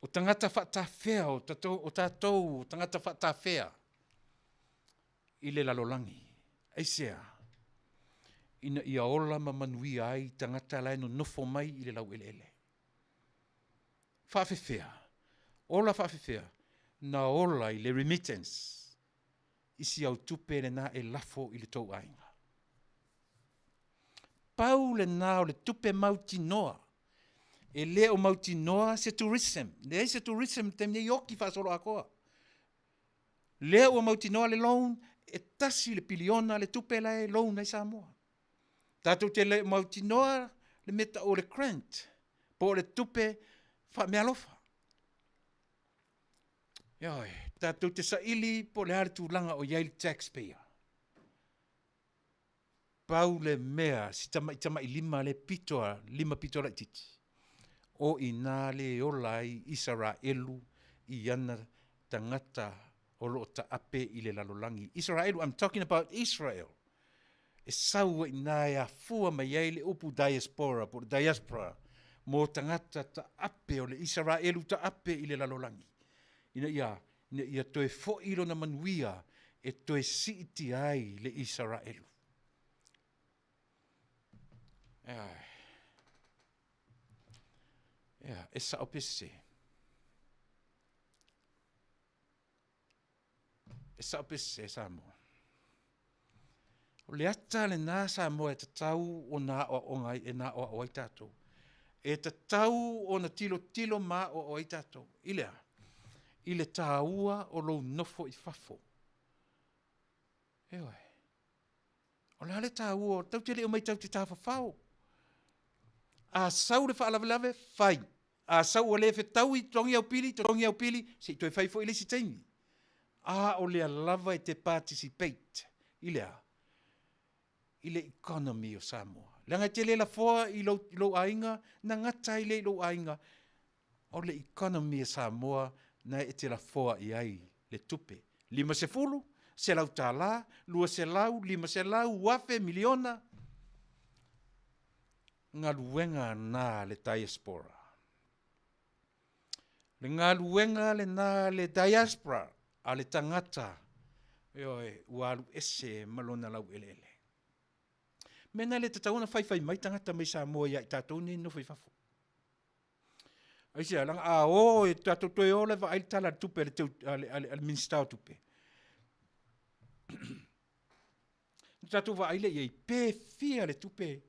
O tagata faatafea, o tatou o tagata faatafea i le lalolagi. Aisea? Ina ia ola ma manuia ai tagata la e nonofo mai i le laueleele. Faafefea? Ola faafefea? Na ola i le remittance, i si au tupe lena e lafo i le tou aiga. Pau lena o le tupe mautinoa. E le o mautinoa se tourism, leai se tourism i le taimi nei, oki faasoloatoa. Lea ua mautinoa le loan, e $1 piliona le tupe la e loan ai Samoa. Tatou te le mautinoa le mea tau o le grant, po o le tupe faameaalofa. Ioe, tatou te saili po o le a le tulaga o i ai le taxpayer. Pau le mea, si tamatamailima lea pito a lima pito laitiiti, o i ina le ola ai Isaraelu i ana tagata o lo o taape i le lalolagi. Isaraelu, I'm talking about Israel. E sau ai i ina e afua mai ai le upu diaspora po o le diaspora mo tagata taape o le Isaraelu taape i le lalolagi, ina ia ina ia toe foi lona manuia e toe siitia ai le Isaraelu. Ia, e sao pe sese? E sao pe sese Samoa? O le ata lena Samoa e tatau ona aoaoga ai, e na aoao ai tatou. E tatau ona tilotilo ma aoao ai tatou, i le a? I le taua o lou nofo i fafo. Ioe, o le a le taua, tatou te le omai tatou te tafafao. A sau le faalavelave, fai. A sau ua le fetaui totogi au pili, totogi au pili, se i toe fai foi le isi taimi. A o lea lava e te participate i le a? I le economy o Samoa. Leaga e te le lafoa i lou aiga, na gata ai lea i lou aiga, o le economy a Samoa na e te lafoa i ai le tupe, $50, $100, $200, $500, $1000, miliona, galuega na a le diaspora. O le galuega lena a le diaspora a le tagata, ioe, ua alu ese ma lona laueleele. O le mea lena e le tatau ona faifai mai tagata mai Samoa ia i tatou nei e nonofo i fafo. Aisea? Leaga a o e tatou toe o la e vaai le Tala o le Tupe a le Minisita o Tupe, ona tatou vaai lea i ai, pe fia le tupe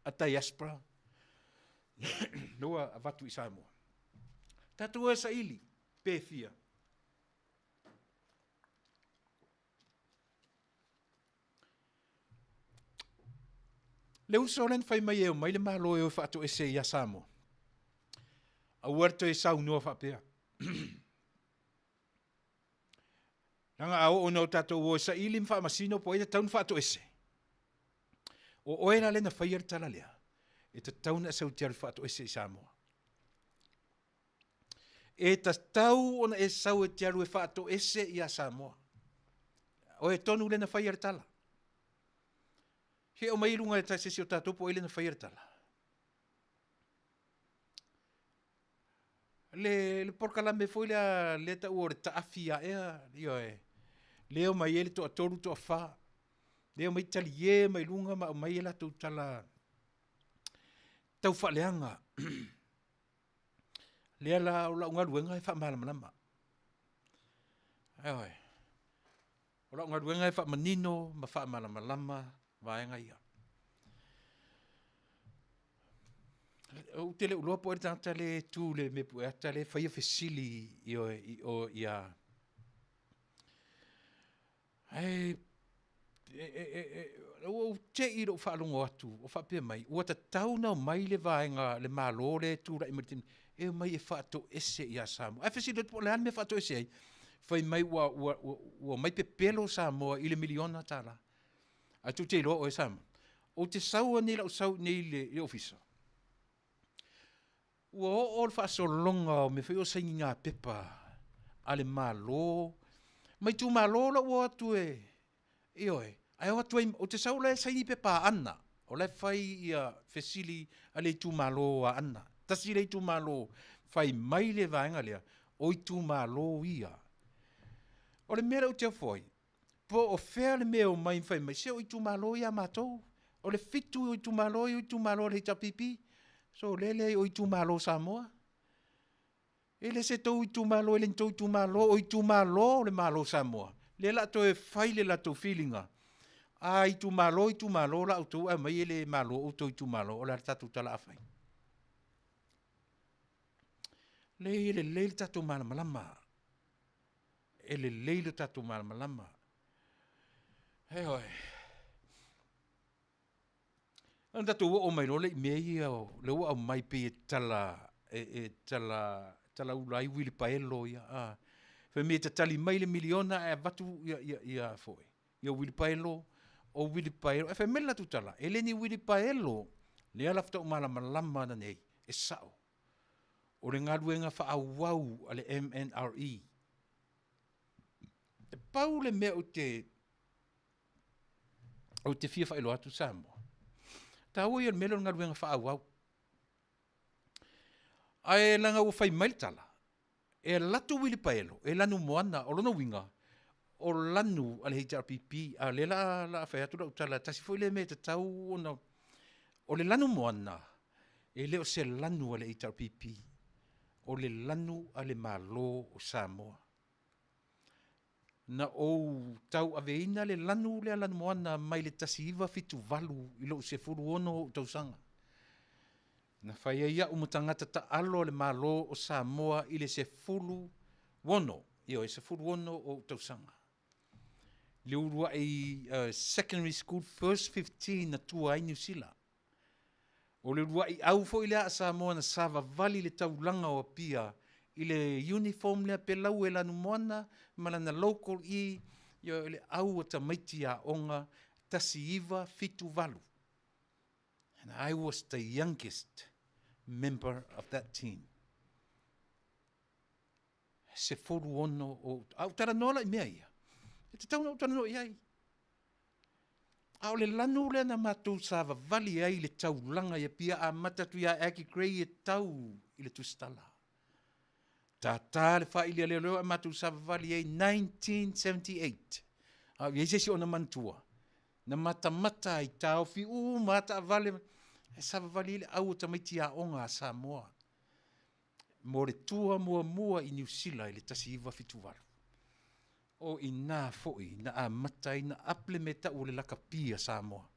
a diaspora lea ua avatu i Samoa. Tatou o e saili pe fia. Le uso lea na fai mai e omai le Malo e o e faatoese ia Samoa, aua le toe saunoa faapea. Leaga a oo ina o tatou o e saili ma faamasino po o ai e tatau ona faatoese, o oe la lea na faia le tala lea, e tatau ona e sau e te alu e faatoese i Samoa. E tatau ona e sau e te alu e faatoese ia Samoa. O oe tonu lea na faia le tala. Se aumai i luga e se isi o tatou po o ai lea na faia le tala. Le polokalame foi lea e taua o le taafi a ea, ioe, lea e omai ai le toatolu toafa, lea e omai talie mai luga ma aumai a latou tala taufaaleaga. Lea la o lau galuega e faamalamalama, ioe. O lau galuega e faamanino ma faamalamalama vaega ia. Ou te le o iloa po o ai le tagata lea e tu i le mea pueata lea e faia fesili ioe, i o i a ae ua ou te i i lou faalogo atu o faapea mai, ua tatau ona omai le vaega le Malo lea e tulai mai i le taimi lenei, e omai e faatoese ia Samoa. Ae fesili atu po o le a le mea e faatoese ai? Fai mai ua omai pepelo Samoa i le $1miliona. Ae tou te iloa oe Samoa, ou te sau ai nei lou sau i inei i le Ofisa, ua oo le faasologa o mea foi ia o sainiga pepa a le Malo ma itumalo la ua o atu e, ioe, ae o atu ai, ou te sau o la e saini pepa a Aana, o la e fai fesili a le itumalo o Aana. Tasi lea itumalo, fai mai le vaega lea, o itumalo ia. O le mea lea ou te ofo ai, po o fea le mea e omai ma fai mai, se o itumalo ia a matou, o le 7 o itumalo ia o itumalo a le HRPP. Sole leai o itumalo o Samoa. E le se tou itumalo e le ni tou itumalo, o itumalo o le Malo o Samoa, lea o le a toe fai le latou filiga, a itumalo itumalo la outou ae omai e le malo outou itumalo, o le a le tatou tala a fai? Leai e lelei lo tatou malamalama, e lelei lo tatou malamalama. Ioe. Ona tatou oo mai loa lea i mea ia o lea ua aumai pei e tala e talaula ai uilipaelo ia a? Fai mai e tatali mai le $1miliona ae avatu uilipaelo, o uilipaelo. Ae fai mai le latou tala, e le ni uilipaelo, lea la faatoa ou malamalama ananei, e sao. O le galuega faaauau a le MNRE. E pau le mea ou te fia faailoa atu Samoa, taua ia o le mea lea o le galuega faaauau. Ae leaga ua fai mai le tala, e alu atu uilipaelo e lanumoana, o lona uiga, o lanu a le HRPP, a o lea o le a fai atu lau tala, tasi foi lea mea e tatau ona… O le lanumoana, e le o se lanu a le HRPP, o le lanu a le Malo o Samoa. Na ou tauaveina le lanu lea lanumoana mai le 1978 i lou 16 ou tausaga. Na fai ai au ma tagata taalo a le Malo o Samoa i le 16, ioe, 16 ou tausaga. I le uluai Secondary School First 15 na tua ai Niu Sila. O le uluai au foi lea a Samoa na savavali i le taulaga o Apia i le uniform lea pelau e lanumoana ma lana local i, ioe, o le au a tamaiti aoga 1978. And I was the youngest member of that team. 16 o, a ou talanoa la i mea ia, e tatau ona ou talanoa i ai. A o le lanu lea na matou savavali ai i le taulaga i Apia, amata atu ia Aggie Grey e tau i le Tusitala. Tata le faili a leoleo ae matou savavali ai 1978. A o i ai se isi o na manatua, na matamata ai, taofi uma lava taavale, ae savavali ai le au o tamaiti aoga a Samoa mo le tua muamua i Niu Sila i le 1978. O i ina foi na amata ai ona up le mea e tau o le lakapi a Samoa.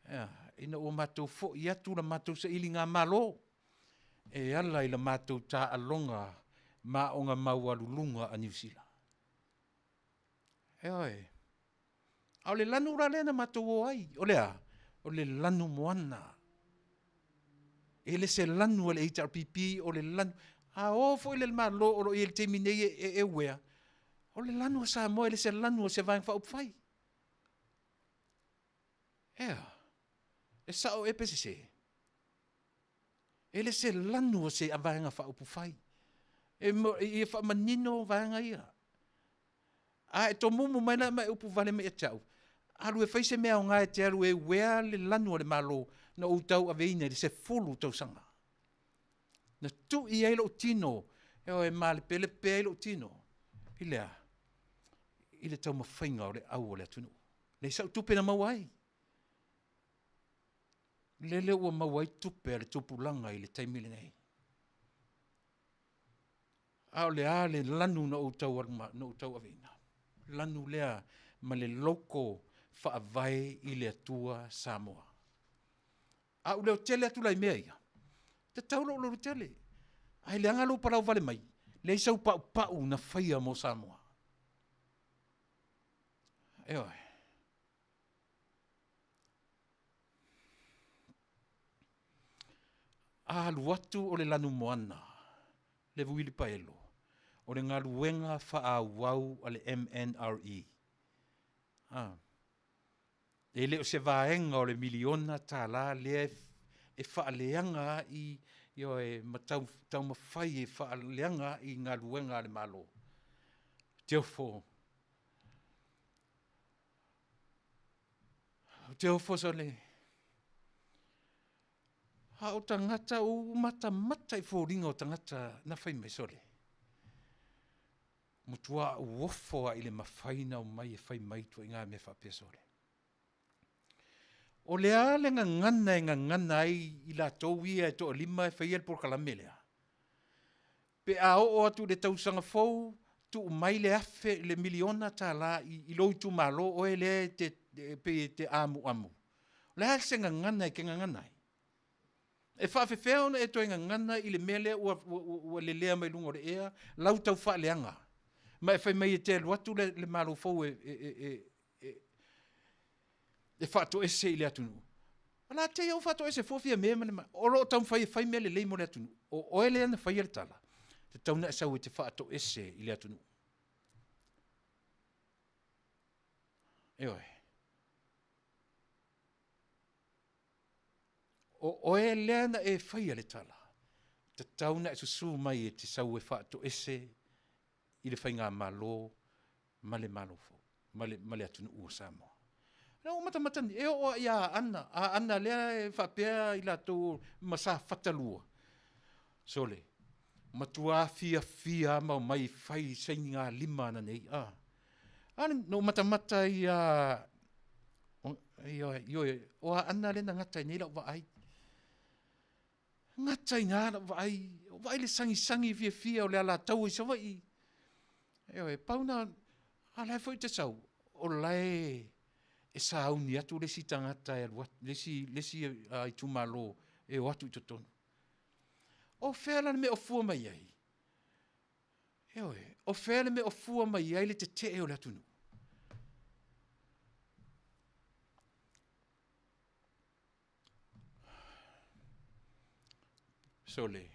Ea, ina ua matou foi atu la matou sailigamalo e ala i la matou taaloga ma aoga maualuluga a Niu Sila. Ioe. A o le lanu la lea na matou o ai, o le a? O le lanu moana. E le se lanu a le HRPP, o le lanu, a o foi le Malo o lo o i ai i le taimi nei e uea, o le lanu a Samoa e le se lanu a se Vaega Faaupufai. Ea, e sao ea pe sese? E le se lanu a se Vaega Faaupufai. E ia faamanino vaega ia. A e tomumu mai la ma e upu vale mai ia te au, alu e fai se mea aoga e te alu e uea le lanu a le Malo na ou tauaveina i le 10 tausaga. Na tui ai lou tino, ioe, malepelepe ai lou tino, i le a? I le taumafaiga o le au o le atunuu. Leai sau tupe na maua ai. Lele ua maua ai tupe a le tupulaga i le taimi lenei. A o le a le lanu na ou tauaveina? Lanu lea ma le logo Faavae i le Atua Samoa. A ou leotele atu la i mea ia, e tatau lou leotele, ae leaga lou palauvale mai, leai sau paupau na faia mo Samoa. Ioe. A alu atu o le lanumoana, le uilipaelo, o le galuega faaauau a le MNRE. A. E le o se vaega o le miliona tala lea e faaleaga ai, ioe, ma taumafai e faaleaga ai galuega a le Malo. Ou te ofo sole, a o tagata ua ou matamata i foliga o tagata na fai mai, sole, matua ou ofo lava i le mafai ona omai e fai mai ituaiga mea faapea, sole. O le a le gagana e gagana ai i latou ia e toalima e faia le polokalame lea? Pe a oo atu i le tausaga fou tuu mai le $1,000, le miliona tala i lou itumalo oe lea e pei e te amuamu. O le a se gagana e te gagana ai? E faapefea ona e toe gagana i le mea lea ua lelea mai luga o le ea lau tau faaleaga, ma e fai mai e te alu atu le Malo fou e faatoese i le atunuu? O le a te i a ua faatoese fua Fiame ma le o lo o taumafai e fai mea lelei mo le atunuu. O oe lea na faia le tala, e tatau ona e sau e te faatoese i le atunuu. Ioe. O oe lea na e faia le tala, e tatau ona e susu mai e te sau e faatoese i le Faigamalo ma le Malo fou, ma le atunuu o Samoa. Na ou matamata, e oo lava ia Aana, Aana lea e faapea i latou ma Safata 2, sole, matua fiafia lava ma omai e fai sainigalima ananei. Na ou matamata ai ia, ioe, o Aana lea na gata ai nei lau vaai. Gata ai i ina lau vaai, vaai i le sagisagi fiafia o le Alataua i Savaii. Ioe, pau na. A la e foi te sau, o la e e sauni atu le isi tagata e alu atu, le isi, le isi itumalo e o atu i totonu. O fea la le mea o fua mai ai? Ioe, o fea le mea o fua mai ai le tetee o le atunuu? Sole,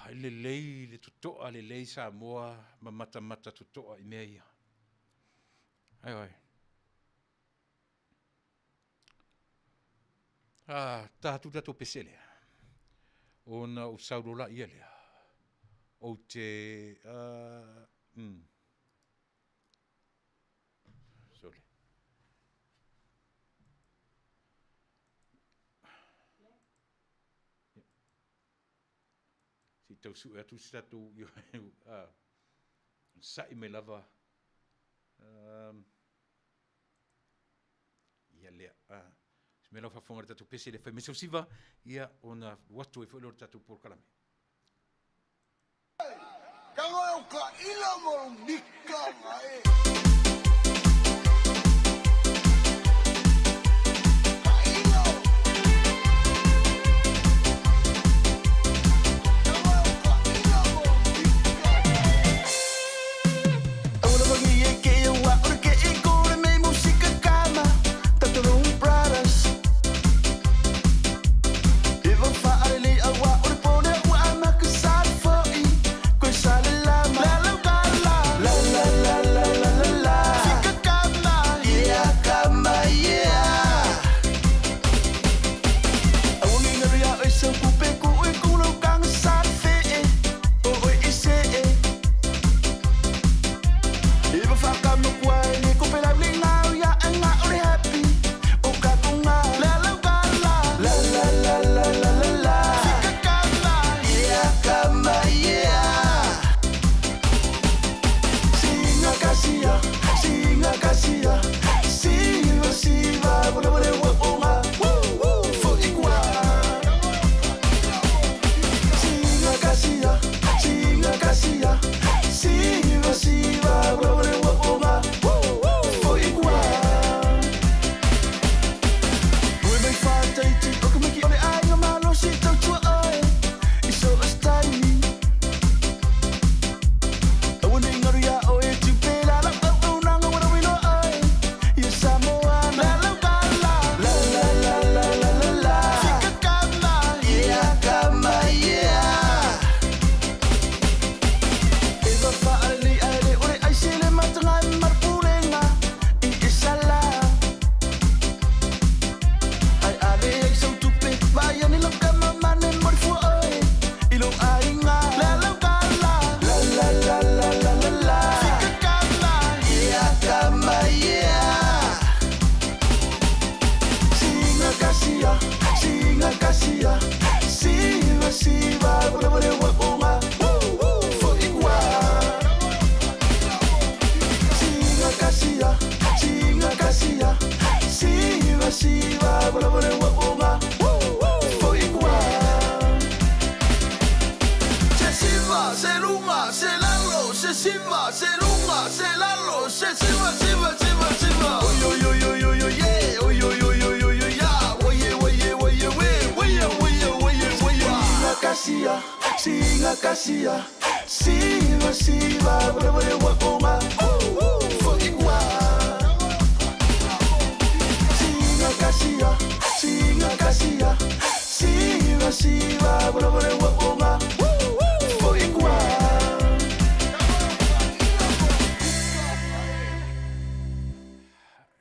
e lelei le totoa lelei Samoa ma matamata totoa i mea ia. Ioe. A, ta atu le tatou pese lea, ona ou sau loa laia lea, ou te Sole. Se i tau sue atu se tatou sa'i mai lava. Ia lea. Se mea lau faafofoga i le tatou pese lea fai mai sau siva, ia ona alu atu ai foi lea o le tatou polokalame. Tago e o ka ila mo mika nga e. Ka ila. Tago e o ka ila mo mika nga e.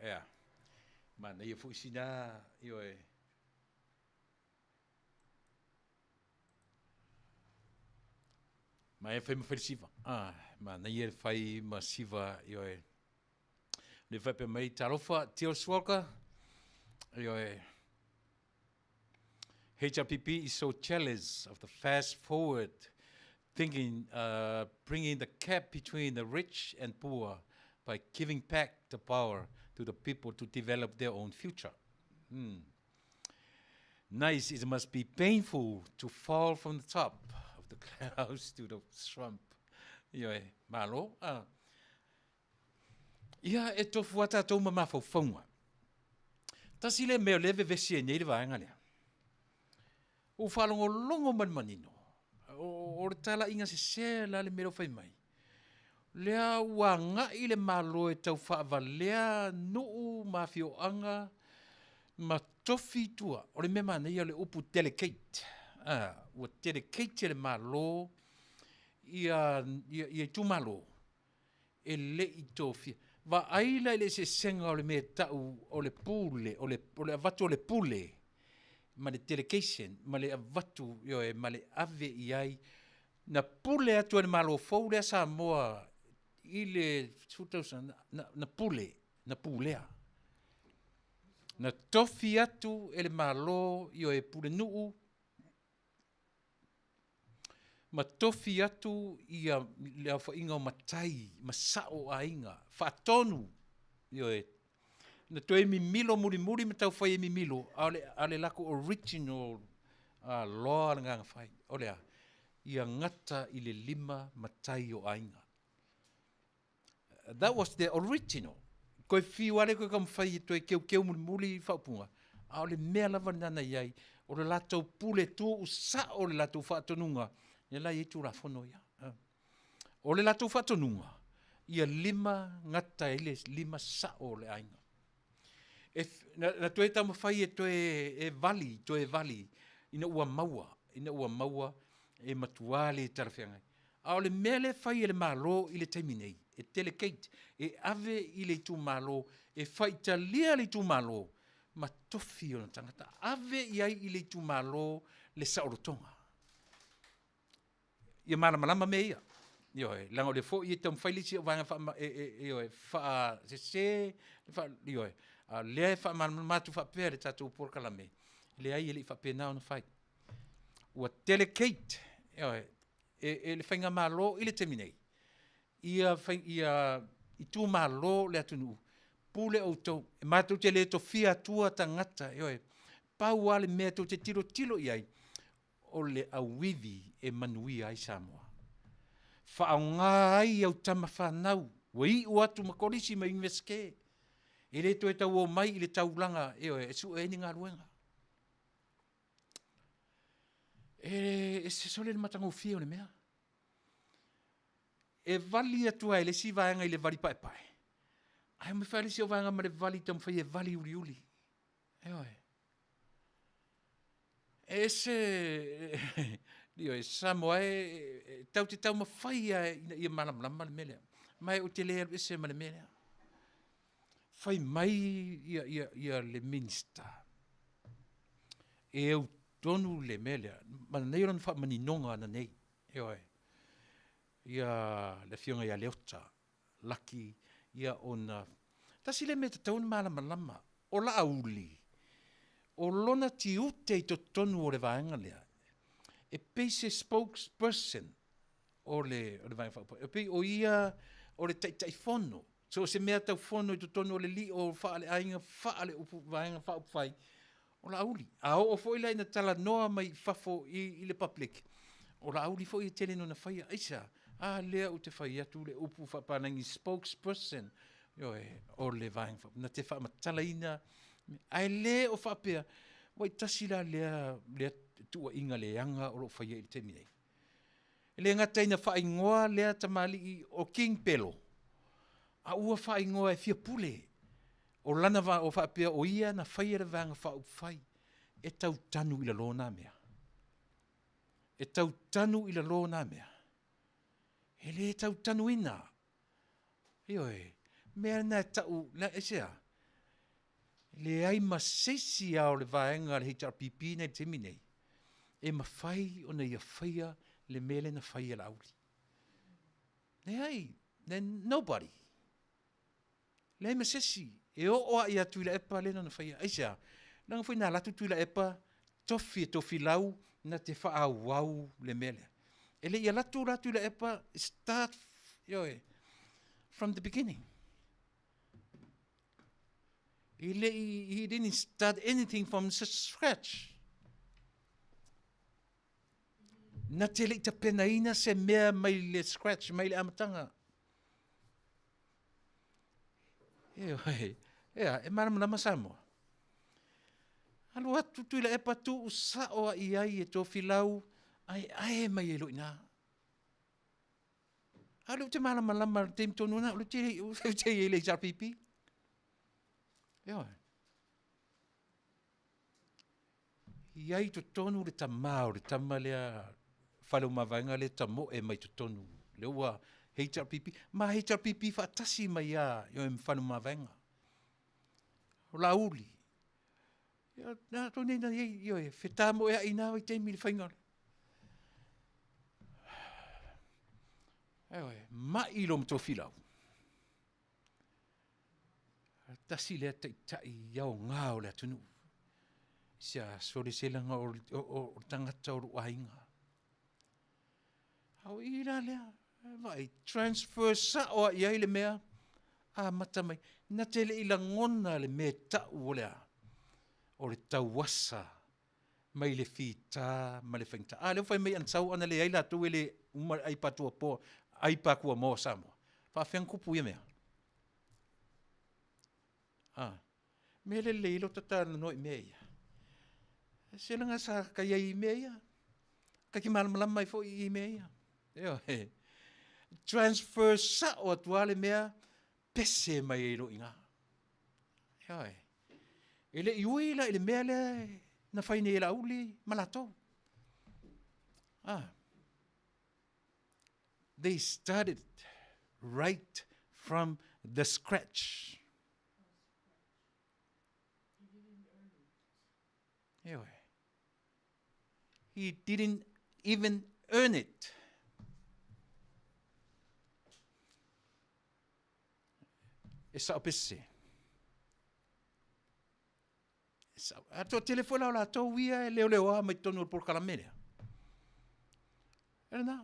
Ea, manaia foi sina, ioe. Ma e fai ma fai le siva. Ah, manaia le fai ma siva, ioe. Le faapea mai, talofa, Teo Swalker, ioe. HRPP is so jealous of the fast forward thinking, bringing the gap between the rich and poor by giving back the power to the people to develop their own future. Nice, it must be painful to fall from the top of the clouds to the swamp. Ioe, malo. A. Ia, e tofu lava tatou ma mafaufauga. Tasi lea mea o lea e vevesi ai nei le vaega lea. Ua faalogologo ma le manino, o le talaiga sese la le mea lea ua fai mai, lea ua agai le Malo e tau faavalea nuu ma afioaga ma tofi i tua. O le mea manaia o le upu delegate, a, ua delegate e le Malo ia itumalo e le i tofia. Vaai la i le eseesega o le mea e tau o le pule, o le avatu o le pule ma le delegation, ma le avatu, ioe, ma le ave i ai. Na pule atu e le Malo fou lea a Samoa i le 10 tausaga, na pule, na pulea. Na tofi atu e le Malo, ioe, pulenuu ma tofi atu ia le aofaiga o matai ma sao o aiga, faatonu, ioe, na toe mimilo mulimuli ma taufai e mimilo, a o le latou original law lena na fai. O le a? Ia gata i le 5 matai o aiga. That was the original. Toe fiu lava lea toe taumafai e toe teuteu mulimuli faaupuga, a o le mea lava lena na i ai, o le latou pule tuusao i le latou faatonuga, lea la e i ai Tulafono ia. O le latou faatonuga, ia 5 gata ai le 5 sao o le aiga. E, na, na toe taumafai e toe e vali, toe vali ina ua maua, ina ua maua e matua le talafeagai. A o le mea lea e fai e le Malo i le taimi nei, e delegate, e ave i le itumalo e faitalia le itumalo ma tofi ona tagata. Ave i ai i le itumalo le saolotoga. Ia malamalama mea ia. Ioe, leaga o lea foi e taumafai le isi vaega faama, e, e, ioe, faasese, fa, ioe, a o lea e faamalamalama atu faapea le tatou polokalame, leai e le i faapena ona fai. Ua delegate, ioe, e, e le faigamalo i le taimi nei, ia, fai, ia itumalo o le atunuu, pule outou, e matou te le tofia atua tagata, ioe, pau lava le mea tou te tilotilo i ai, o le auivi e manuia ai Samoa. Faaaoga ai au tama fanau ua iu atu ma Kolisi ma Iunivesite, e le toe tau omai i le taulaga, ioe, e sue ai ni galuega. E ese sole le matagofie o le mea. E vali atu lava e le isi vaega i le vali paepae, ae omai foi lava le isi vaega ma le vali taumafai e vali uliuli. Ioe. E ese, ioe, Samoa e, tatou te taumafai lava ina ia malamalama le mea lea, ma ou te le alu ese ma le mea lea. Fai mai ia, ia, ia le Minisita e ou tonu le mea lea, manaia lona faamaninoga ananei, ioe, ia le Afioga ia Leota Laki, ia ona tasi lea mea e tatau ona malamalama, o Laauli, o lona tiute i totonu o le vaega lea, e pei se spokesperson o le, o le Vaega Faaupufai. E pei o ia o le Taitaifono, so o se mea tau fono i totonu o le lio faaleaiga faale-upu Vaega Faaupufai, o Laauli. A oo foi la ina talanoa mai i fafo i, i le public, o Laauli foi e tele ina faia. Aisea? A lea ou te fai atu le upu faapalagi spokesperson, ioe, o le Vaega Faaupufai, na te faamatalaina, ae le o faapea, ua tasi la lea, lea tuuaiga leaga o lo o faia i le taimi nei. E le gata ina faaigoa lea tamalii o King Pelo, a ua faaigoa e fia pule o lana va, o faapea o ia na faia le Vaega Faaupufai. E tau tanu i lalo na mea. E tau tanu i lalo na mea. E le tau tanuina. Ioe, mea na e tau, aisea? Leai ma se isi lava o le vaega a le HRPP nei i le taimi nei, e mafai ona ia faia le mea lea na fai e Laauli. Leai, nobody. Leai ma se isi e oo lava ia Tuilaepa lea na ona faia. Aisea? Leaga foi na alu atu Tuilaepa tofi e Tofilau na te faaauau le mea lea. E le i alu atu la Tuilaepa start, ioe, from the beginning. E le i, he didn't start anything from scratch. Na te le i tapenaina se mea mai le scratch, mai le amataga. Ioe, ea, e malamalama Samoa. Alu atu Tuilaepa tuu sao a i ai e Tofilau, aeae mai ai loa i ina. A o lea ou te malamalama i le taimi tonu lena, o lea ou te i ai i le HRPP. Ioe. I ai i totonu le tama o le tama lea Faleomavaega lea e tamoe mai totonu, lea ua HRPP, ma HRPP faatasi mai lava ioe ma Faleomavaega. O Laauli, ia latou nei na i ai, ioe, fetamoeai i na vaitaimi i le faiga o le… Ioe, mai lou Tofilau, tasi lea taitai aoga o le atunuu. Se a sole se laga o le tagata o lou aiga. A o i la lea, vaai, transfer sao lava i ai le mea, amata mai. Na te le i lagona le mea e tau o le a? O le tauasa mai le fita ma le faigata. A lea ua fai mai ana sau ana leai latou e le uma le ai patuapoa, ai pakuamoa o Samoa. E faapefea ona tupu ia mea? A, mea lea e lelei ai lou talanoa i mea ia, seiloga sa ta i ai i mea ia, ta te malamalama ai foi i mea ia. Ioe. Transfer sao atu lava le mea, pese mai ai loa i ina. Ioe. E le i ui la i le mea lea na fai nei e Laauli ma latou. A. They started right from the scratch. Ioe. He didn't even earn it. E sao pe sese? E sao. A toatele foi la o latou ia e leoleoa mai totonu o le polokalame lea. E lena.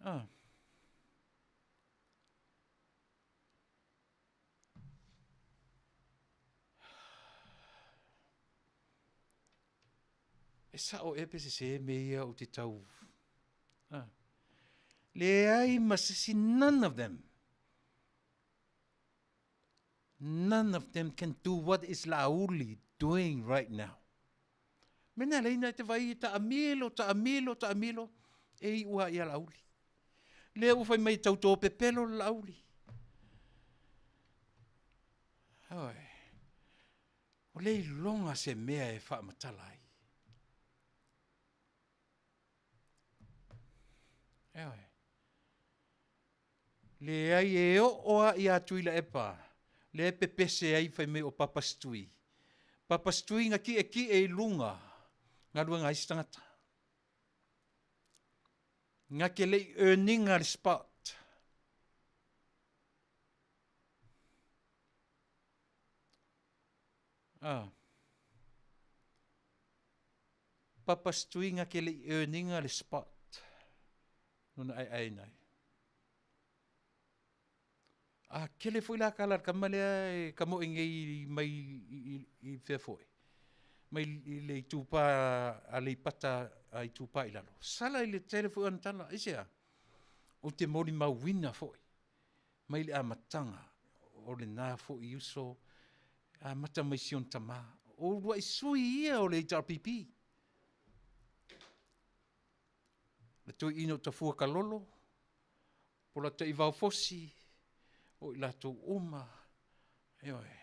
Ah. E sao ea pe sese mea ia ou te tau... Ah. Leai ma se isi, none of them. None of them can do what is Laauli doing right now. Mea na leina e te vai e taamilo, taamilo, taamilo, e iu lava ia Laauli. Lea ua fai mai e tau topepelo le Laauli. Oi. O le iloga se mea e faamatala ai. Ioe. Leai e oo lava ia Tuilaepa lea e pepese ai fai mai o Papasitui. Papasitui na tietie i luga galuega a isi tagata. Na te le i earn ina le spot. Ah. Papasitui na te le i earn ina le spot. Lona aeaeina ai. A kele foi la tala a le tama lea e tamoe nei mai i fea foi, mai i le itupa Aleipata Itupa i Lalo. Sala i le tele foi o ana tala, aisea? Ou te molimauina foi mai le amataga o lena foi uso amata mai si ona tama. O uluai sui ia o le HRPP. Le toeaina o Tafua Kalolo, Polataivao Fosi, o i latou uma, ioe,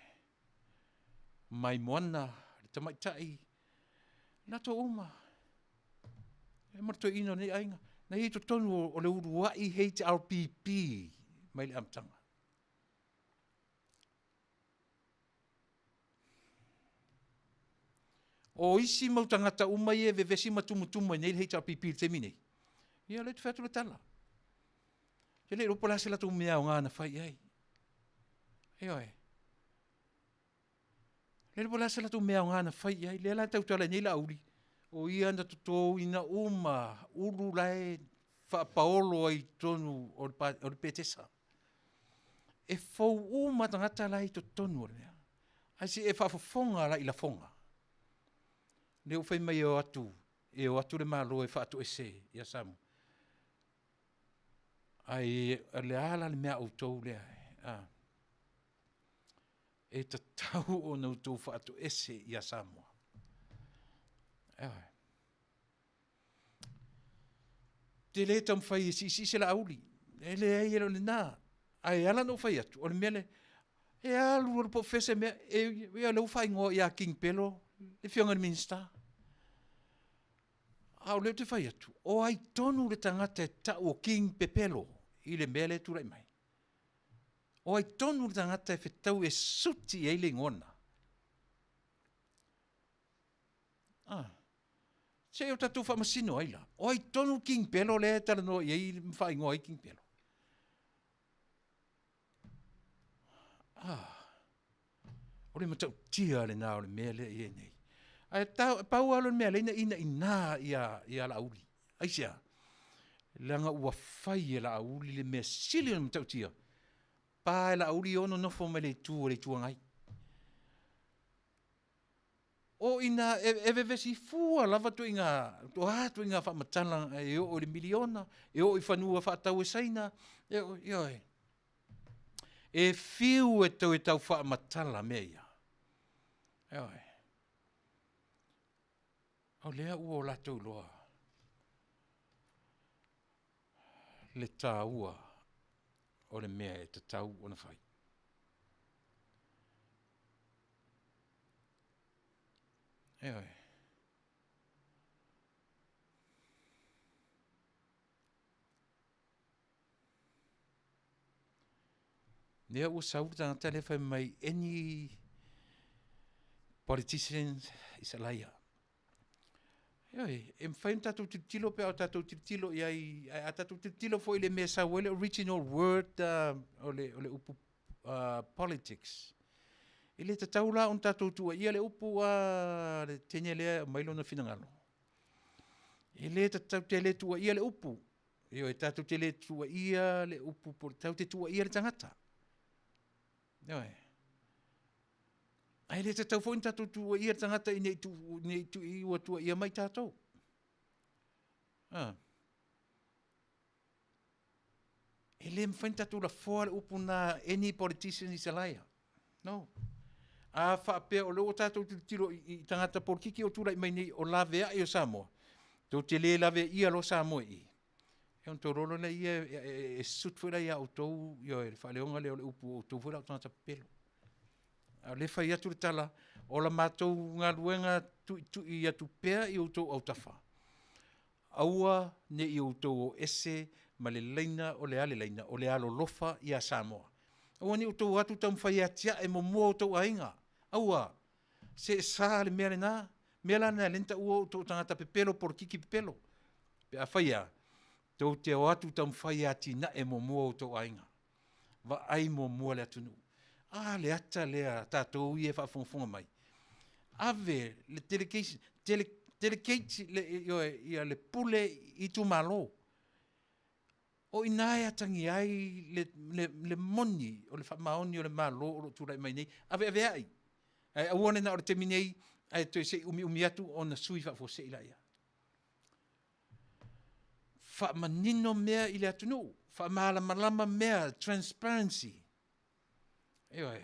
Maimoana le tamaitai, latou uma, e ma le toeaina o lenei aiga, na i ai i totonu o le uluai HRPP mai le amataga. O isi mau tagata uma ia e vevesi ma tumutumu ai nei le HRPP i le taimi nei, ia o lea ou te fai atu le tala. Ou te le iloa po o le a se latou mea aoga na fai i ai. Ioe. Le iloa po o le a se latou mea aoga na fai i ai. Lea la e tautala ai nei Laauli, o ia na totoina uma ulu la e faapaolo ai i totonu o le Petesa. E fou uma tagata la e i totonu o le mea. Ae se i e faafofoga la i lafoga. Lea ua fai mai e o atu e o atu le Malo e faatoese ia Samoa. Ae o le a la le mea a outou lea? A? E tatau ona outou faatoese ia Samoa. Ioe. Te le taumafai e siisii se laauli. E leai e le o lena. Ae ala ona ou fai atu, o le mea lea, e alu alu po o fea se mea, e o lea ua faaigoa ia King Pelo le afioga i le Minisita. A o lea ou te fai atu, o ai tonu le tagata e tau o King Pepelo i le mea lea e tulai mai? O ai tonu le tagata e fetaui e suti i ai le igoa lena? Ah. Se i o tatou faamasino ai la. O ai tonu King Pelo lea e talanoa i ai ma faaigoa ai King Pelo? Ah. O le matautia lena o le mea lea e i ai nei. Ae tau, pau lava lea o le mea lea na inaina ia, ia Laauli. Aisea? Leaga ua fai e Laauli le mea sili ona matautia. Pa e Laauli ono nofo mai le itu o le Itu Agai. O i ina e vevesi fua lava ituaiga, o a ituaiga faamatala e oo i le miliona, e oo i fanua faatau e Saina, e oo, ioe. E fiu e toe tau faamatala mea ia. Ioe. O lea ua o latou iloa le taua o le mea e tatau ona fai. Ioe. Lea ua sau le tagata lea fai mai any politicians is a liar. Ioe, e mafai ona tatou tilotilo pe a o tatou tilotilo i ai, ae a tatou tilotilo foi i le mea e sau ai le original word o le, o le upu politics, e le tatau la ona tatou tuuaia le upu a le teine lea e aumai lona finagalo. E le tatau te le tuuaia le upu. Ioe, tatou te le tuuaia le upu, tatou te tuuaia le tagata. Ioe. Ae le tatau foi ona tatou tuuaia le tagata ina ne i ua tuuaia mai tatou. A. E le mafai ona tatou lafoa le upu lena, any politician is a liar. No. A faapea o lea ua tatou tilotilo i tagata polokiki o tulai mai nei o laveai o Samoa, tou te le laveaia loa Samoa i i, ia ona outou iloa loa lea e sut foi la ia outou le faaleoga lea o le upu o outou foi la o tagata pepelo. A o lea e fai atu le tala, o la matou galuega tuitui atu pea i outou autafa, aua ne i outou o ese ma le laina o le a le laina, o le alolofa ia Samoa. Aua ne i outou o atu taumafai e atiae muamua outou aiga. Aua. Se e sa le mea lena. Mea la lena e ala ai ona taua outou o tagata pepelo, polokiki pepelo. Pe afai e a? Tou te o atu taumafai e atinae muamua outou aiga. Vaai muamua le atunuu. A le ata lea a tatou ia e faafogafoga mai, ave le delegation, delegate le, ioe, ia le pule i itumalo. O i ina e atagia ai le, le, le moni o le faamaoni o le Malo o lo o tulai mai nei, aveaveai. Ae aua ne na o le taimi nei, ae toe se i umiumi atu ona sui faafuasei laia. Faamanino mea i le atunuu, faamalamalama mea, transparency. Ioe.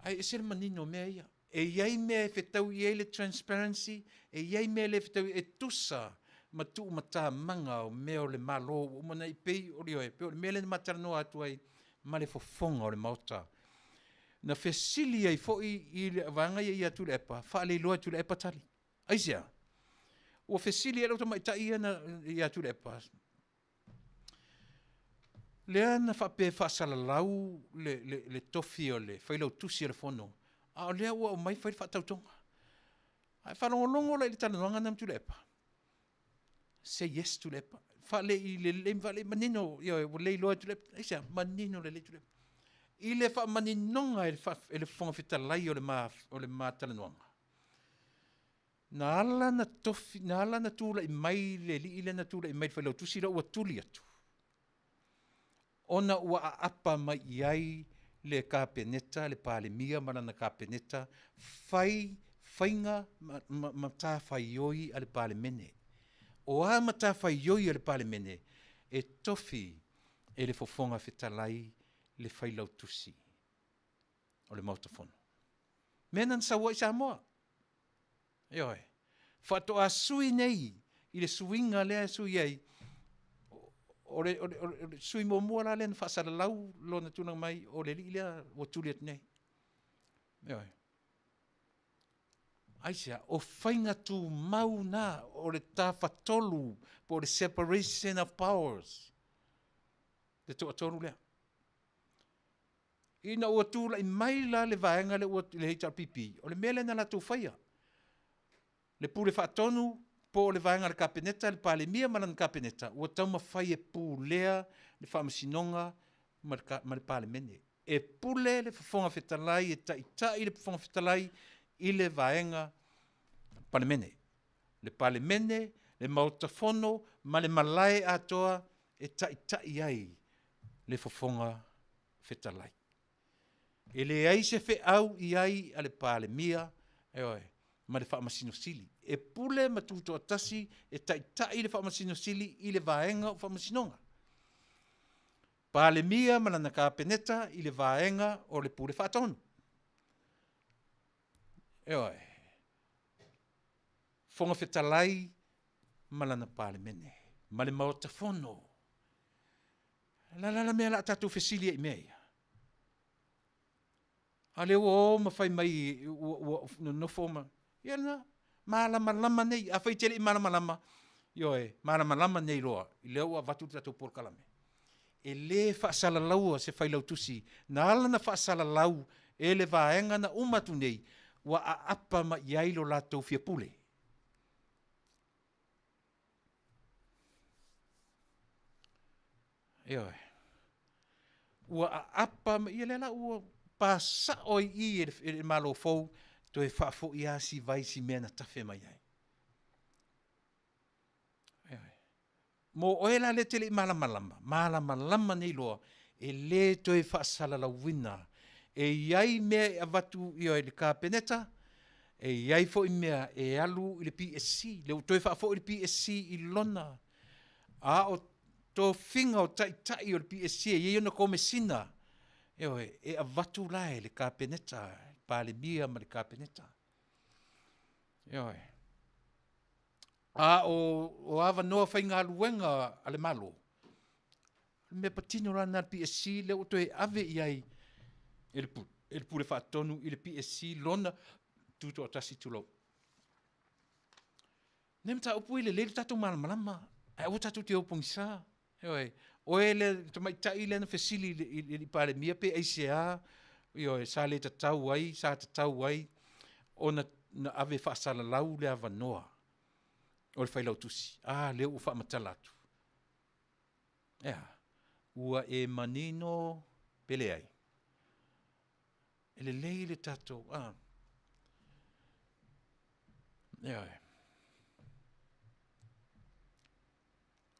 Ae ese le manino o mea ia. E i ai mea e fetaui i ai le transparency, e i ai mea e le fetaui, e tusa ma tuumatamaga o mea o le Malo ua uma ona i pei o, ioe, pei o le mea lea na ma talanoa atu ai ma le fofoga o le Maota. Na fesili ai foi i le vaega ia ia Tuilaepa, faaleiloa e Tuilaepa tali. Aisea? Ua fesili ai lau tamaitai ia na, ia Tuilaepa, lea na faapea e faasalalau le, le, le tofi o le Failautusi o le Fono, a o lea ua aumai fai le faatautoga. Ae faalogologo la i le talanoaga lena ma Tuilaepa, say yes Tuilaepa. Faale'i lelei ma faale'i manino, ioe, ua leiloa e Tuilaepa. Aisea? Manino lelei Tuilaepa. I le faamaninoga e le, e le Fofoga Fetalai o le ma, o le ma talanoaga, Na ala na tofi, na ala na tulai mai le alii lea na tulai mai le failautusi la ua tuli atu, ona ua aapa mai i ai le Kapeneta, le Palemia ma lana Kapeneta, fai faiga ma, ma, matafaioi a le Palemene. O a matafaioi a le Palemene? E tofi e le Fofoga Fetalai le Failautusi o le Maota Fono. Mea na na sau ai Samoa. Ioe. Faatoa sui nei i le suiga lea e sui ai, o le, o le, o le sui muamua la lea na faasalalau lona tulaga mai, o le alii lea ua tuli atu nei. Ioe. Aisea? O faiga tumau na o le tafatolu po o le separation of powers, le toatolu lea. Ina ua tulai mai la le vaega lea ua le HRPP, o le mea lea na latou faia, le Pule Faatonu po o le vaega a le Kapeneta, le Palemia ma lana Kapeneta, ua taumafai e pulea le Faamasinoga ma le, ma le Palemene. E pule le Fofoga Fetalai, e taitai le Fofoga Fetalai i le vaega Palemene. Le Palemene, le Maota Fono ma le malae atoa e taitai ai le Fofoga Fetalai. E leai se feau i ai a le Palemia, ioe, ma le Faamasino Sili. E pule ma tutoatasi e taitai le Faamasino Sili i le vaega o Faamasinoga. Palemia ma lana Kapeneta i le vaega o le Pule Faatonu. Ioe. Fofoga Fetalai ma lana Palemene, ma le Maota Fono. O le a la le mea o le a tatou fesili ai i mea ia? A lea ua o ma fai mai ua, ua nonofo ma, ia lena, malamalama nei. Afai e te le i malamalama, ioe, malamalama nei loa, lea ua avatu le tatou polokalame. E lē faasalalaua se Failautusi na ala ona faasalalau e le vaega na uma atu nei, ua aapa mai i ai lo latou fia pule. Ioe. Ua aapa mai, ia lea la ua pa sao ai i i e le Malo fou, toe faafoi lava si vai i si mea na tafe mai ai. Ioe. Mo oe la lea e te le i malamalama, malamalama nei loa, e le toe faasalalauina. E i ai mea e avatu i le Kapeneta, e i ai foi mea e alu i le PSC, lea ua toe faafoi le PSC i lona, a o tofiga o taitai o le PSC e i ai ona Komesina, ioe, e avatu la e le Kapeneta, le Palemia ma le Kapeneta. Ioe. A o, o avanoa faigaluega a le Malo, o le mea patino la lena a le PSC lea ua toe ave i ai e le, e le Pule Faatonu i le PSC lona tutoatasi tulou. Nei mataupu e lelei lo tatou malamalama, ae aua tatou te o pogisa. Ioe, oe le tamaitai lea na fesili i le alii Palemia pe aisea, ioe, sa le tatau ai, sa tatau ai ona na ave faasalalau le avanoa o le Failautusi. A lea ua faamatala atu. E a? Ua e manino pe leai? E lelei le tatou, a. Ioe.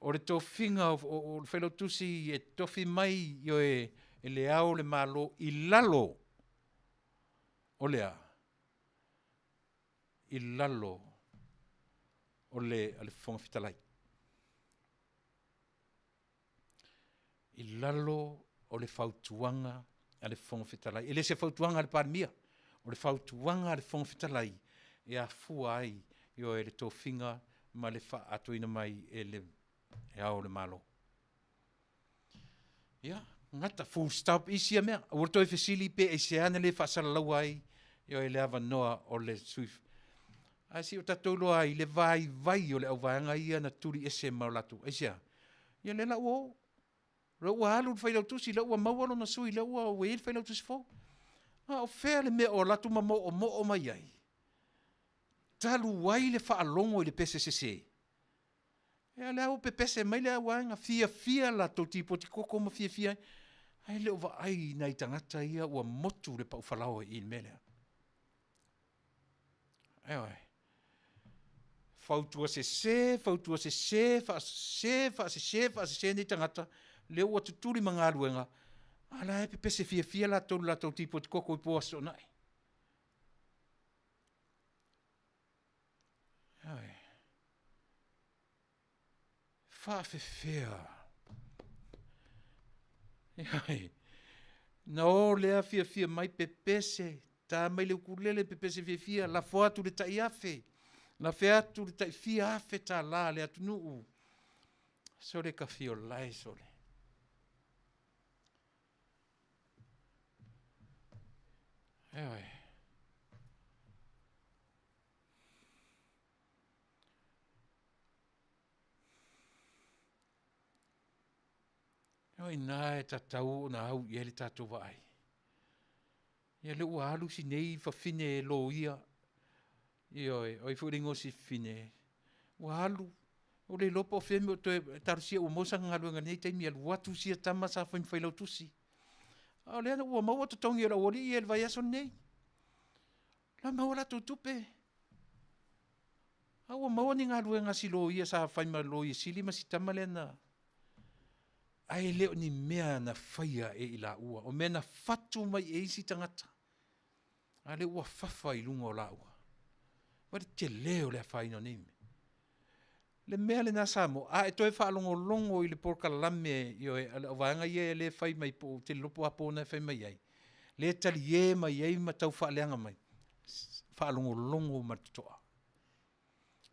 O le tofiga o le Failautusi e tofi mai, ioe, e Le Ao o le Malo i lalo o le a? I lalo o le, a le Fofoga Fetalai. I lalo o le fautuaga a le Fofoga Fetalai. E le se fautuaga a le Palemia, o le fautuaga a le Fofoga Fetalai e afua ai, ioe, le tofiga ma le faaatoina mai e le Ao o le Malo. Ia, gata, full stop isi ia mea. Aua le toe fesili pe aisea na le faasalalaua ai, ioe, le avanoa o le sui. Ae se i o tatou iloa ai le vaivai o le auvaega ia na tuli ese ma o latou. Aisea? Ia lea la ua o. Lea ua alu le Failautusi, lea ua maua lona sui, lea ua i ai le Failautusi fou. A o fea le mea o alu atu ma moomoo mai ai? Talu ai le faalogo i le pese sese. Ia lea ua pepese mai le auvaega, fiafia latou tipoti koko ma fiafia ai. Ae le o vaai i nai tagata ia ua motu le paufalaoa i i le mea lea. Ioe. Fautua sese, fautua sese, faasese, faasese, faasese nei tagata, lea ua tutuli ma galuega, a la e pepese fiafia latou i le latou tipoti koko i po o Aso Toonai. Faafefea. Ioe. Na o lea fiafia mai pepese, ta mai le ukulele pepese fiafia, lafo atu le tai afe, lafe atu le tai fia afe tālā a le atunuu. Sole ka fiolae sole. Ioe. O i ina e tatau ona au i ai le tatou vaai. Ia lea ua alu si nei fafine e loia, ioe, o ai foi le igoa o si fafine, ua alu, ua le iloa po o fea le mea o toe, talosia ua maua sana galuega i lenei taimi, alu atu sia tama sa fai ma failautusi. A o lea ua maua totogi o le aualii ia i le vaiaso lenei. La e maua a latou tupe. A ua maua ni galuega a si loia sa fai ma Loia Sili ma si tama lea na… ae le o ni mea na faia e i laua, o mea na fatu mai e isi tagata, a lea ua fafa i luga o laua. Vaai i le tele o le afaina o nei mea. O le mea lena Samoa, a e toe faalogologo i le polokalame, ioe, a le vaega ia lea e fai mai po ou te le iloa po o a po na e fai mai ai, lea e talie mai ai ma tau faaleaga mai, faalogologo ma le totoa,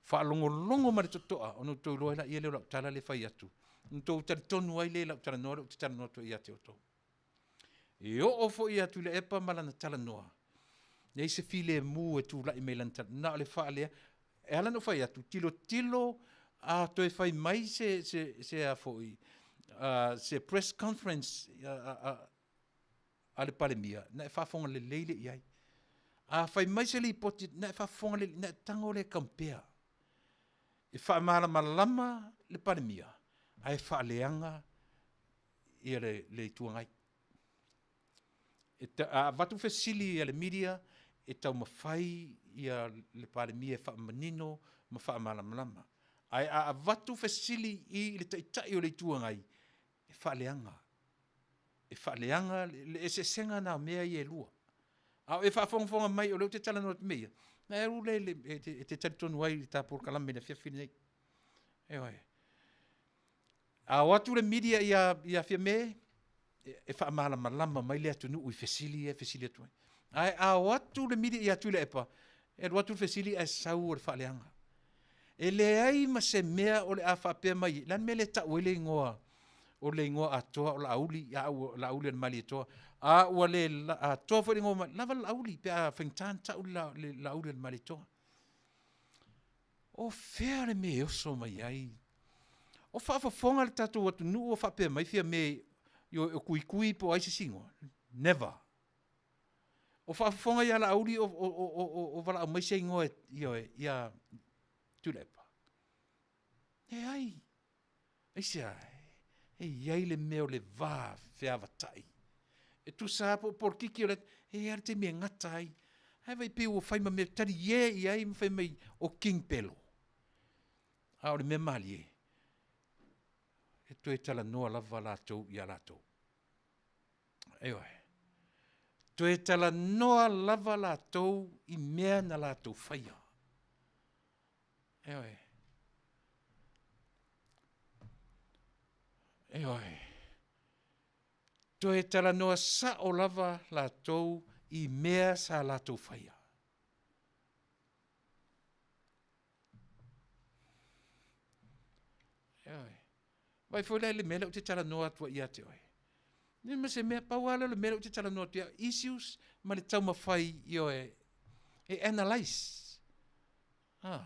faalogologo ma le totoa ona outou iloa ai lea o lau tala lea e fai atu, ona outou talitonu ai lea i lau talanoa lea ou te talanoa atu ai ia te outou. E oo foi ia Tuilaepa ma lana talanoa, leai se filemu e tulai mai i lana talanoa, na o le faalea… E ala ona ou fai atu, tilotilo a toe fai mai se press conference a le Palemia, ona e faafofoga lelei lea i ai. A fai mai se lipoti ona e faafofoga lelei, ona e tago lea e compare. E faamalamalama le Palemia, ae faaleaga le Itu Agai. A avatu fesili a le media, e taumafai le Palemia e faamanino ma faamalamalama. Ae a avatu fesili i le Taitai o le Itu Agai, e faaleaga, e faaleaga le eseesega lena o mea ia e lua. A o e faafogafoga mai o lea ou te talanoa atu i mea ia, ona e alu lea e te talitonu ai i le ta polokalame i le afiafi lenei. Ioe. A o atu le media ia Fiame, e faamalamalama mai le atunuu i fesili ia e fesili atu ai. Ae a o atu le media ia Tuilaepa, e alu atu le fesili ae sau o le faaleaga. E leai ma se mea o le a faapea mai ai, o le a le mea e le tau ai le igoa o le igoa atoa o Laauli, Laaulialemalietoa, a ua le atoa foi le igoa, lava le Laauli pe a faigata ona tau le Laaulialemalietoa. O fea le mea e oso mai ai? O faafofoga le tatou atunuu o faapea mai Fiame o Tuitui po o ai se isi igoa? Never. O faafofoga ia Laauli o valaau mai se igoa ia Tuilaepa? Leai. Aisea? E i ai le mea o le va feavatai. E tusa lava po o polokiki, e i ai lava le taimi e gata ai. Ae vaai pei ua fai ma mea talie i ai ma fai mai o King Pelo. A o le mea malie, e toe talanoa lava latou ia latou. Ioe. Toe talanoa lava latou i mea na latou faia. Ioe. Ioe. Toe talanoa sao lava latou i mea sa latou faia. Ioe. Vaai foi la i le mea lea ou te talanoa atu ai ia te oe. Leai ma se mea, pau lava lea o le mea lea ou te talanoa atu ai, issues ma le taumafai, ioe, e analyse. A,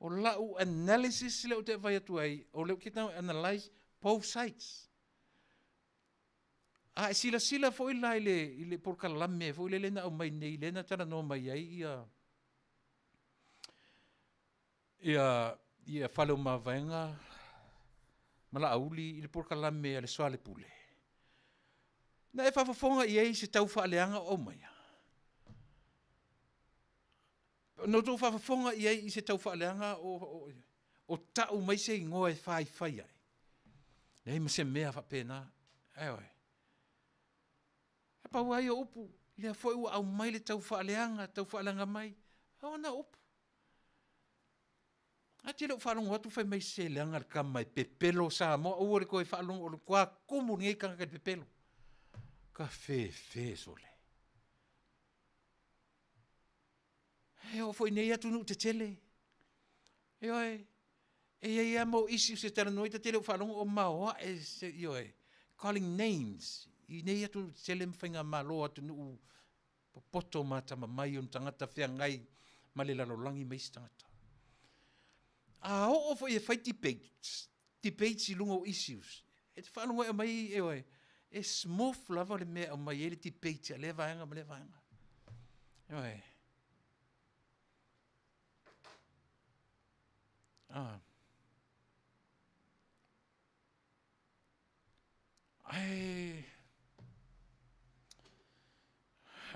o lau analysis lea ou te fai atu ai, o lea ou te tau analyse both sides. A e silasila foi la i le polokalame foi lele na aumai nei lea na talanoa mai ai ia Faleomavaega ma Laauli i le polokalame a le Soalepule, na e faafofoga i ai i se tau faaleaga o aumaia? Na outou faafofoga i ai i se tau faaleaga o tau mai se igoa e faifai ai? Leai ma se mea faapena, ioe. E pau lava ia o upu, lea foi ua aumai le tau faaleaga, tau faaleaga mai. O na upu. Ae te le o faalogo atu fai mai se leaga le tama e pepelo Samoa, aua le toe faalogo, o le matua tumu lenei tagata i le pepelo. Tafefe sole. E oo foi i nei atunuu tetele, ioe, e i ai lava mau issues e talanoa ai ta te le o faalogo o maoae, ioe, calling names i nei atunuu tetele ma faigamalo a atunuu popoto ma atamamai i ona tagata feagai ma le lalolagi ma isi tagata. A oo foi e fai debates, debates i luga o issues, e te faalogo e aumai, ioe, e smooth lava le mea e aumai ai le debate a lea vaega ma lea vaega. Ioe. Ae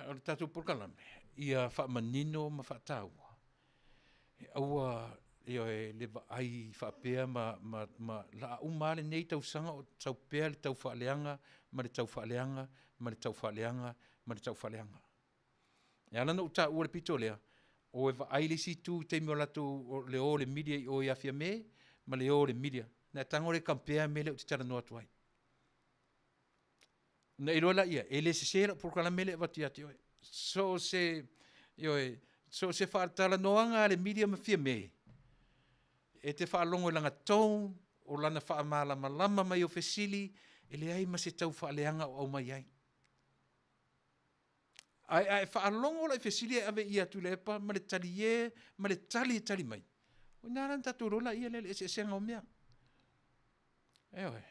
o le tatou polokalame, ia faamanino ma faataua, e aua, ioe, le vaai faapea ma o le a uma lava lenei tausaga o sau pea le taufaaleaga ma le taufaaleaga ma le taufaaleaga ma le taufaaleaga. E ala ona ou taua le pito lea, o e vaai le isi itu i taimi o latou, o le o o le media i o ia Fiame ma le o o le media, ona e tago lea e compare le mea lea ou te talanoa atu ai. Ona e iloa lea, e le sese lau polokalame lea e avatu ia te oe. So o se, ioe, so o se faatalanoaga lava a le media ma Fiame, e te faalogo i lana tone, o lana faamalamalama mai o fesili, e leai ma se taufaaleaga o aumai ai. Ae a e faalogo la i fesili ae ave e ia Tuilaepa ma le talie ma le tali e tali mai, o i ina la ona tatou iloa lea o le eseesega o mea. Ioe.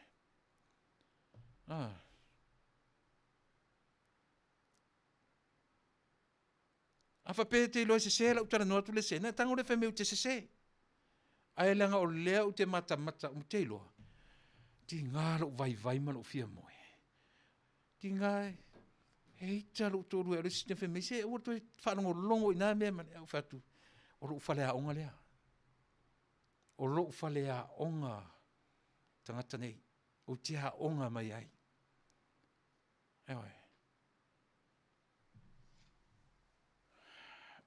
A faapea e te iloa e sese lau talanoa atu lea e sese, ona e tago lea fai mai ou te sese. Ae leaga o lea ou te matamata ou te iloa, tiga lou vaivai ma lou fia moe, tiga e ita lou toalua e alu ese, fai mai, se aua le toe faalogologo i na mea. Ae ou fai atu, o lou faleaoga lea, o lou faleaoga tagata nei, ou te aoga mai ai. Ioe.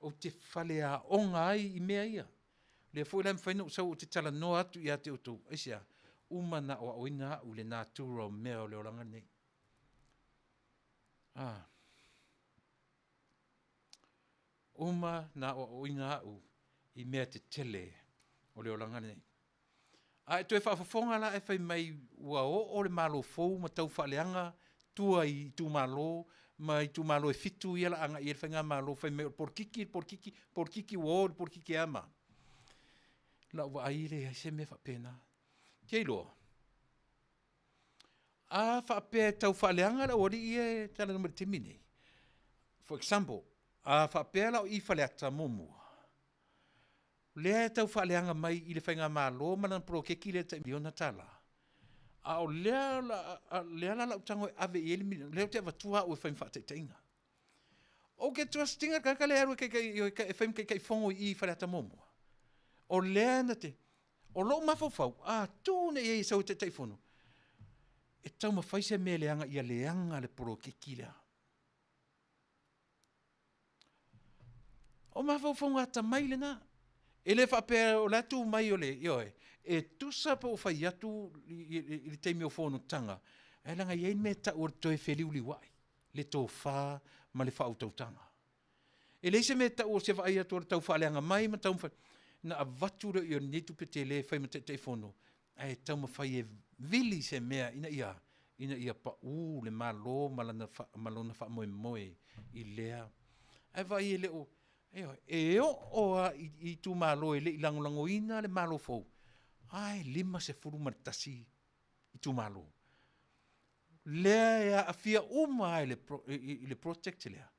Ou te faleaoga ai i mea ia. O lea foi la e mafai ona ou sau ou te talanoa atu ia te outou. Aisea? Uma ona aoaoina au i le natura o mea o le olaga lenei. A, uma ona aoaoina au i mea tetele o le olaga lenei. A e toe faafofoga la ae fai mai ua oo le Malo fou ma taufaaleaga tua i itumalo ma itumalo e 7 ia o le a agai i ai le faigamalo fai mai o le polokiki, polokiki, polokiki ua o i le polokiki a ma a? I lau vaai e leai se mea faapena. Ou te iloa, a faapea e taufaaleaga le aualii ia e talanoa mai i le taimi lenei, for example, a faapea la o i i Faleata 1, lea e tau faaleaga mai i le faigamalo ma lana poloketi lea tai $1 miliona, a o lea la o le a ou tago e ave i ai le miliona, lea ou te avatua au e fai ma faataitaiga. Ou te trust ina le tagata lea e alu e fai ma Taitaifono i i Faleata 1, o lea na te… O lou mafaufau, a tuu nei i ai e sau e Taitaifono, e taumafai se mea leaga ia leaga le poloketi lea. O mafaufauga atamai lena, e le faapea o la e tu mai o le, ioe, e tusa pe ou fai atu i le taimi o fonotaga, ae leaga e i ai le mea e tau o le toe feliuliuai, le tofa ma le faautautaga. E leai se mea e tau o se vaai atu o le taufaaleaga mai ma taumafai, ona avatu lea i ai o lenei tupe tele e fai ma Taitaifono, ae taumafai e vili se mea ina ia a? Ina ia pau le Malo ma lona faamoemoe i lea. Ae vaai e le o, ioe, e oo lava i itumalo e le i lagolagoina le Malo fou, ae 51 itumalo lea e aafia uma lava i le project lea.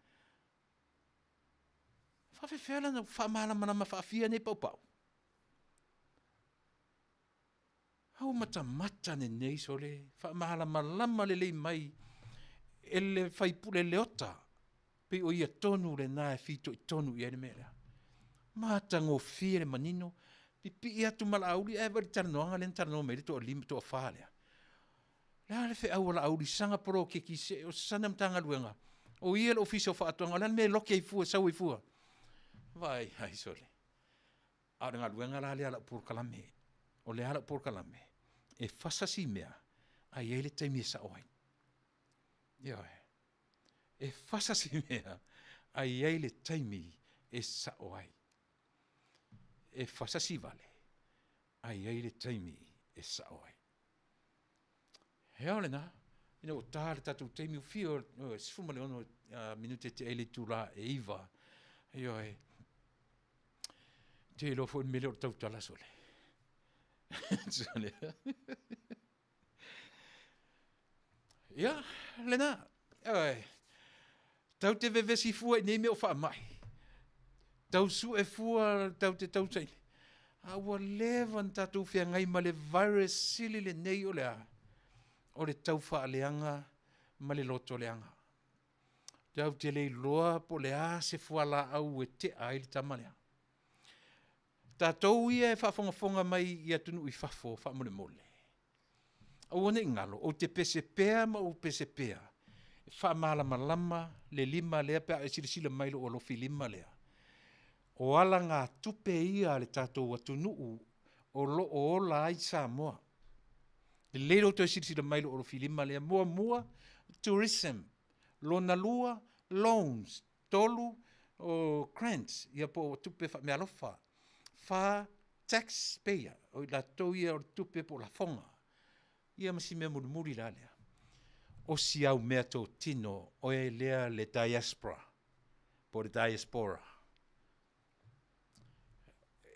E faapefea la ona faamalamalama faafia nei paupau? A ua matamata lenei sole, faamalamalama lelei mai e le sui usufono Leota, pei o ia tonu lena e fitoitonu i ai le mea lea. Matagofie le manino, pipii atu ma Laauli ae vaai i le talanoaga lea na talanoa mai ai le toafa lea. O le a le feau a Laauli i sana poloketi o sana Matagaluega, o ia le Ofisa o Faatoaga, o le a le mea e lote ai fua e sau ai fua? Vaai i ai sole. A o le galuega la lea a lau polokalame, o le a lau polokalame? E fasa si mea, ae i ai le taimi e sao ai. Ioe. E fasa si mea, ae i ai le taimi e sao ai. E fasasi vale, ae i ai le taimi e sao ai. Ea o lena, ina ua ta le tatou taimi ua fia o 16 minute e tea ai le itula e 9. Ioe. Te iloa foi le mea lea o le tautala sole. Sole. Ia, lena. Ioe. Tau te vevesi fua i nei mea o faamai. Tau sue fua, tau te tausaili. A ua leva ona tatou feagai ma le virus sili lenei o le a? O le tau faaleaga ma le loto leaga. Tau te le iloa po o le a se fualaau e tea ai le tama lea. Tatou ia e faafogafoga mai i atunuu i fafo faamolemole, aua ne i galo, ou te pese pea ma ou pese pea e faamalamalama le lima lea pe a e silasila mai i lou alofi lima lea. O alagatupe ia a le tatou atunuu o lo o ola ai Samoa. Lelei lou toe silasila mai i lou alofi lima lea. Muamua, tourism. Lona lua, loans. 3, o grants, ia po o tupe faameaalofa. 4, tax payer, o i latou ia o le tupe po o lafoga. Ia ma si mea mulimuli la lea, o si au meatotino oe lea le diaspora, po o le diaspora.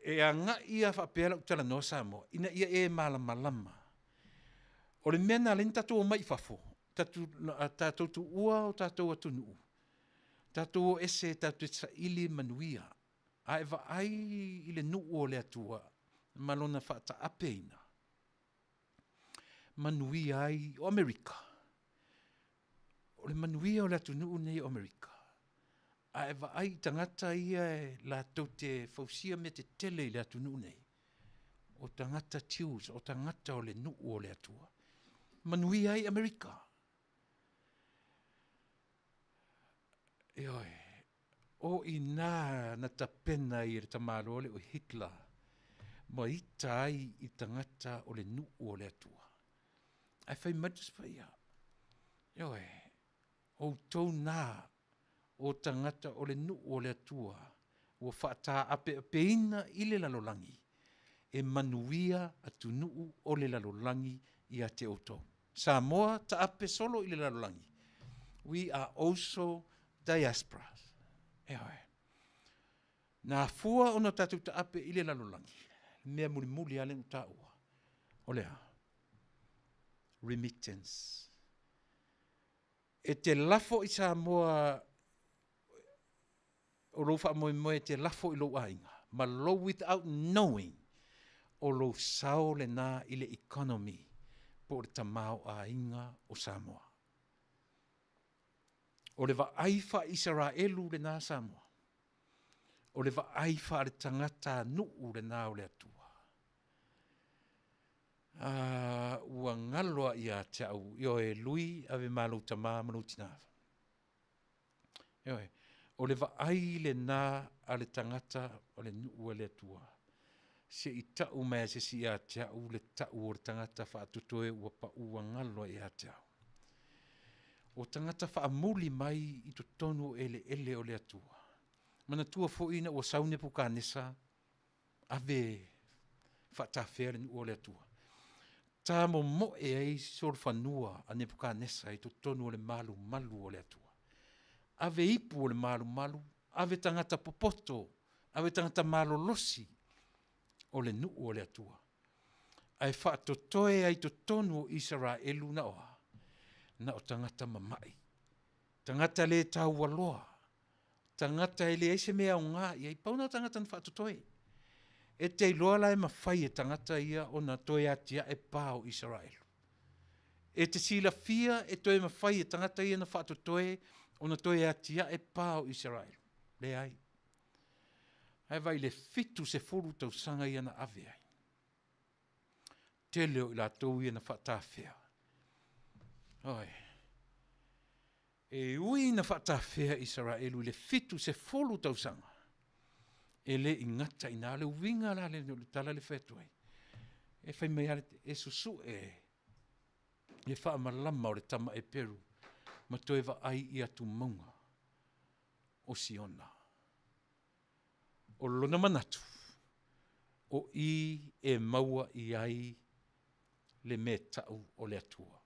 E agai lava faapea lau talanoa Samoa, ina ia e malamalama. O le mea na ala ai ona tatou omai i fafo, tatou tuua o tatou atunuu, tatou o ese tatou te saili manuia. A e vaai i le nuu o le Atua ma lona faataapeina, manuia ai o Amerika. O le manuia o le atunuu lenei o Amerika, a e vaai i tagata ia e latou te fausia mea tetele i le atunuu nei, o tagata Jews, o tagata o le nuu o le Atua. Manuia ai Amerika. Ioe, o i ina na tapena ai e le tamaloa lea o Hitler ma ita ai i tagata o le nuu o le Atua. Ae fai mai le Tusi Paia, ioe, outou na o tagata o le nuu o le Atua ua faataapeapeina i le lalolagi, e manuia atunuu o le lalolagi ia te outou. Samoa, taape solo i le lalolagi, we are also diasporas. Ioe. Na afua ona tatou taape i le lalolagi, mea mulimuli lava lea na ou taua, o le a? Remittance. E te lafo i Samoa o lou faamoemoe e te lafo i lou aiga ma lou without knowing o lou sao lena i le economy po o le tamaoaiga o Samoa. O le vaai faa-Isaraelu lena Samoa. O le vaai faale-tagata nuu lena o le Atua. Ua galo lava ia te au, ioe, Lui, ave ma lou tama ma lou tina. Ioe, o le vaai lena a le tagata o le nuu a le Atua, se i tau mai lava e se isi ia te au le tau o le tagata faatotoe ua pau ua galo ia te au. O tagata faamuli mai i totonu o eleele o le Atua. Manatua foi ina ua sau Nepukanesa ave faatafea le nuu o le Atua. Ta momoe ai solofanua a Nepukanesa i totonu o le malumalu o le Atua. Ave ipu o le malumalu, ave tagata popoto, ave tagata malolosi o le nuu o le Atua. Ae faatotoe ai i totonu o Isaraelu na o a? Na o tagata mamai, tagata le taualoa, tagata e leai se mea e aoga i ai, pau na o tagata na faatotoe. E te iloa la e mafai e tagata ia ona toe atiae pa o Isaraelu? E te silafia e toe mafai e tagata ia na faatotoe ona toe atiae pa o Isaraelu? Leai. Ae vaai i le 70 tausaga ia na ave ai. Tele o i latou ia na faatafea. Oi. E ui ina faatafea Isaraelu i le 70 tausaga, E le i gata i ina. O le uiga la lea o le tala lea e fai atu ai, e fai mai lava e susue le faamalama o le tama Eperu ma toe vaai i atumauga o Siona. O lona manatu, o i e maua i ai le mea e tau o le Atua.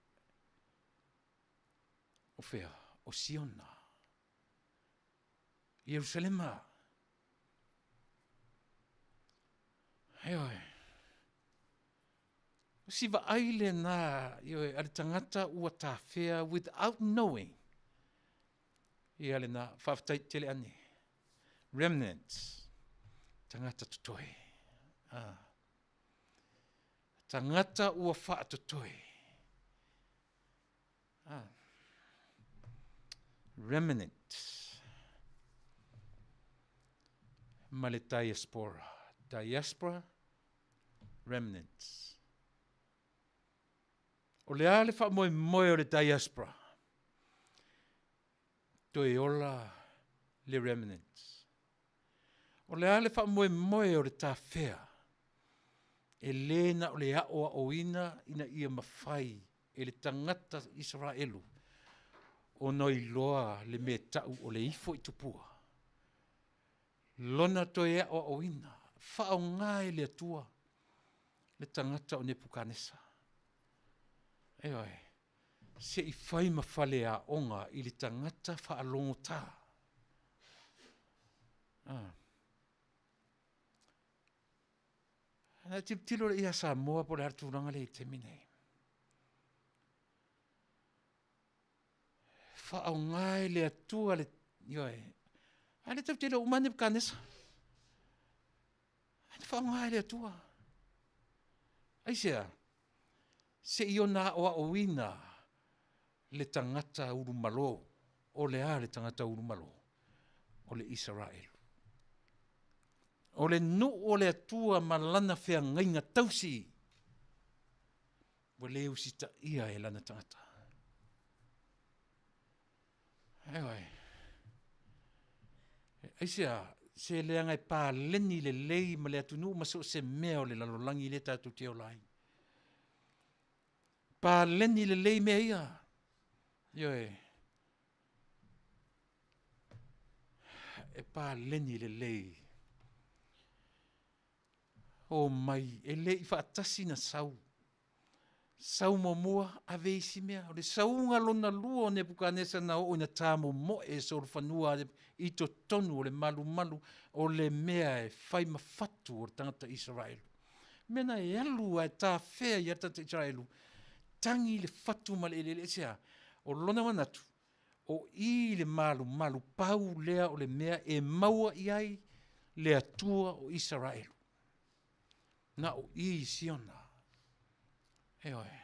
O fea? O Siona. Ierusalema. Ioe. O si vaai lena, ioe, a le tagata ua tafea without knowing. Ia lena, faafetai tele ane. Remnants, tagata totoe. Ah. Tagata ua faatotoe. Ah. Remnant. Ma le diaspora. Diaspora, remnants. O le a le faamoemoe o le diaspora? Toe ola le remnants. O le a le faamoemoe o le tafea? E le na o le aoaoina ina ia mafai e le tagata Isaraelu ona iloa le mea e tau o le ifo i tupua. Lona toe aoaoina, faaaoga e le Atua le tagata o Nepukanesa. Ioe, se i fai ma faleaoga i le tagata faalogotā. Ah. Na tilotilo lea ia Samoa po o le a le tulaga lea i le taimi nei. Faaaoga e le Atua le, ioe, a lea tatou te iloa uma lava Nepukanesa. Ae na faaaoga e le Atua. Aisea? Se i ona aoaoina le tagata ulumalo. O le a le tagata ulumalo? O le Isaraelu. O le nuu o le Atua ma lana feagaiga tausi ua le usitaia e lana tagata. Ioe. Aisea? Se leaga e paleni lelei ma le atunuu ma so o se mea o le lalolagi lea tatou te ola ai. Paleni lelei mea ia. Ioe. E paleni lelei. Omai, e le i faatasi na sau. Sau muamua, ave isi mea. O le sauga lona lua o Nepukanesa na oo ina tamomoe solofanua i totonu o le malumalu o le mea e fai ma fatu o le tagata Isaraelu. Mea na e alu ae tafea i ai le tagata Isaraelu, tagi le fatu ma le eleele. Aisea? O lona manatu, o i le malumalu, pau lea o le mea e maua i ai le Atua o Isaraelu. Na o i i Siona. Ioe.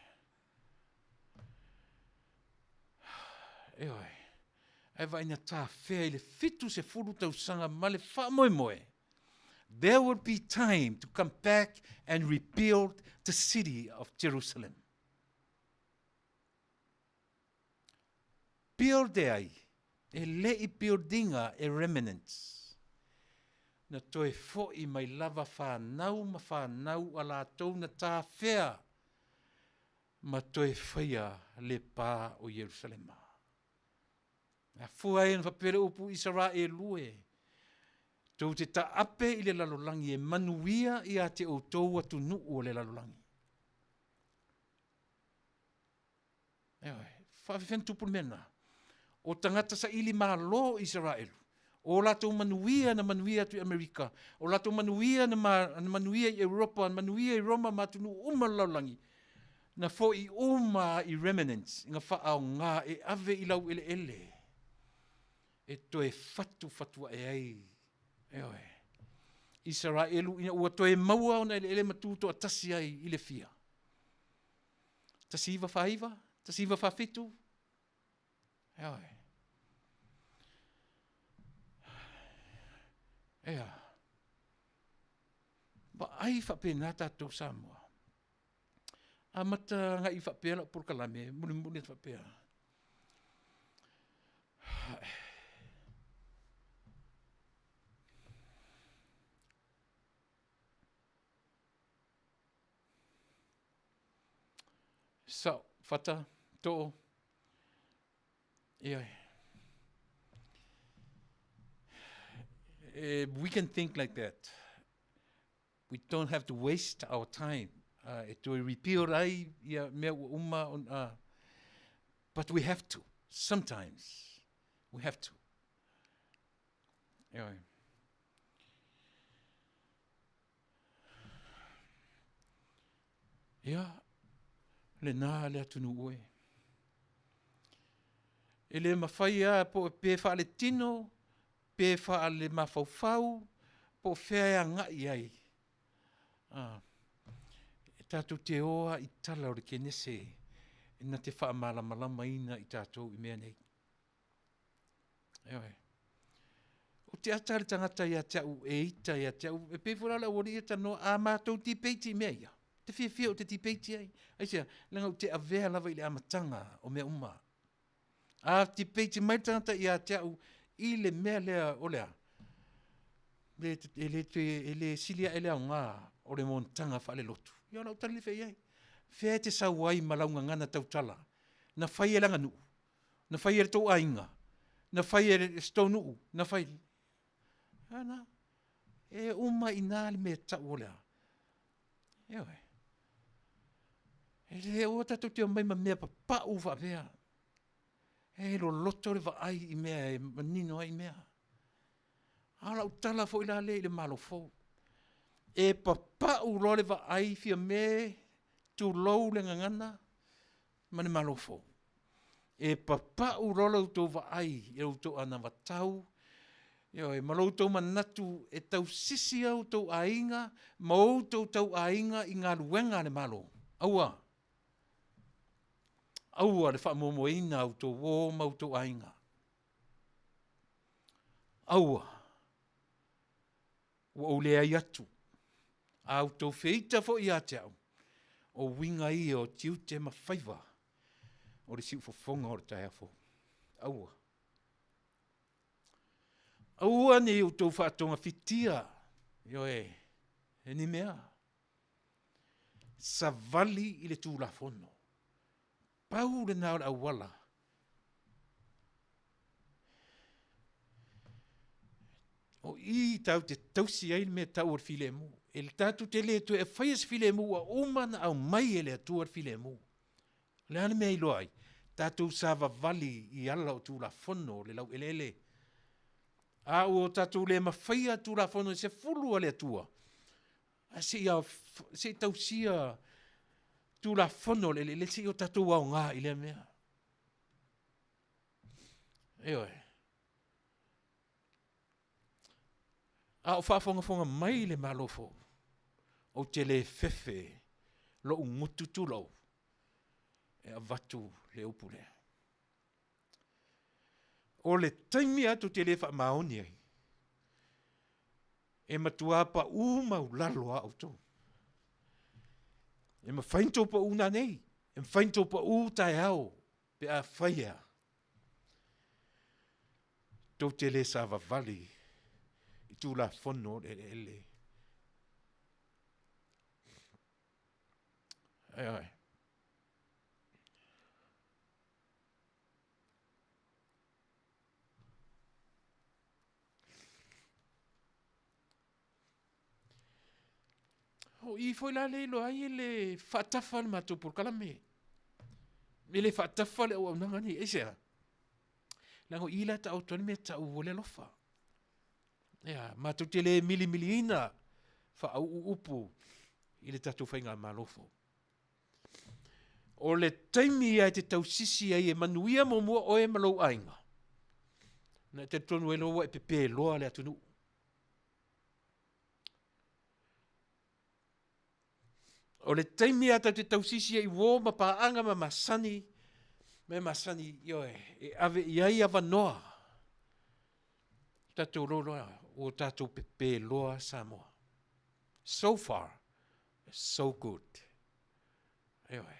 Ioe. Ae vaai na tafea i le 70 tausaga ma le faamoemoe, there will be time to come back and rebuild the city of Jerusalem. Build e ai, e le i buildinga e remnants. Na toe foi mai lava whanau ma whanau a latou na tafea ma toe faia le pā o Ierusalema. E afua ai ona faapea le upu Isaraelu e, tou te taape i le lalolagi e manuia ia te outou atunuu o le lalolagi. Ioe, faafefea ona tupu le mea lena? O tagata saili malo o Isaraelu, o latou manuia na manuia atu i Amerika, o latou manuia na, ma, na manuia i Europa, na manuia i Roma ma atunuu uma o le lalolagi, na foi uma i remnants, na faaaoga e ave i laueleele e toe fatufatu ae ai, ioe, Isaraelu ina ua toe maua ona eleele ma tutoatasi ai i le fia? 1949, 1947, ioe. Ea, vaai faapena tatou Samoa. Amata agai faapea lau polokalame, mulimuli atu faapea. Sao, Fata, Too, ioe. We can think like that. We don't have to waste our time. E toe repeal ai ia mea ua uma on, but we have to. Sometimes we have to. Ioe. Ia, lena le atunuu e. E le mafai lava po o pe faaletino, pe faalemafaufau, po o fea e agai i ai. E tatou te o lava i tala o le Kenese na te faamalamalamaina i tatou i mea nei. Ioe. Ou te ata le tagata ia te au e ita ia te au, e pei foi la o le aualii ia e talanoa, a matou debate i mea ia, ou te fiafia ou te debate ai. Aisea? Leaga ou te avea lava i le amataga o mea uma. A debate mai le tagata ia te au i le mea lea o le a? E le toe, e le sili ae le aoga o le monotaga faalelotu. Ia o lau tali lea i ai. Fea e te sau ai ma lau gagana tautala na fai e le aganuu? Na fai e le tou aiga? Na fai e si tou nuu? Na fai… A lena. E uma i ina le mea e tau o le a? Ioe. E le, aua tatou te omai ma mea papau faapea. E loloto le vaai i mea e manino ai mea. A o lau tala foi la lea i le Malo fou, e papau loa le vaai Fiame, tulou le gagana, ma le Malo fou. E papau loa la outou vaai i la outou anavatau, ioe, ma lo outou manatu e tausisi a outou aiga ma outou tauaiga i galuega a le Malo, aua, aua le faamoemoeina a outou uo ma outou aiga. Aua. Ua ou leai atu. A outou feita foi ia te au, o uiga ia o tiute ma faiva o le siufofoga o le taeao fou. Aua. Aua ne i outou faatogafitia, ioe, e ni mea. Savali i le Tulafono. Pau lena o le auala O i tatou te tausi ai le mea e tau o le filemu. E tatou te le toe faia se filemu ua uma ona aumai e le Atua le filemu. O le a le mea e iloa ai? Tatou savavali i ala o Tulafono o le laueleele. A ua tatou le mafaia Tulafono e 10 a le Atua, ae se i, se i tausia Tulafono o le eleele se i o tatou aoga i lea mea. Ioe. A o faafogafoga mai le Malo fou, ou te le fefe lou gutu tulou e avatu le upu lea. O le taimi lava tou te le faamaoni ai, e matua pau maulalo lava outou. E mafai ona outou pau nanei, e mafai ona outou pau taeao pe afai e a, tou te le savavali i Tulafono o le eleele. Ioe. O i foi la lea e iloa ai e le faatafa le matou polokalame. E le faatafa le auaunaga nei. Aisea? Leaga o i la e taoto ai le mea e tau o le alofa. Ia, matou te le milimiliina faauu upu i le tatou faigamalo fou. O le taimi ia e te tausisi ai e manuia muamua oe ma lou aiga, na e talitonu ai loa ua e pepe loa le atunuu. O le taimi lava tatou te tausisi ai i uo ma paaga ma masani, mea masani, ioe, e ave i ai avanoa, tatou loa loa, ua tatou pepe loa Samoa. So far, so good. Ioe.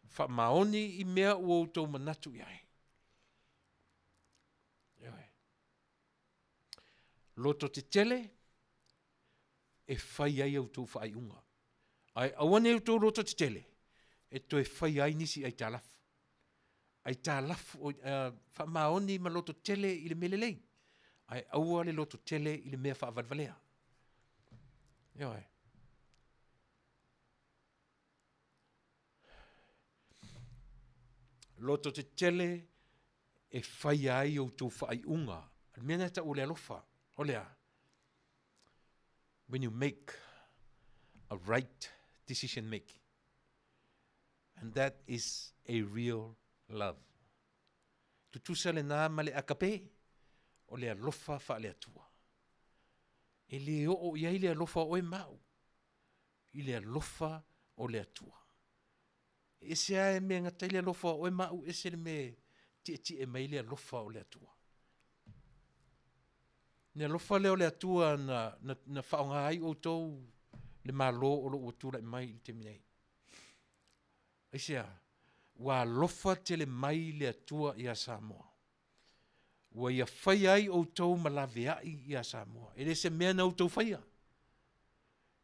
Faamaoni i mea ua outou manatu i ai. Ioe. Loto tetele e fai ai a outou faaiuga. Ae aua ne i outou loto tetele e toe faia ai nisi aitalafu. Aitalafu, faamaoni ma loto tele i le mea lelei, ae aua le loto tele i le mea faavalevalea. Ioe. Loto tetele e faia ai outou faaiuga. O le mea lena e tau o le alofa. O le a? When you make a right decision making. And that is a real love. Tutusa lena ma le agape, o le alofa faale-Atua. E le oo i ai le alofa o oe ma au, i le alofa o le Atua. E ese lava le mea e gata ai le alofa o oe ma au, ese le mea e tietie mai ai le alofa o le Atua. Le alofa lea o le Atua na, na, na faaaoga ai outou le Malo o lo o ua tulai mai i le taimi nei. Aisea? Ua alofa tele mai le Atua ia Samoa. Ua ia faia ai outou ma laveai ia Samoa. E le se mea na outou faia.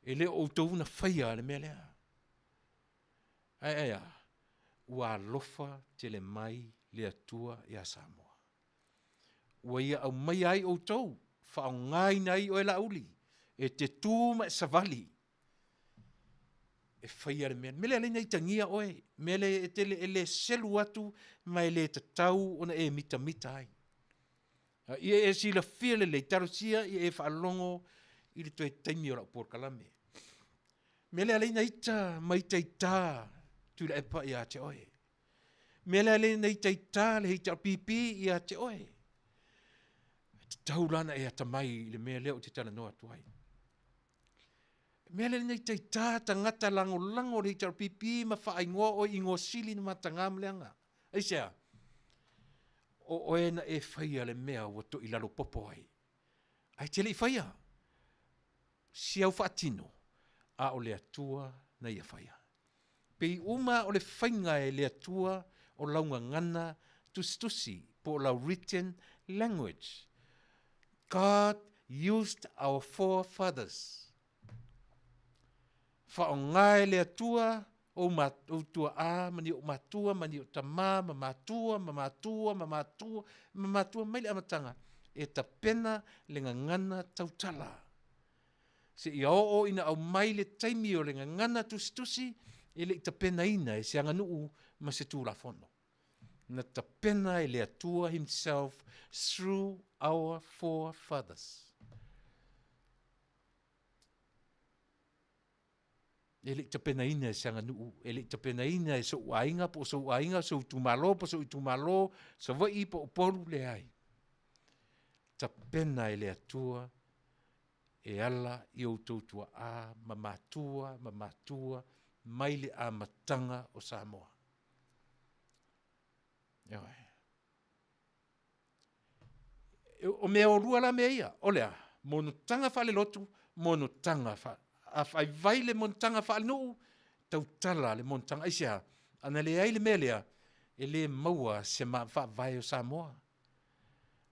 E le o outou na faia le mea lea. Ae ae a? Ua alofa tele mai le Atua ia Samoa. Ua ia aumaia ai outou, faaaogaina ai oe Laauli, e te tu ma e savali e faia le mea. Le mea lea e ala ai ona itagia oe, mea lea e te le, e le selu atu ma e le tatau ona e mitamita ai. A ia e silafia lelei, talosia ia e faalogo i le toe taimi o lau polokalame. Mea lea e ala ai ona ita ma itaita Tuilaepa ia te oe. Mea lea e ala ai ona itaita le HRPP ia te oe. E tatau la ona e atamai i le mea lea ou te talanoa atu ai. Mea lea na itaita tagata lagolago o le HRPP ma faaigoa oe i igoa sili na mataga ma leaga. Aisea? O oe na e faia le mea ua toilalo popo ai. Ae e te le i faia. Si au faatino, a o le Atua na ia faia. Pei uma o le faiga e le Atua o lau gagana tusitusi po o lau written language. God used our forefathers. Faaaoga e le Atua ou, ma, ou tuaa ma ni ou matua ma ni ou tamā ma matua ma matua ma matua ma matua mai le amataga e tapena le gagana tautala. Seia oo ina aumai le taimi o le gagana tusitusi e le i tapenaina e se aganuu ma se Tulafono. Na tapena e le Atua Himself through our forefathers. E le i tapenaina e se aganuu, e le i tapenaina e sou aiga po o sou aiga, sou itumalo po o sou itumalo, Savaii po o Upolu, leai. Tapena e le Atua e ala i outou tuaa ma matua ma matua mai le amataga o Samoa. Ioe. O mea o lua la mea ia, o le a? Monotaga faalelotu, monotaga fa, a vaivai le monotaga faalenuu, tautala le monotaga. Aisea? Ana leai le mea lea, e le maua se faavae o Samoa.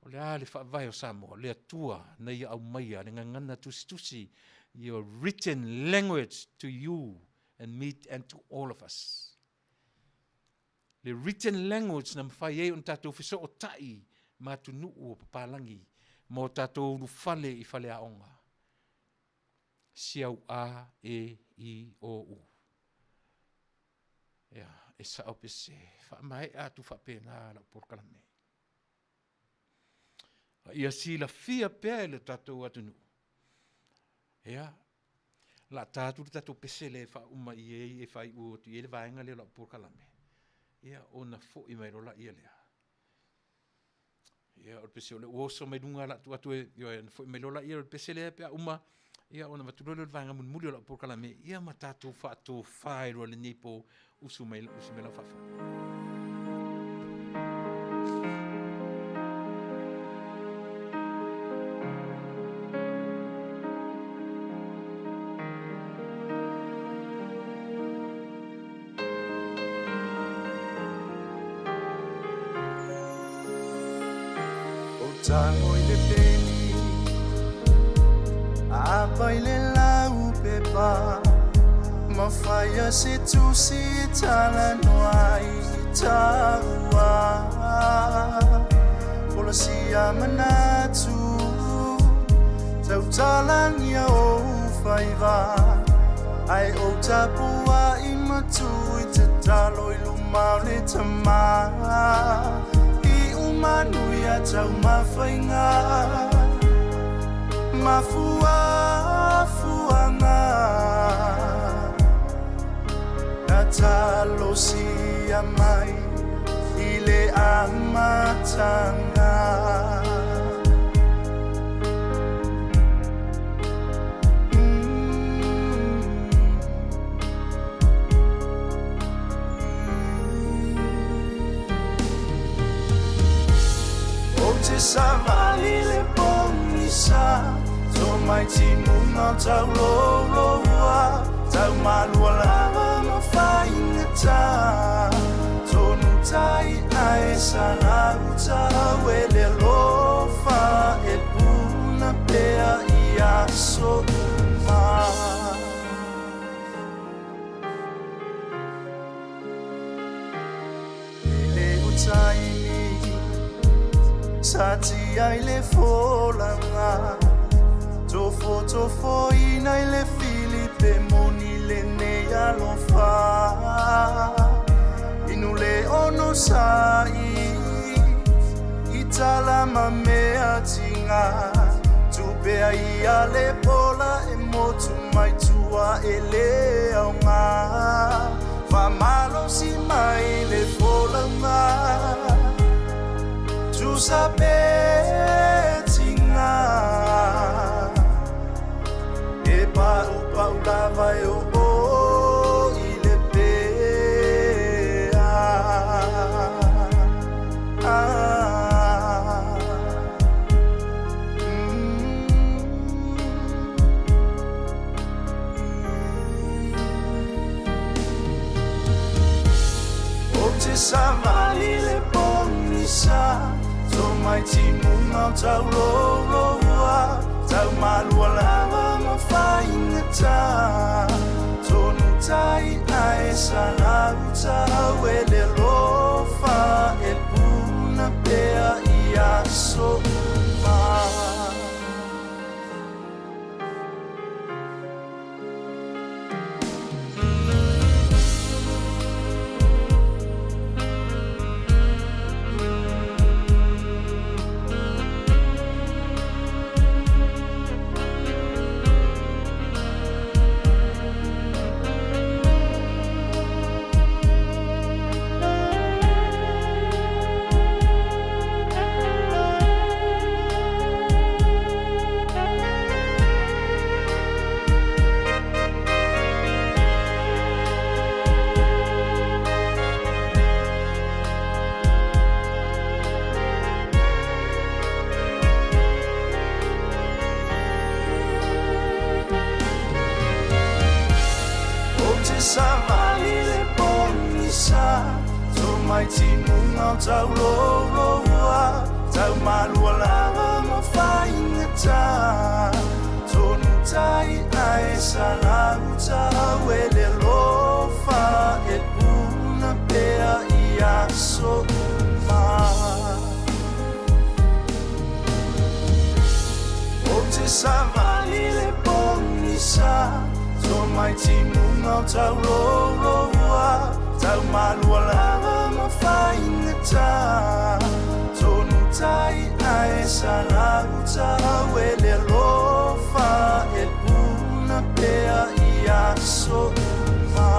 O le a le faavae o Samoa? Le Atua na ia aumaia le gagana tusitusi, your written language to you and me and to all of us. Le written language na mafai ai ona tatou fesootai ma atunuu o papalagi ma o tatou ulufale i faleaoga. Si au A, E, I, O, U. Ia, e sao pe se, faamaea atu faapena lau polokalame. A ia silafia pea e le tatou atunuu, ia, la ta atu le tatou pese lea e faauma i ai, e faaiu atu i ai le vaega lea o lau polokalame, ia, ona foi mai loa laia lea. Ia, o le pese o lea ua oso mai luga o le a tuu atu e, ioe, ona foi mai loa lea o le pese lea pe a uma, ia ona avatu loa lea o le vaega mulimuli o lau polokalame, ia ma tatou faatofa ai loa lenei po, usu mai, usu mai lau faafofoga. O tago i le peni, apai le lau pepa. Mafaia se tusi e talanoa ai i taua Folasia manatu Tautalagia ou faiva Ae ou tapuai matua i tatalo i luma o le Tama I manuia taumafaiga Mafuafuaga Na talosia mai i le amataga. Ou te savali i le pogisa, To mai timuga o taulouloua, Taumalua lava ma faigata, Tonu tai ae salauta e le alofa e puna pea i aso uma. E le o taimi sa tia i le folaga, Tofotofoina i le fili pe moni lenei alofa, Inu le onosai i tala ma mea tiga, Tupea ia le pola e motu mai tua e le aoga, Faamalosi mai le folauga, Tusa pe tiga, E paupau lava e oo i le pea. Ah. Ou te savali i le pogisa, To mai timuga o taulouloua, Taumalua lava ma faigata, Tonu tai ae salauta e le alofa e puna pea i aso uma. Ou te savali i le pogisa, To mai timuga o taulouloua, Taumalua lava ma faigata, Tonu tai ae salauta e le alofa e puna pea i aso uma. Ou te savali i le pogisa, To mai timuga o taulouloua, Taumalua lava ma faigata, Tonu tai ae salauta e le alofa e puna pea i aso uma.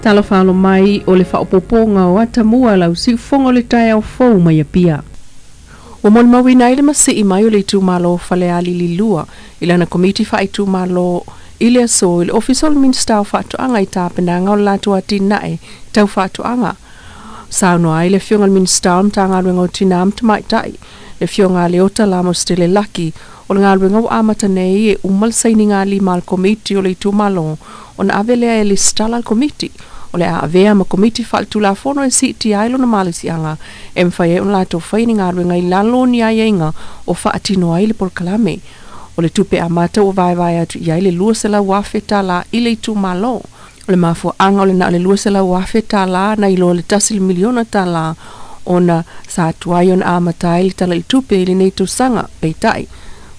Talofa alo mai o le faaopoopoga o atamua lau siufofoga o le taeao fou mai Apia. Ua molimauina ai le masii mai o le itumalo o Falealili 2 i lana Komiti Faaitumalo i le aso i le Ofisa o le Minisita o Faatoaga i tapenaga o le latou atinae tau faatoaga. Saunoa ai le Afioga i le Minisita o le Matagaluega o Tinā ma Tamaitai, le Afioga a Leota Lamositele Laki, o le galuega ua amata nei e uma le sainiga lima a le Komiti o le Itumalo ona ave lea e lesitala le Komiti o le a avea ma Komiti Faaletulafono e siitia ai lona malosiaga e mafai ai ona latou faia ni galuega i lalo o ni aiaiga o faatino ai le polokalame. O le tupe amata ua vaevae atu i ai le $200,000 i le itumalo. O le mafuaaga o le na o le $200,000 nai lo le $1 miliona ona sa tuai ona amata ai le Tala i le Tupe i lenei tausaga. Peitai,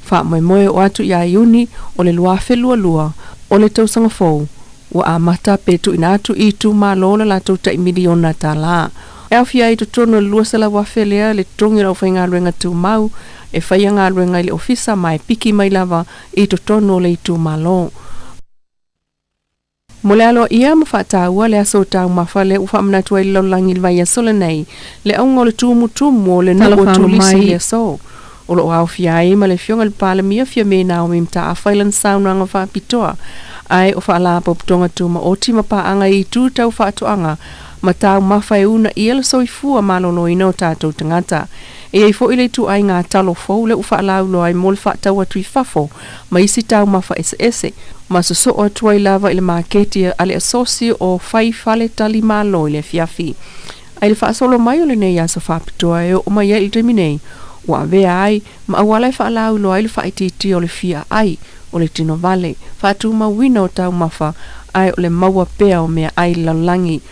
faamoemoe oo atu ia Iuni o le 2022 o le tausaga fou ua amata pe tuuina atu i itumalo le latou tai miliona tala. E aofia ai i totonu o le 200,000 lea le totogi o le aufaigaluega tumau e faia galuega i le ofisa ma e piki mai lava i totonu o le itumalo. Mo le aloaia ma faataua le aso taumafa lea ua faamanatu ai le lalolagi i le vaiaso lenei, le auga o le tumutumu o le nuu o Tulisi i le aso. O loo aofia ai ma le afioga i le Palemia Fiame Naomi Mataafa i lana saunoaga faapitoa, ae o faalapotopotoga tumaoti ma paaga i itu tau faatoaga ma taumafa e uunaia le soifua maloloina o tatou tagata. E i ai foi le ituaiga talo fou lea ua faalauiloa ai mo le faatau atu i fafo ma isi taumafa eseese, ma sosoo atu ai lava i le maketi a le asosi o fai fale talimalo i le afiafi. Ae i le faasolo mai o lenei aso faapitoa e oo mai ai i le taimi nei, ua avea ai ma auala e faalauiloa ai le faaitiitia o le fia ai o le tino vale, faatumauina o taumafa ae o le maua pea o meaai i le lalolagi.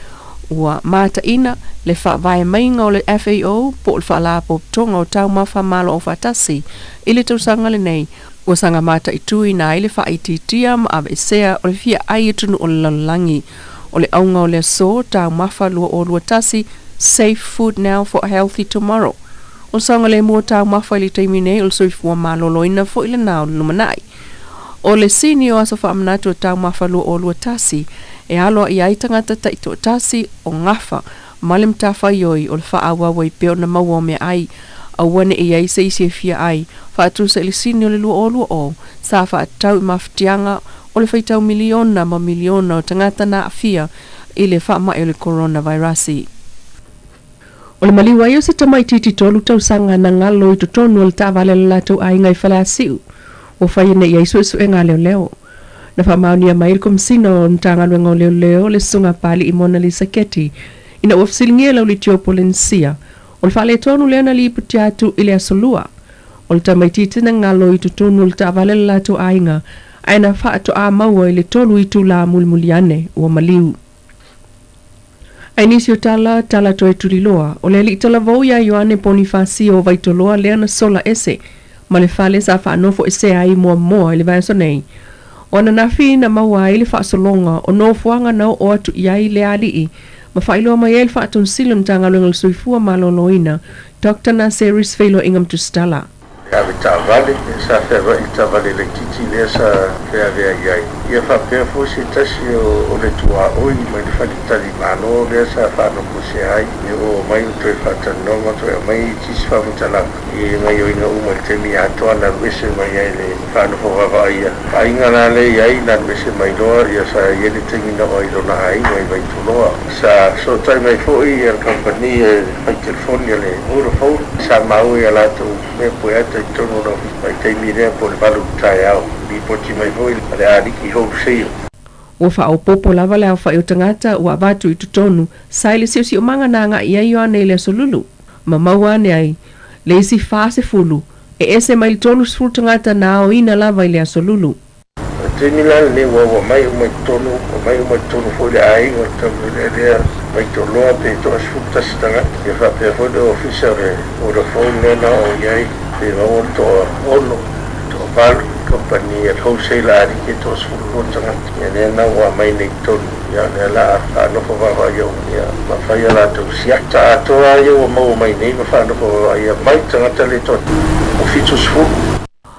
Ua mataina le faavae maiga o le FAO po o le Faalapotopotoga o Taumafa Malo Aufaatasi i le tausaga lenei, ua saga mataituina ai le faaitiitia ma aveesea o le fia ai i atunuu o le lalolagi. O le auga o le aso taumafa 2021, Safe Food Now for a Healthy Tomorrow. O le saogalemu o taumafa i le taimi nei o le soifua maloloina foi lena o le lumanai. O le sini o aso faamanatu o taumafa 2021 e aloaia ai tagata taitoatasi o gafa ma le matafaioi o le faaauau ai pea ona maua o meaai, aua ne i i ai se isi e fia ai, faatusa i le sini o le 2020 sa faatatau i mafatiaga o le faitau miliona ma miliona o tagata na aafia i le faamai o le coronavirus. O le maliu ai o se tamaitiiti 3 tausaga na galo i totonu o le taavale a le latou aiga i Faleasiu, ua faia nei ai suesuega a leoleo. Na faamaonia mai le Komesina o le Matagaluega o Leoleo, le Susuga Pali'i Monalisa Keti, ina ua fesiligia e le auliitio o Polenisia o le faaletonu lea na lipotia atu i le aso Lua. O le tamaitiiti na galo i totonu o le taavale a le latou aiga ae na faatoā maua i le 3 itulā mulimuli ane ua maliu. Ae nisi o tala, tala toe tuliloa, o le alii talavou ia Ioane Ponifasio o Vaitoloa lea na sola ese ma le fale sa faanofoesea ai muamua i le vaiaso nei. O ananafi na maua ai le faasologa o nofoaga na oo atu i ai lea alii ma faailoa mai ai le Faatonusili o le Matagaluega o le Soifua Maloloina, Dr Naseri se feiloaiga ma Tusitala. E ave taavale, sa feaveai i le taavale laitiiti lea sa feaveai ai. Ia faapea foi se tasi o le tuaoi mai le faletalimalo lea sa faanofoesea ai. E oo mai o toe faatalanoa ma toe aumai tisi faamatalaga i gaoioiga uma i le taimi atoa na alu ese mai ai le faanofo vaavaaia. Aiga la lea i ai na alu ese mai loa, ia sa i ai le taimi na oo ai i lona aiga i Vaitoloa. Sa fesootai mai foi le kamupani e fai telefoni a le Vodafone, sa maua i a latou mea pueata i totonu o le ofisa vaitaimi lea po o le 8 i le taeao. Lipoti mai foi a le Aliki Wholesale. Ua faaopoopo lava le aofai o tagata ua avatu i totonu sa i le siosiomaga na agai i ai Ioane i le aso Lulu, ma maua ane ai le isi 40 e ese mai le 30 tagata na aoina lava i le aso Lulu. O le taimi la lenei ua mai uma i totonu, ua mai uma i totonu foi le aiga o le taulelea lea Vaitoloa pe 11 tagata. Ia faapea foi le ofisa o le Vodafone lea na oo i ai pe maua le toaono, toavalu, kamupani a le wholesale a aliki e 12 tagata. Ia lea na ua aumai nei i totonu, ia lea o le a faanofo vaavaaia uma, ia ma fai a latou siaki. Ta atoa lava ia ua maua mai nei ma faanofo vaavaaia mai tagata le 70.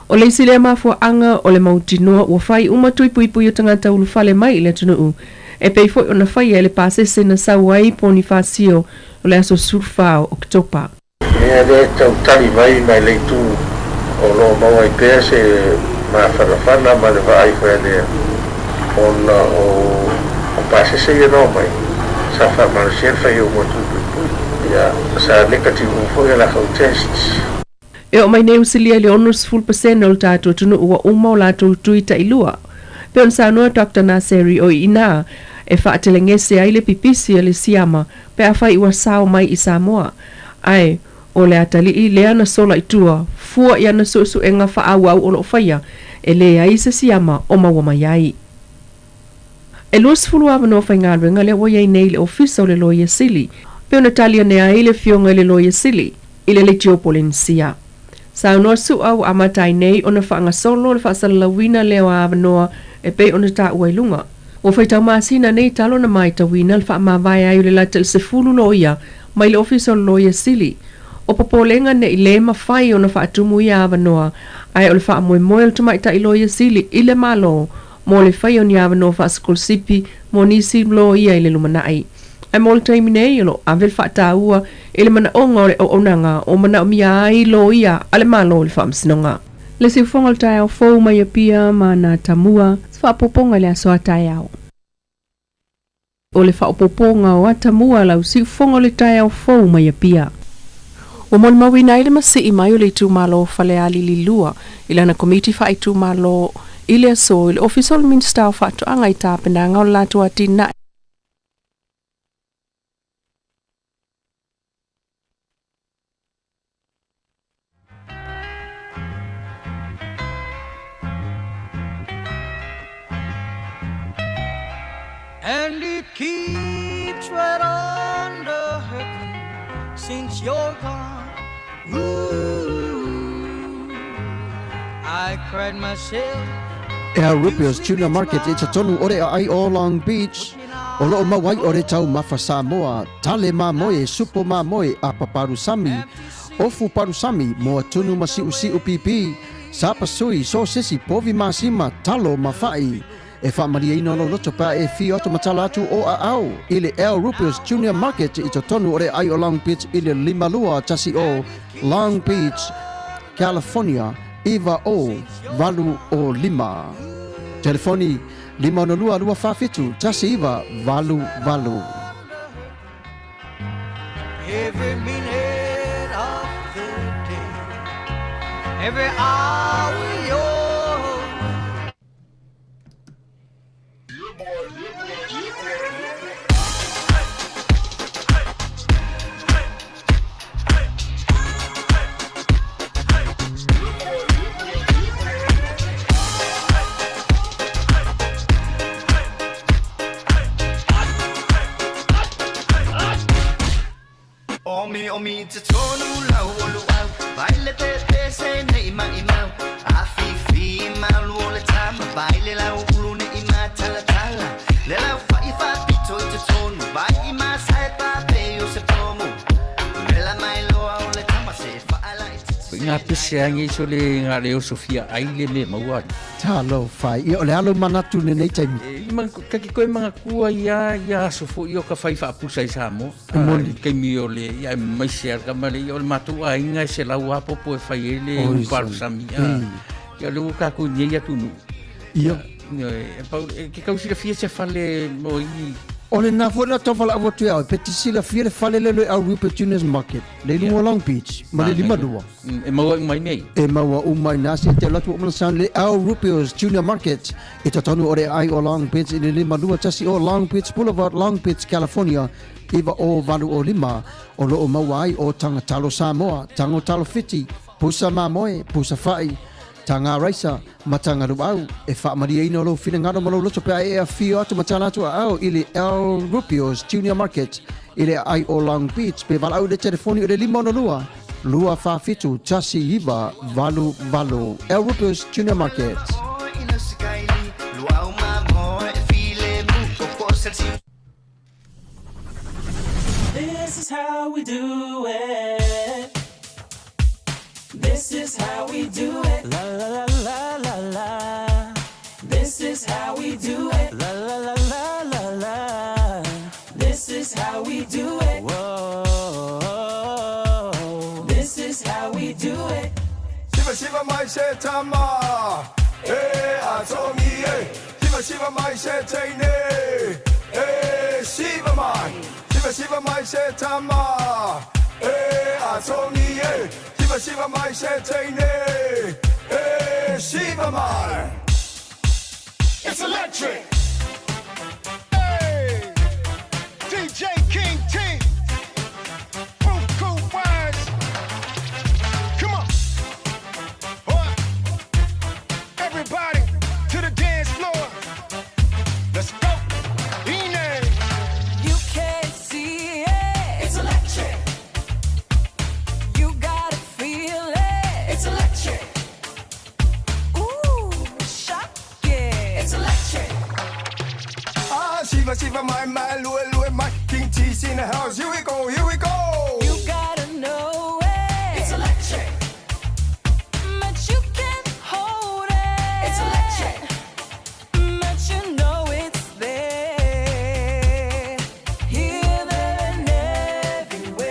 O le isi lea mafuaaga o le mautinoa ua fai uma tui puipui o tagata ulufale mai i le atunuu, e pei foi ona faia i le pasese na sau ai Ponifasio o le aso 14 o Oketopa. Mea lea e tau tali mai mai le itu o lo o maua ai pea se mafanafana ma le vaai foi a le ona o pasese ia na omai sa faamalosia le fai uma o tui puipui, ia sa negative uma foi a latou tests. E oo mai nei ua silia i le 60% o le tatou atunuu ua uma o latou tui tailua. Pei ona saunoa Dr Naseri o i inā e faatelegese ai le pipisi a le siama pe afai ua sao mai i Samoa. Ae O le atalii lea na sola i tua, fua i ana suesuega faaauau o lo o faia, e leai se siama o maua mai ai. E 20 avanoa faigaluega lea ua i ai nei i le Ofisa o le Loia Sili, pei ona tali ane ai le Afioga i le Loia Sili i le Leitio Polenisia. Saunoa Su'a ua amata ai nei ona faagasolo le faasalalauina lea o avanoa e pei ona taua i luga. Ua faitau masina nei talu ona maitauina le faamavae ai o le lata i le 10 loia mai le Ofisa o le Loia Sili. O popolega ne i le mafai ona faatumu ia avanoa, ae o le faamoemoe o le Tamaitai Loia Sili i le Malo mo le faia o ni avanoa faasikolasipi mo nisi loia i le lumanai. Ae mo le taimi nei, o lo o ave le faataua i le manaoga o le auaunaga o manaomia ai loia a le Malo i le Faamasinoga. Le siufoga o le taeao fou mai Apia ma Natamua, se faaopoopoga i le aso a taeao. O le faaopoopoga o Atamua lau siufoga o le taeao fou mai Apia. Ua molimauina ai le masii mai o le itumalo o Falealili 2 i lana Komiti Faaitumalo i le aso i le Ofisa o le Minisita o Faatoaga i tapenaga o le latou atinae. And it keeps right on the hurting since you're gone. Ooh, I cried myself. Al Rupio's Tuna Market i totonu o le aai o Long Beach, o loo mau ai o le taumafa Samoa, tale mamoe, supo mamoe, apa palusami, ofu palusami, moa tunu ma siusiu pipi, sapasui, sosesi, povi masima, talo ma fa'i. E faamalieina lou loto pe a e fio atu ma tala atu o aao i le Al Rupio's Junior Market i totonu o le aai o Long Beach i le 5210 Long Beach, California 90805. Telefoni 562 247 1988. Every minute of the day, every hour you're Omi omi te tonu lau o luau Vai le te te se nei mai mau A fi fi malu o le tama Vai le lau ulu ne i ma tala tala Le lau fa i fa pito i te tonu Vai i ma sae pa pe o se pomu Vela mai loa o le tama se fa ala i te Ko ngā pese angi so le ngā leo Sofia ai le me maua. Talofa, ia o le alo manatu lenei taimi. E, ma, kaki koe mangakua ia, ia aso fo i o ka whai whaapusa i Samoa. E moni. Kaimi o le, ia e mai se ara ma le, ia o le mātou āinga e se lau apopo e whai e le Oi, uparu soni. sami. Ia le ua kākou nei atu nu. Ia. E, pau, e, ke kau silafia se fale mo i O le na foi na tau whala atu au, pe te silafia le fale le le au Rupert Junior's Market, le lunga o Long Beach, ma le lima lua. E maua mai nei. E maua uma i nā se te latu o mana sound le Al Rupio's Junior Market i totonu o le ai o Long Beach i le 52 o Long Beach Boulevard, Long Beach, California, 90805 o loo maua ai o Taga Talo Samoa, Tago Talo Fiti, Pusa Mamoe, Pusa Fa'i, Taga Raisa, ma Taga Luau. E faamalieina o lou finagalo ma lou loto pe a e afio atu ma tala atu aao i le Al Rupio's Junior Market i le aai o Long Beach pe valaau i le telefoni o le 562 247 1988. Al Rupio's Junior Market. This is how we do it. This is how we do it. La la la la la la. This is how we do it. La la la la la la. This is how we do it. Whoa. This is how we do it. Siva siva mai se tama E a tongi e Siva siva mai se teine E siva mai Siva siva mai se tama E a tongi e Siva siva mai se teine E siva mai It's electric. Hey, DJ King T, Proof Cool Wines. Siva siva mai mai lue lue mai. King T's in the house. Here we go, here we go. You gotta know it. It's electric. But you can't hold it. It's electric. But you know it's there. Here, there, and everywhere.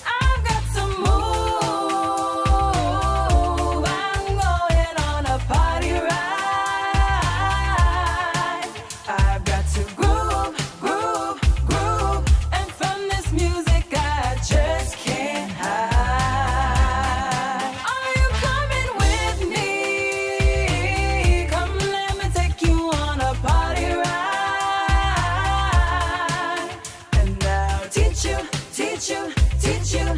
I've got to move. I'm going on a party ride. I've got to groove, groove, groove. And from this music, I just can't hide. Are you coming with me? Come, let me take you on a party ride. And I'll teach you, teach you, teach you.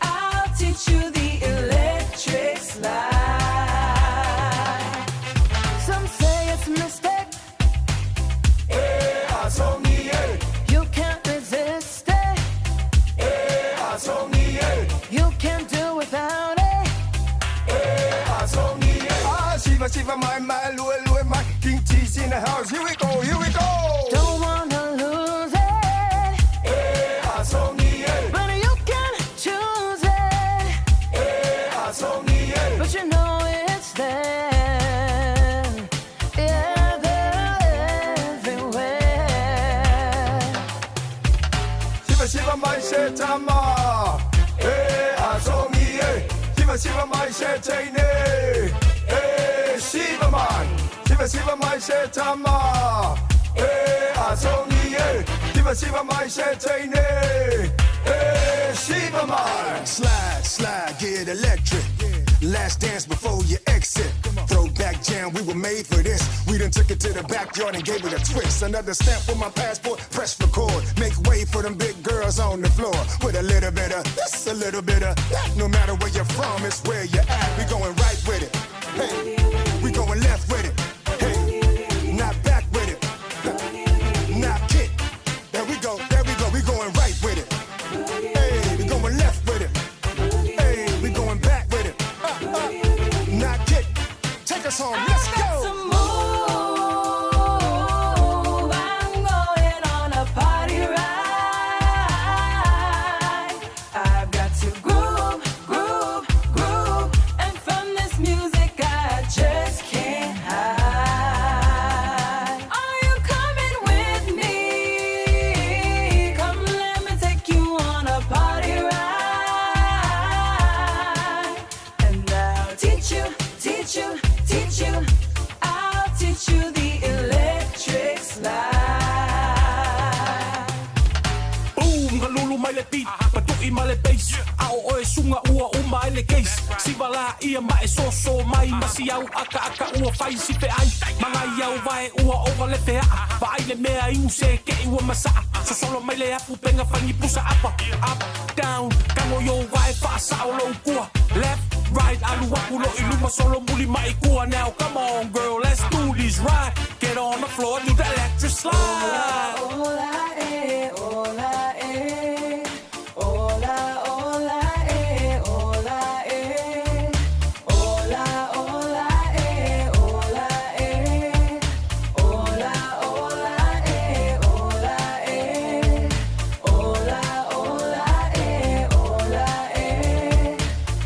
I'll teach you the electric slide. Some say it's a mistake. You can't resist it. You can't do without it. Ah, siva siva mai mai lue lue mai. King T's in the house. Here we go, here we go. Don't wanna lose it. But you can choose it. But you know it's there. Yeah, they're everywhere. Siva siva mai se tama. Eh, azongi eh. Siva siva mai se teine. Eh, siva mai. Siva siva mai se tama. Eh, azongi eh. Siva siva mai se teine. Eh, siva mai. Slide, slide, get electric. Last dance before you exit. Throwback jam, we were made for this. We done took it to the backyard and gave it a twist. Another stamp for my passport, press record. Make way for them big girls on the floor. With a little bit of this, a little bit of that. No matter where you're from, it's where you're at. We going right with it. Hey, we going left with it. Hey, not back with it. Not kick. There we go, there we go. We going right with it. Hey, we going left with it. Hey, we going back with it. Not kick. Take us home. Let's I've got go. to move. I'm going on a party ride. I've got to groove, groove, groove. And from this music, I just can't hide. Are you coming with me? Come, let me take you on a party ride. And I'll teach you, teach you, teach you. I'll teach you the electric slide. Boom, kalulu mai le beat, patu'i ma le bass. A o oe suga ua uma ai le case. Siva la ia ma e soso mai ma si au aka aka ua fai si fe ai. Mangai au vae ua ova le feaa. Vaai le mea i use ke i ua masaa. Sosolo mai le afu penga fangi pusa apa. Up, down, kango yo vae faasa o lou kua. Left, right, alu aku lo iluma solo muli mai kua. Now come on girl, let's do this right. Get on the floor, do the electric slide. Hola, eh, hola, eh. Hola, hola, eh, hola, eh. Hola, hola, eh, hola, eh. Hola, hola, eh, hola, eh. Hola, hola, eh, hola, eh.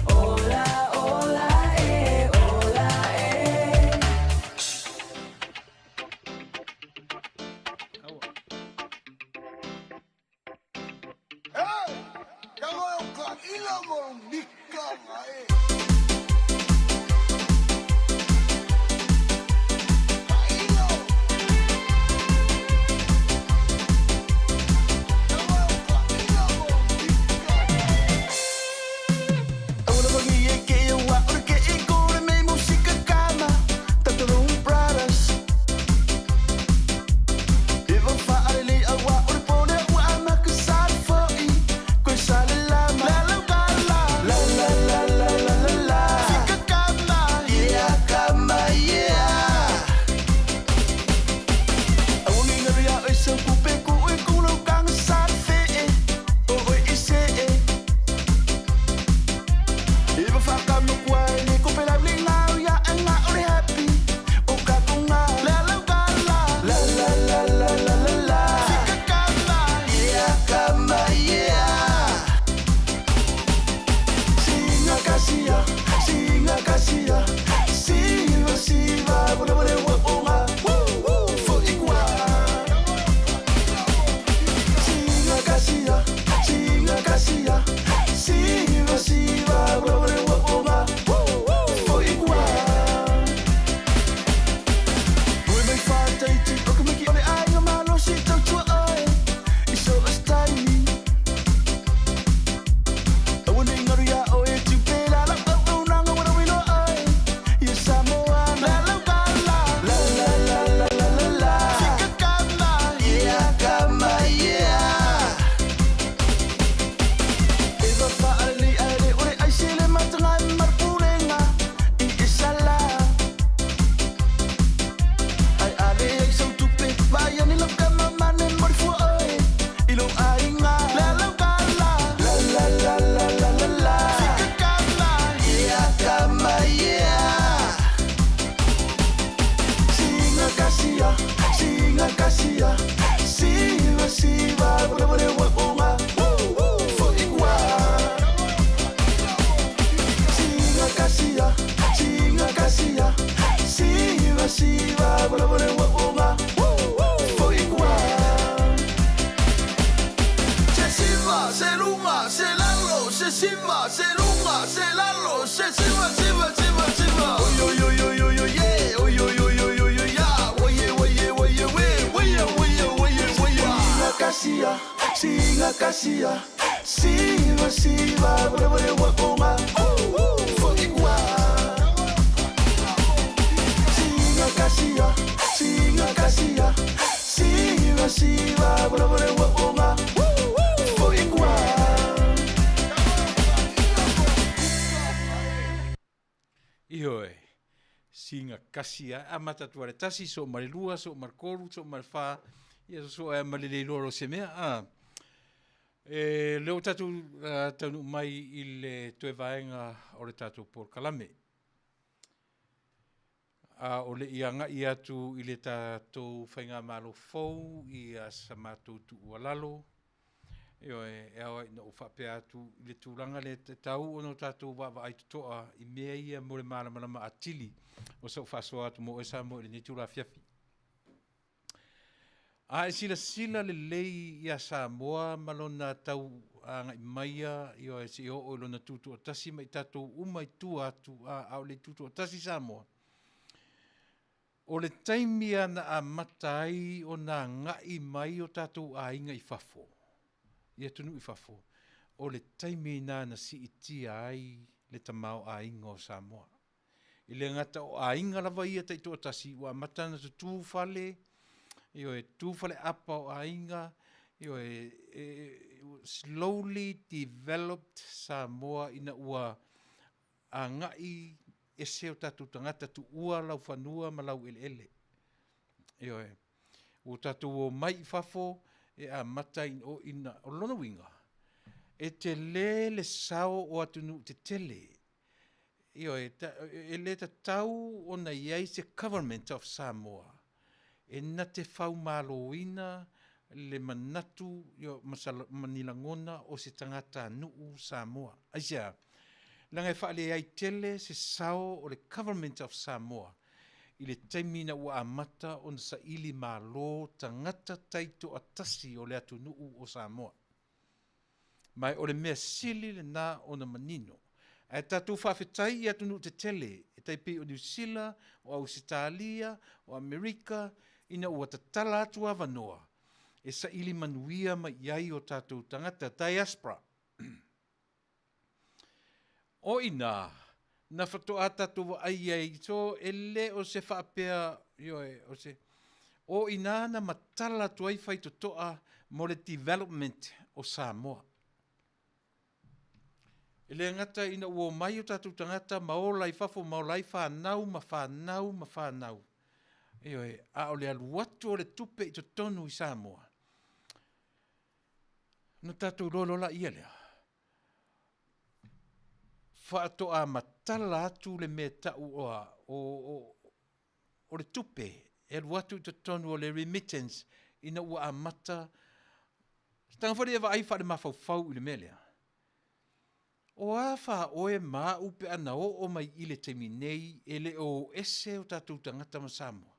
Hola, hola, eh, hola, eh. La la la la la la. Siva, se luga, se lalo, se siva, siva, siva, siva. Oi, oi, oi, oi, oi, oi, yeah. Oi, oi, oi, oi, oi, oi, yeah. Oi, yeah, oi, yeah, oi, yeah, we. Oi, yeah, oi, yeah, oi, yeah, oi, yeah. Singa kasia, singa kasia. Siva, siva, wale, wale, wa, oma. Ooh, ooh, foi ua. Singa kasia, singa kasia. Siva, siva, wale, wale, wa, oma. Ooh, ooh, foi ua. Ioe, singa kasi a amata atu ale tasi, so ma le lua, so ma le kolu, so ma le fa, ia so so ma le leiloa lo se mea. A. E leo tatou uh, taunuu mai i le toe vaega o le tatou polokalame. A o le i agai atu i le tatou faigamalo fou i sa matou tuualalo, ioe, e ao ai ina ou faapea atu i le tulaga lea e tatau ona o tatou vaavaai totoa i mea ia mo le malamalama atili o sau faasoa atu mo oe Samoa i lenei itula afiafi. A e silasila lelei iā Samoa ma lona tau agai maia, ioe, seia oo i lona tutoatasi ma i tatou uma i tua atu, a, a o le tutoatasi Samoa, o le taimi lava na amata ai ona agai mai o tatou aiga i fafo, i atunuu i fafo, o le taimi lena na siitia ai le tamaoaiga o Samoa. E le gata o aiga lava ia taitoatasi ua amata ona tutū fale, ioe, tutū faleapa o aiga, ioe, e, slowly developed Samoa ina ua agai ese o tatou tagata tuua lau fanua ma lau eleele. Ioe. Ua tatou omai i fafo e amata ina, o lona uiga, e tele le sao o atunuu tetele. Ioe, e le tatau ona i ai se Government of Samoa e na te faumaloina le manatu ma ni lagona o se tagatanuu Samoa. Aisea? Leaga e faaleai tele se sao o le Government of Samoa i le taimi ina ua amata ona saili malo tagata taitoatasi o le atunuu o Samoa. Ma o le mea sili lena ona manino. Ae tatou faafetai i atunuu tetele e tai pei o Niu Sila, o Ausetalia, o Amerika, ina ua tatala atu avanoa e saili manuia mai i ai o tatou tagata diaspora. O inā, na whatoa tatou vaai ai, so e le o se faapea, ioe, o se, o inā na matala atu ai faitotoa mo le development o Samoa. E le gata ina ua omai o tatou tagata ma ola i fafo ma ola ai whanau ma whanau ma whanau. Ioe, a o le alu atu o le tupe i totonu i Samoa. Na tatou iloa loa laia lea. Faatoa matala atu le mea tau o, o, o, o le tupe e alu atu i totonu o le remittance ina ua amata se taga foi lea e vaai faalemafaufau i le mea lea. O a faaoe ma au pe a na oo mai i le taimi nei e le o o ese o tatou tagata ma Samoa.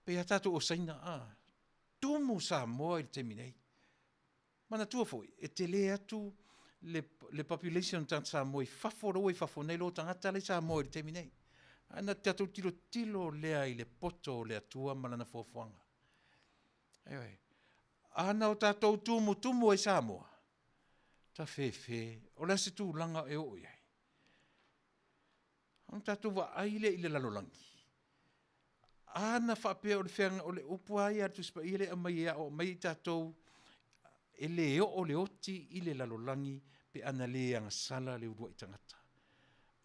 Pei a tatou o Saina, a, tumu Samoa i le taimi nei. Manatua foi, e tele atu le, le population o tagata Samoa i fafo, la ua i fafo nei lo tagata la i Samoa i le taimi nei. Ae na tatou tilotilo lea i le poto o le Atua ma lana fuafuaga. Ioe. A na o tatou tumutumu ai Samoa, tafefe, o le a se tulaga e oo i ai? Ona tatou vaai lea i le lalolagi. A na faapea o le feaga, o le upu lava ia a le Tusi Paia lea e aumai e aoao mai ai tatou, e le oo le oti i le lalolagi pe ana le agasala le uluai tagata.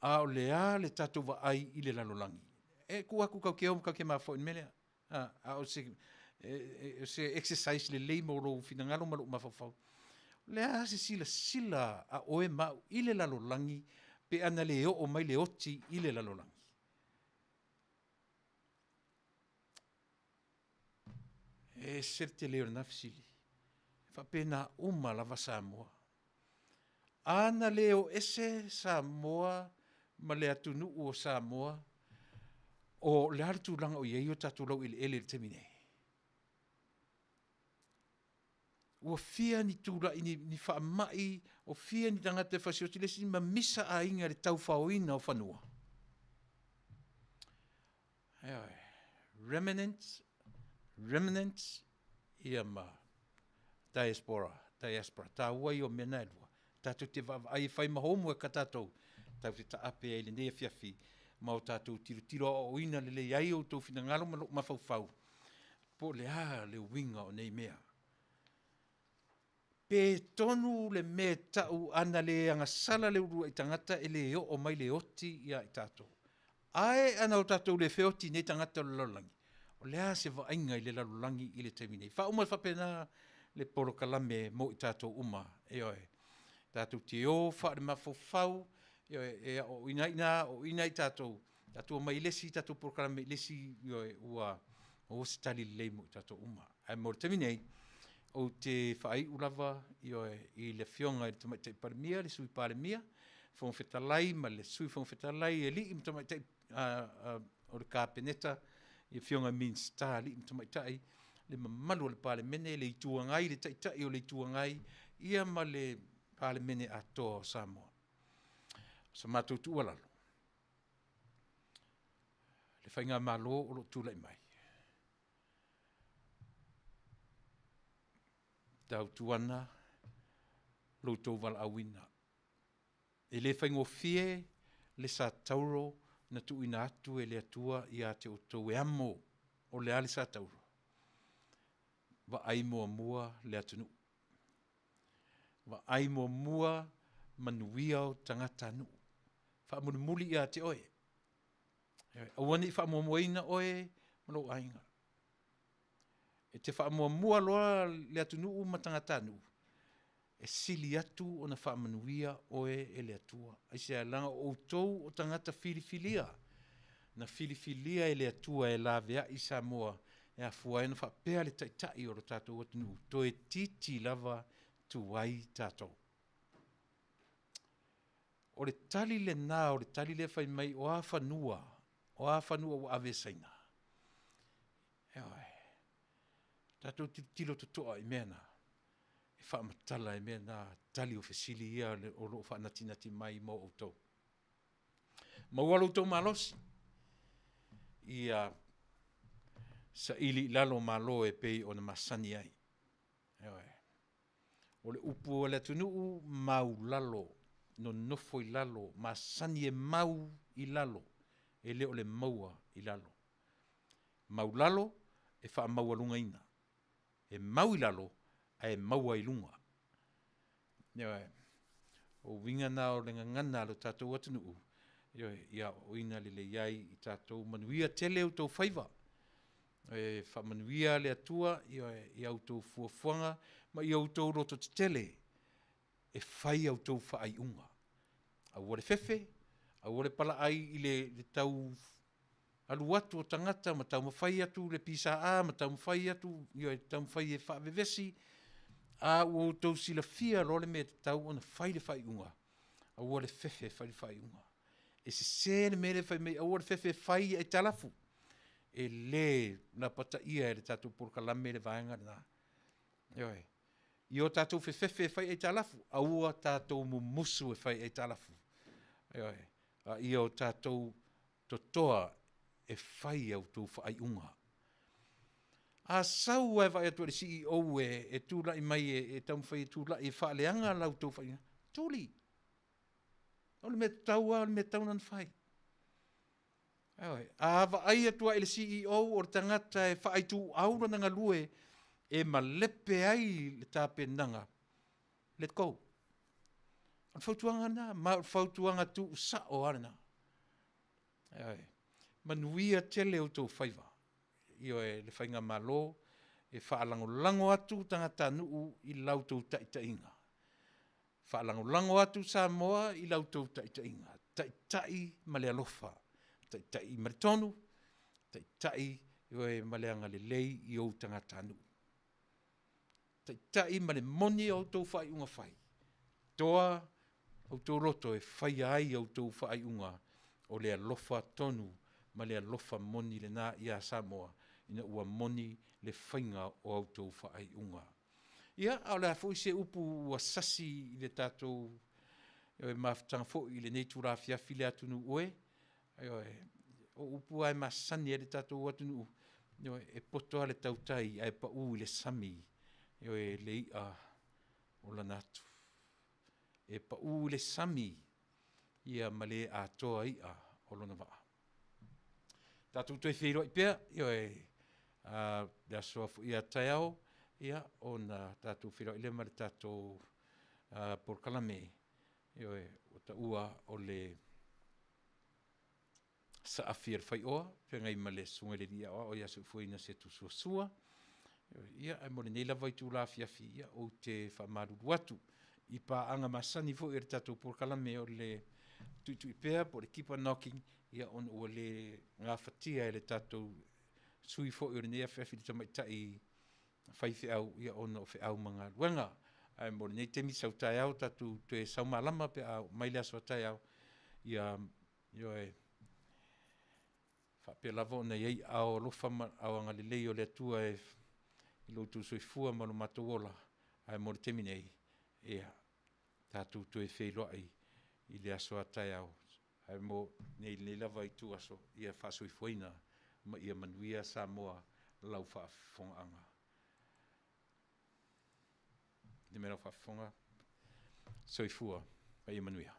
A o le a le tatou vaai i le lalolagi? E tuu atu kau te o ma kau te mafaufau i le mea lea. A, a o se, e, e, se exercise lelei mo lou finagalo ma lou mafaufau. O le a se silasila a oe ma au i le lalolagi pe ana le oo mai le oti i le lalolagi? E ese le tele o lena fesili. E faapena uma lava Samoa. A na le o ese Samoa ma le atunuu o Samoa, o le a le tulaga o i ai o tatou laueleele i le taimi nei? Ua fia ni tula'i, ni, ni faama'i, o fia ni tagata e fasioti le isi ma misa aiga i le taufaoina o fanua. Ioe. Remnants, remnants, ia ma diaspora, diaspora. Tāua ia o mea na e lua. Tātou te vaavaai e whai ma homework a tātou. Tātou te taape ai lenei afiafi ma o tātou tirotiro aoaoina lelei ai o outou finagalo ma lou mafaufau. Po o le a le uiga o nei mea. Pe tonu le mea e ta'u ana le agasala le ulua'i tagata e le oo mai le oti iā i tatou. Ae ana o tatou le feoti nei tagata o le lalolagi, o le a se vaaiga i le lalolagi i le taimi nei? Faauma faapena le polokalame mo i tatou uma, ioe. Tatou te o faale-mafaufau, ioe, e aoaoina ai i ina, aoaoina ai i tatou, tatou omai i le isi tatou polokalame i le isi, ioe, ua maua se tali lelei mo i tatou uma. Ae mo le taimi nei, ou te faaiu lava, ioe, i le Afioga i le Tamaitai Palemia, le Sui Palemia, Fofoga Fetalai ma le Sui Fofoga Fetalai, alii ma tamaitai o le Kapeneta, i Afioga i Minisita, alii ma tamaitai, le mamalu o le Palemene, le Itu Agai, le Taitai o le Itu Agai, ia ma le Palemene atoa o Samoa. O sa matou tuualalo, le Faigamalo o lo o tulai mai, Tautuana lo outou valaauina. E le faigofie le sa tauro na tuuina atu e le Atua ia te outou e amo o le a le sa tauro. Vaai muamua le atunuu. Vaai muamua manuia o tagatanuu. Faamulimuli ia te oe. Aua ne i faamuamuaina oe ma lou aiga. E te faamuamua loa le atunuu ma tagatanuu, e sili atu ona faamanuia oe e le Atua. Aisea? Leaga o outou o tagata filifilia, na filifilia e le Atua e laveai Samoa e afua ai ona faapea le Taitai o lo tatou atunuu, toeitiiti lava tuai tatou. O le tali lena o le tali lea fai mai o a fanua, o a fanua ua ave e Saina. Ioe. Tatou tilotilo totoa i mea na, e faamatala e mea na tali o fesili ia o lo o faanatinati mai mo outou. Maua lo outou malosi, ia saili i lalo Malo e pei ona masani ai. Ioe. O le upu a le atunuu, maulalo, nonofo i lalo, masani e mau i lalo, e le o le maua i lalo. Maulalo e faamaualugaina, e mau i lalo ae maua i luga. Ioe. O uiga na o le gagana a lo tatou atunuu, ioe, ia aoaoina lelei ai i tatou manuia tele outou faiva. E faamanuia le Atua ioe, i a outou fuafuaga ma i outou lototetele e fai a outou faaiuga. Aua le fefe, aua le palaai i le, le tau alu atu o tagata ma taumafai atu le PSA ma taumafai atu, ioe, taumafai e faavevesi, a ua outou silafia loa le mea e tatau ona fai le faaiuga, aua le fefe e fai le faaiuga. E sese le mea lea fai mai aua le fefe e fai i aitalafu. E le lapataia e le tatou polokalame le vaega lena. Ioe. I o tatou fefefe e fai aitalafu, aua tatou mumusu e fai aitalafu. Ioe. A ia o tatou totoa e fai a outou faaiuga. A sau lava e vaai atu e le CEO e, e tulai mai e, e taumafai e tulai e faaleaga la outou faaiuga, tuli. O le mea tatau lava, o le mea tatau ona fai. Ioe. A vaai atu lava i le CEO o le tagata e faaituau lana galue e malepe ai le tapenaga, let go. O le fautuaga lena, ma o le fautuaga tuusao lava lena. Ioe. Manuia tele outou faiva. Ioe, le faigamalo e faalagolago atu tagatanuu i la outou taitaiga. Faalagolago atu Samoa i la outou taitaiga, taitai ma le alofa, taitai ma le tonu, taitai oe ma le agalelei i ou tagatanuu. Taitai ma le moni o outou faaiuga fai, toa outou loto e faia ai a outou faaiuga o le alofa tonu ma le alofa moni lena ia Samoa ina ua moni le faiga o a outou faaiuga. Ia, a o le a foi se upu ua sasi i le tatou mafutaga foi i lenei itula afiafi le atunuu oe, ioe, o upu lava e masani ai le tatou atunuu, ioe, e poto lava le tautai ae pau i le sami, ioe, le i'a o lana atu. E pau i le sami, ia ma le atoa i'a o lona vaa. Tatou toe feiloai pea, ioe, le aso foi a taeao, ia, ona tatou feiloai lea ma le tatou polokalame, ioe, ua taua o le Saafi a le Faioa, feagai ma le Susuga i le Alii Aoao ia Seufuaina Setu Suasua. Ia, ae mo lenei lava itula afiafi, ia, ou te faamalulu atu i paaga masani foi a le tatou polokalame o le tuitui pea po o le keep on knocking, ia ona ua le gafatia e le tatou sui foi o lenei afiafi le tamaitai faifeau, ia ona o feau ma galuega. Ae mo lenei taimi sau taeao tatou toe sau malama pe a oo mai le aso a taeao, ia, ioe, faapea lava ona i ai aao alofa ma aao agalelei o le Atua e i lo outou soifua ma lo matou ola, ae mo le taimi nei, ia, tatou toe feiloai i le aso a taeao, ae mo nei lava ituaso, ia faasoifuaina ma ia manuia Samoa lau faafofogaaga. Manuia lau faafofoga, soifua ma ia manuia.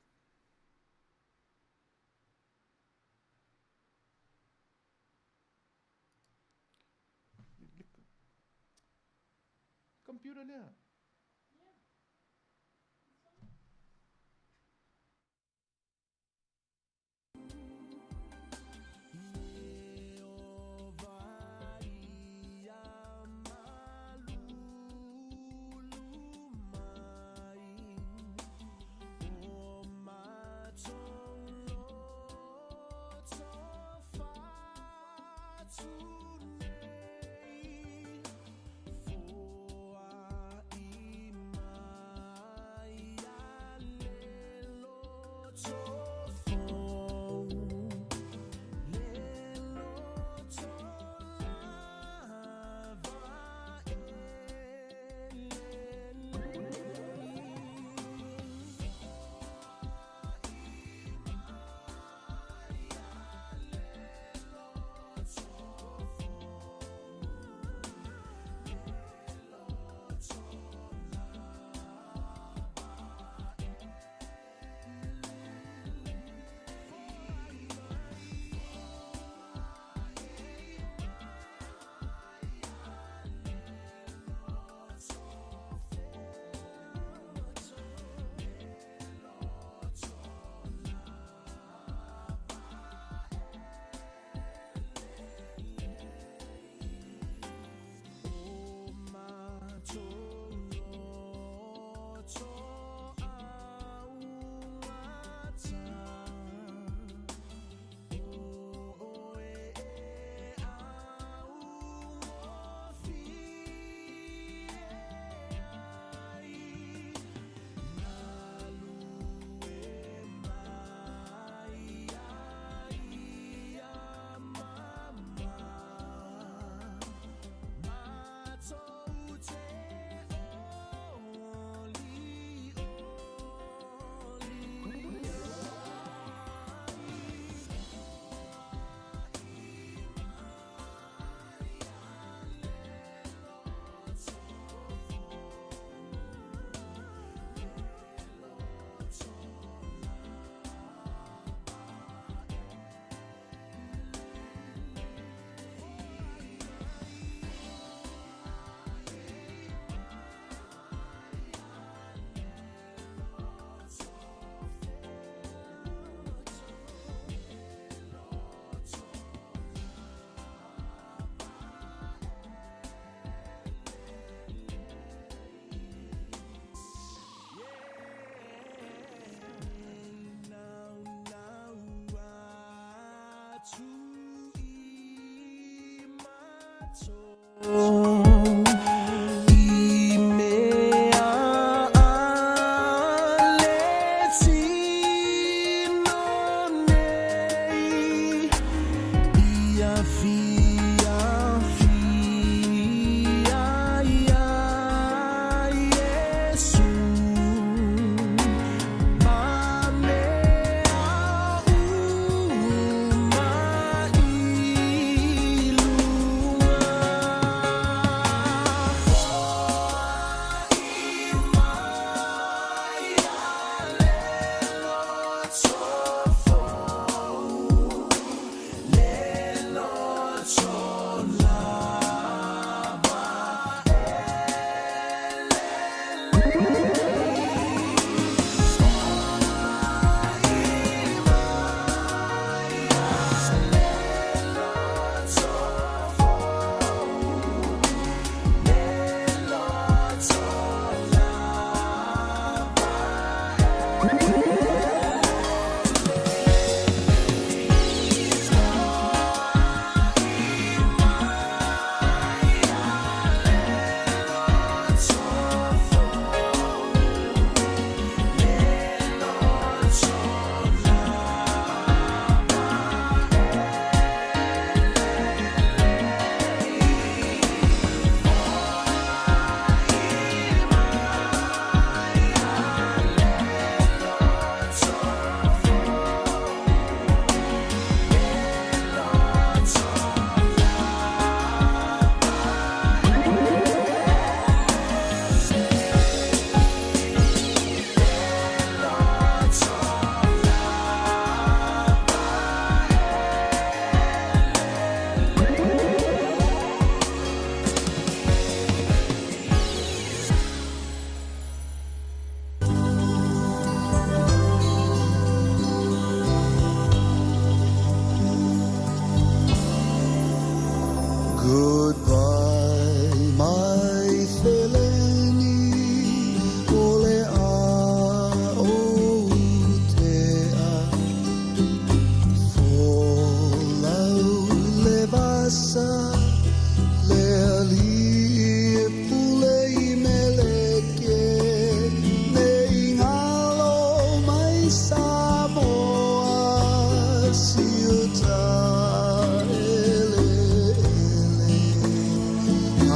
Computer lea.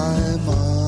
My mind.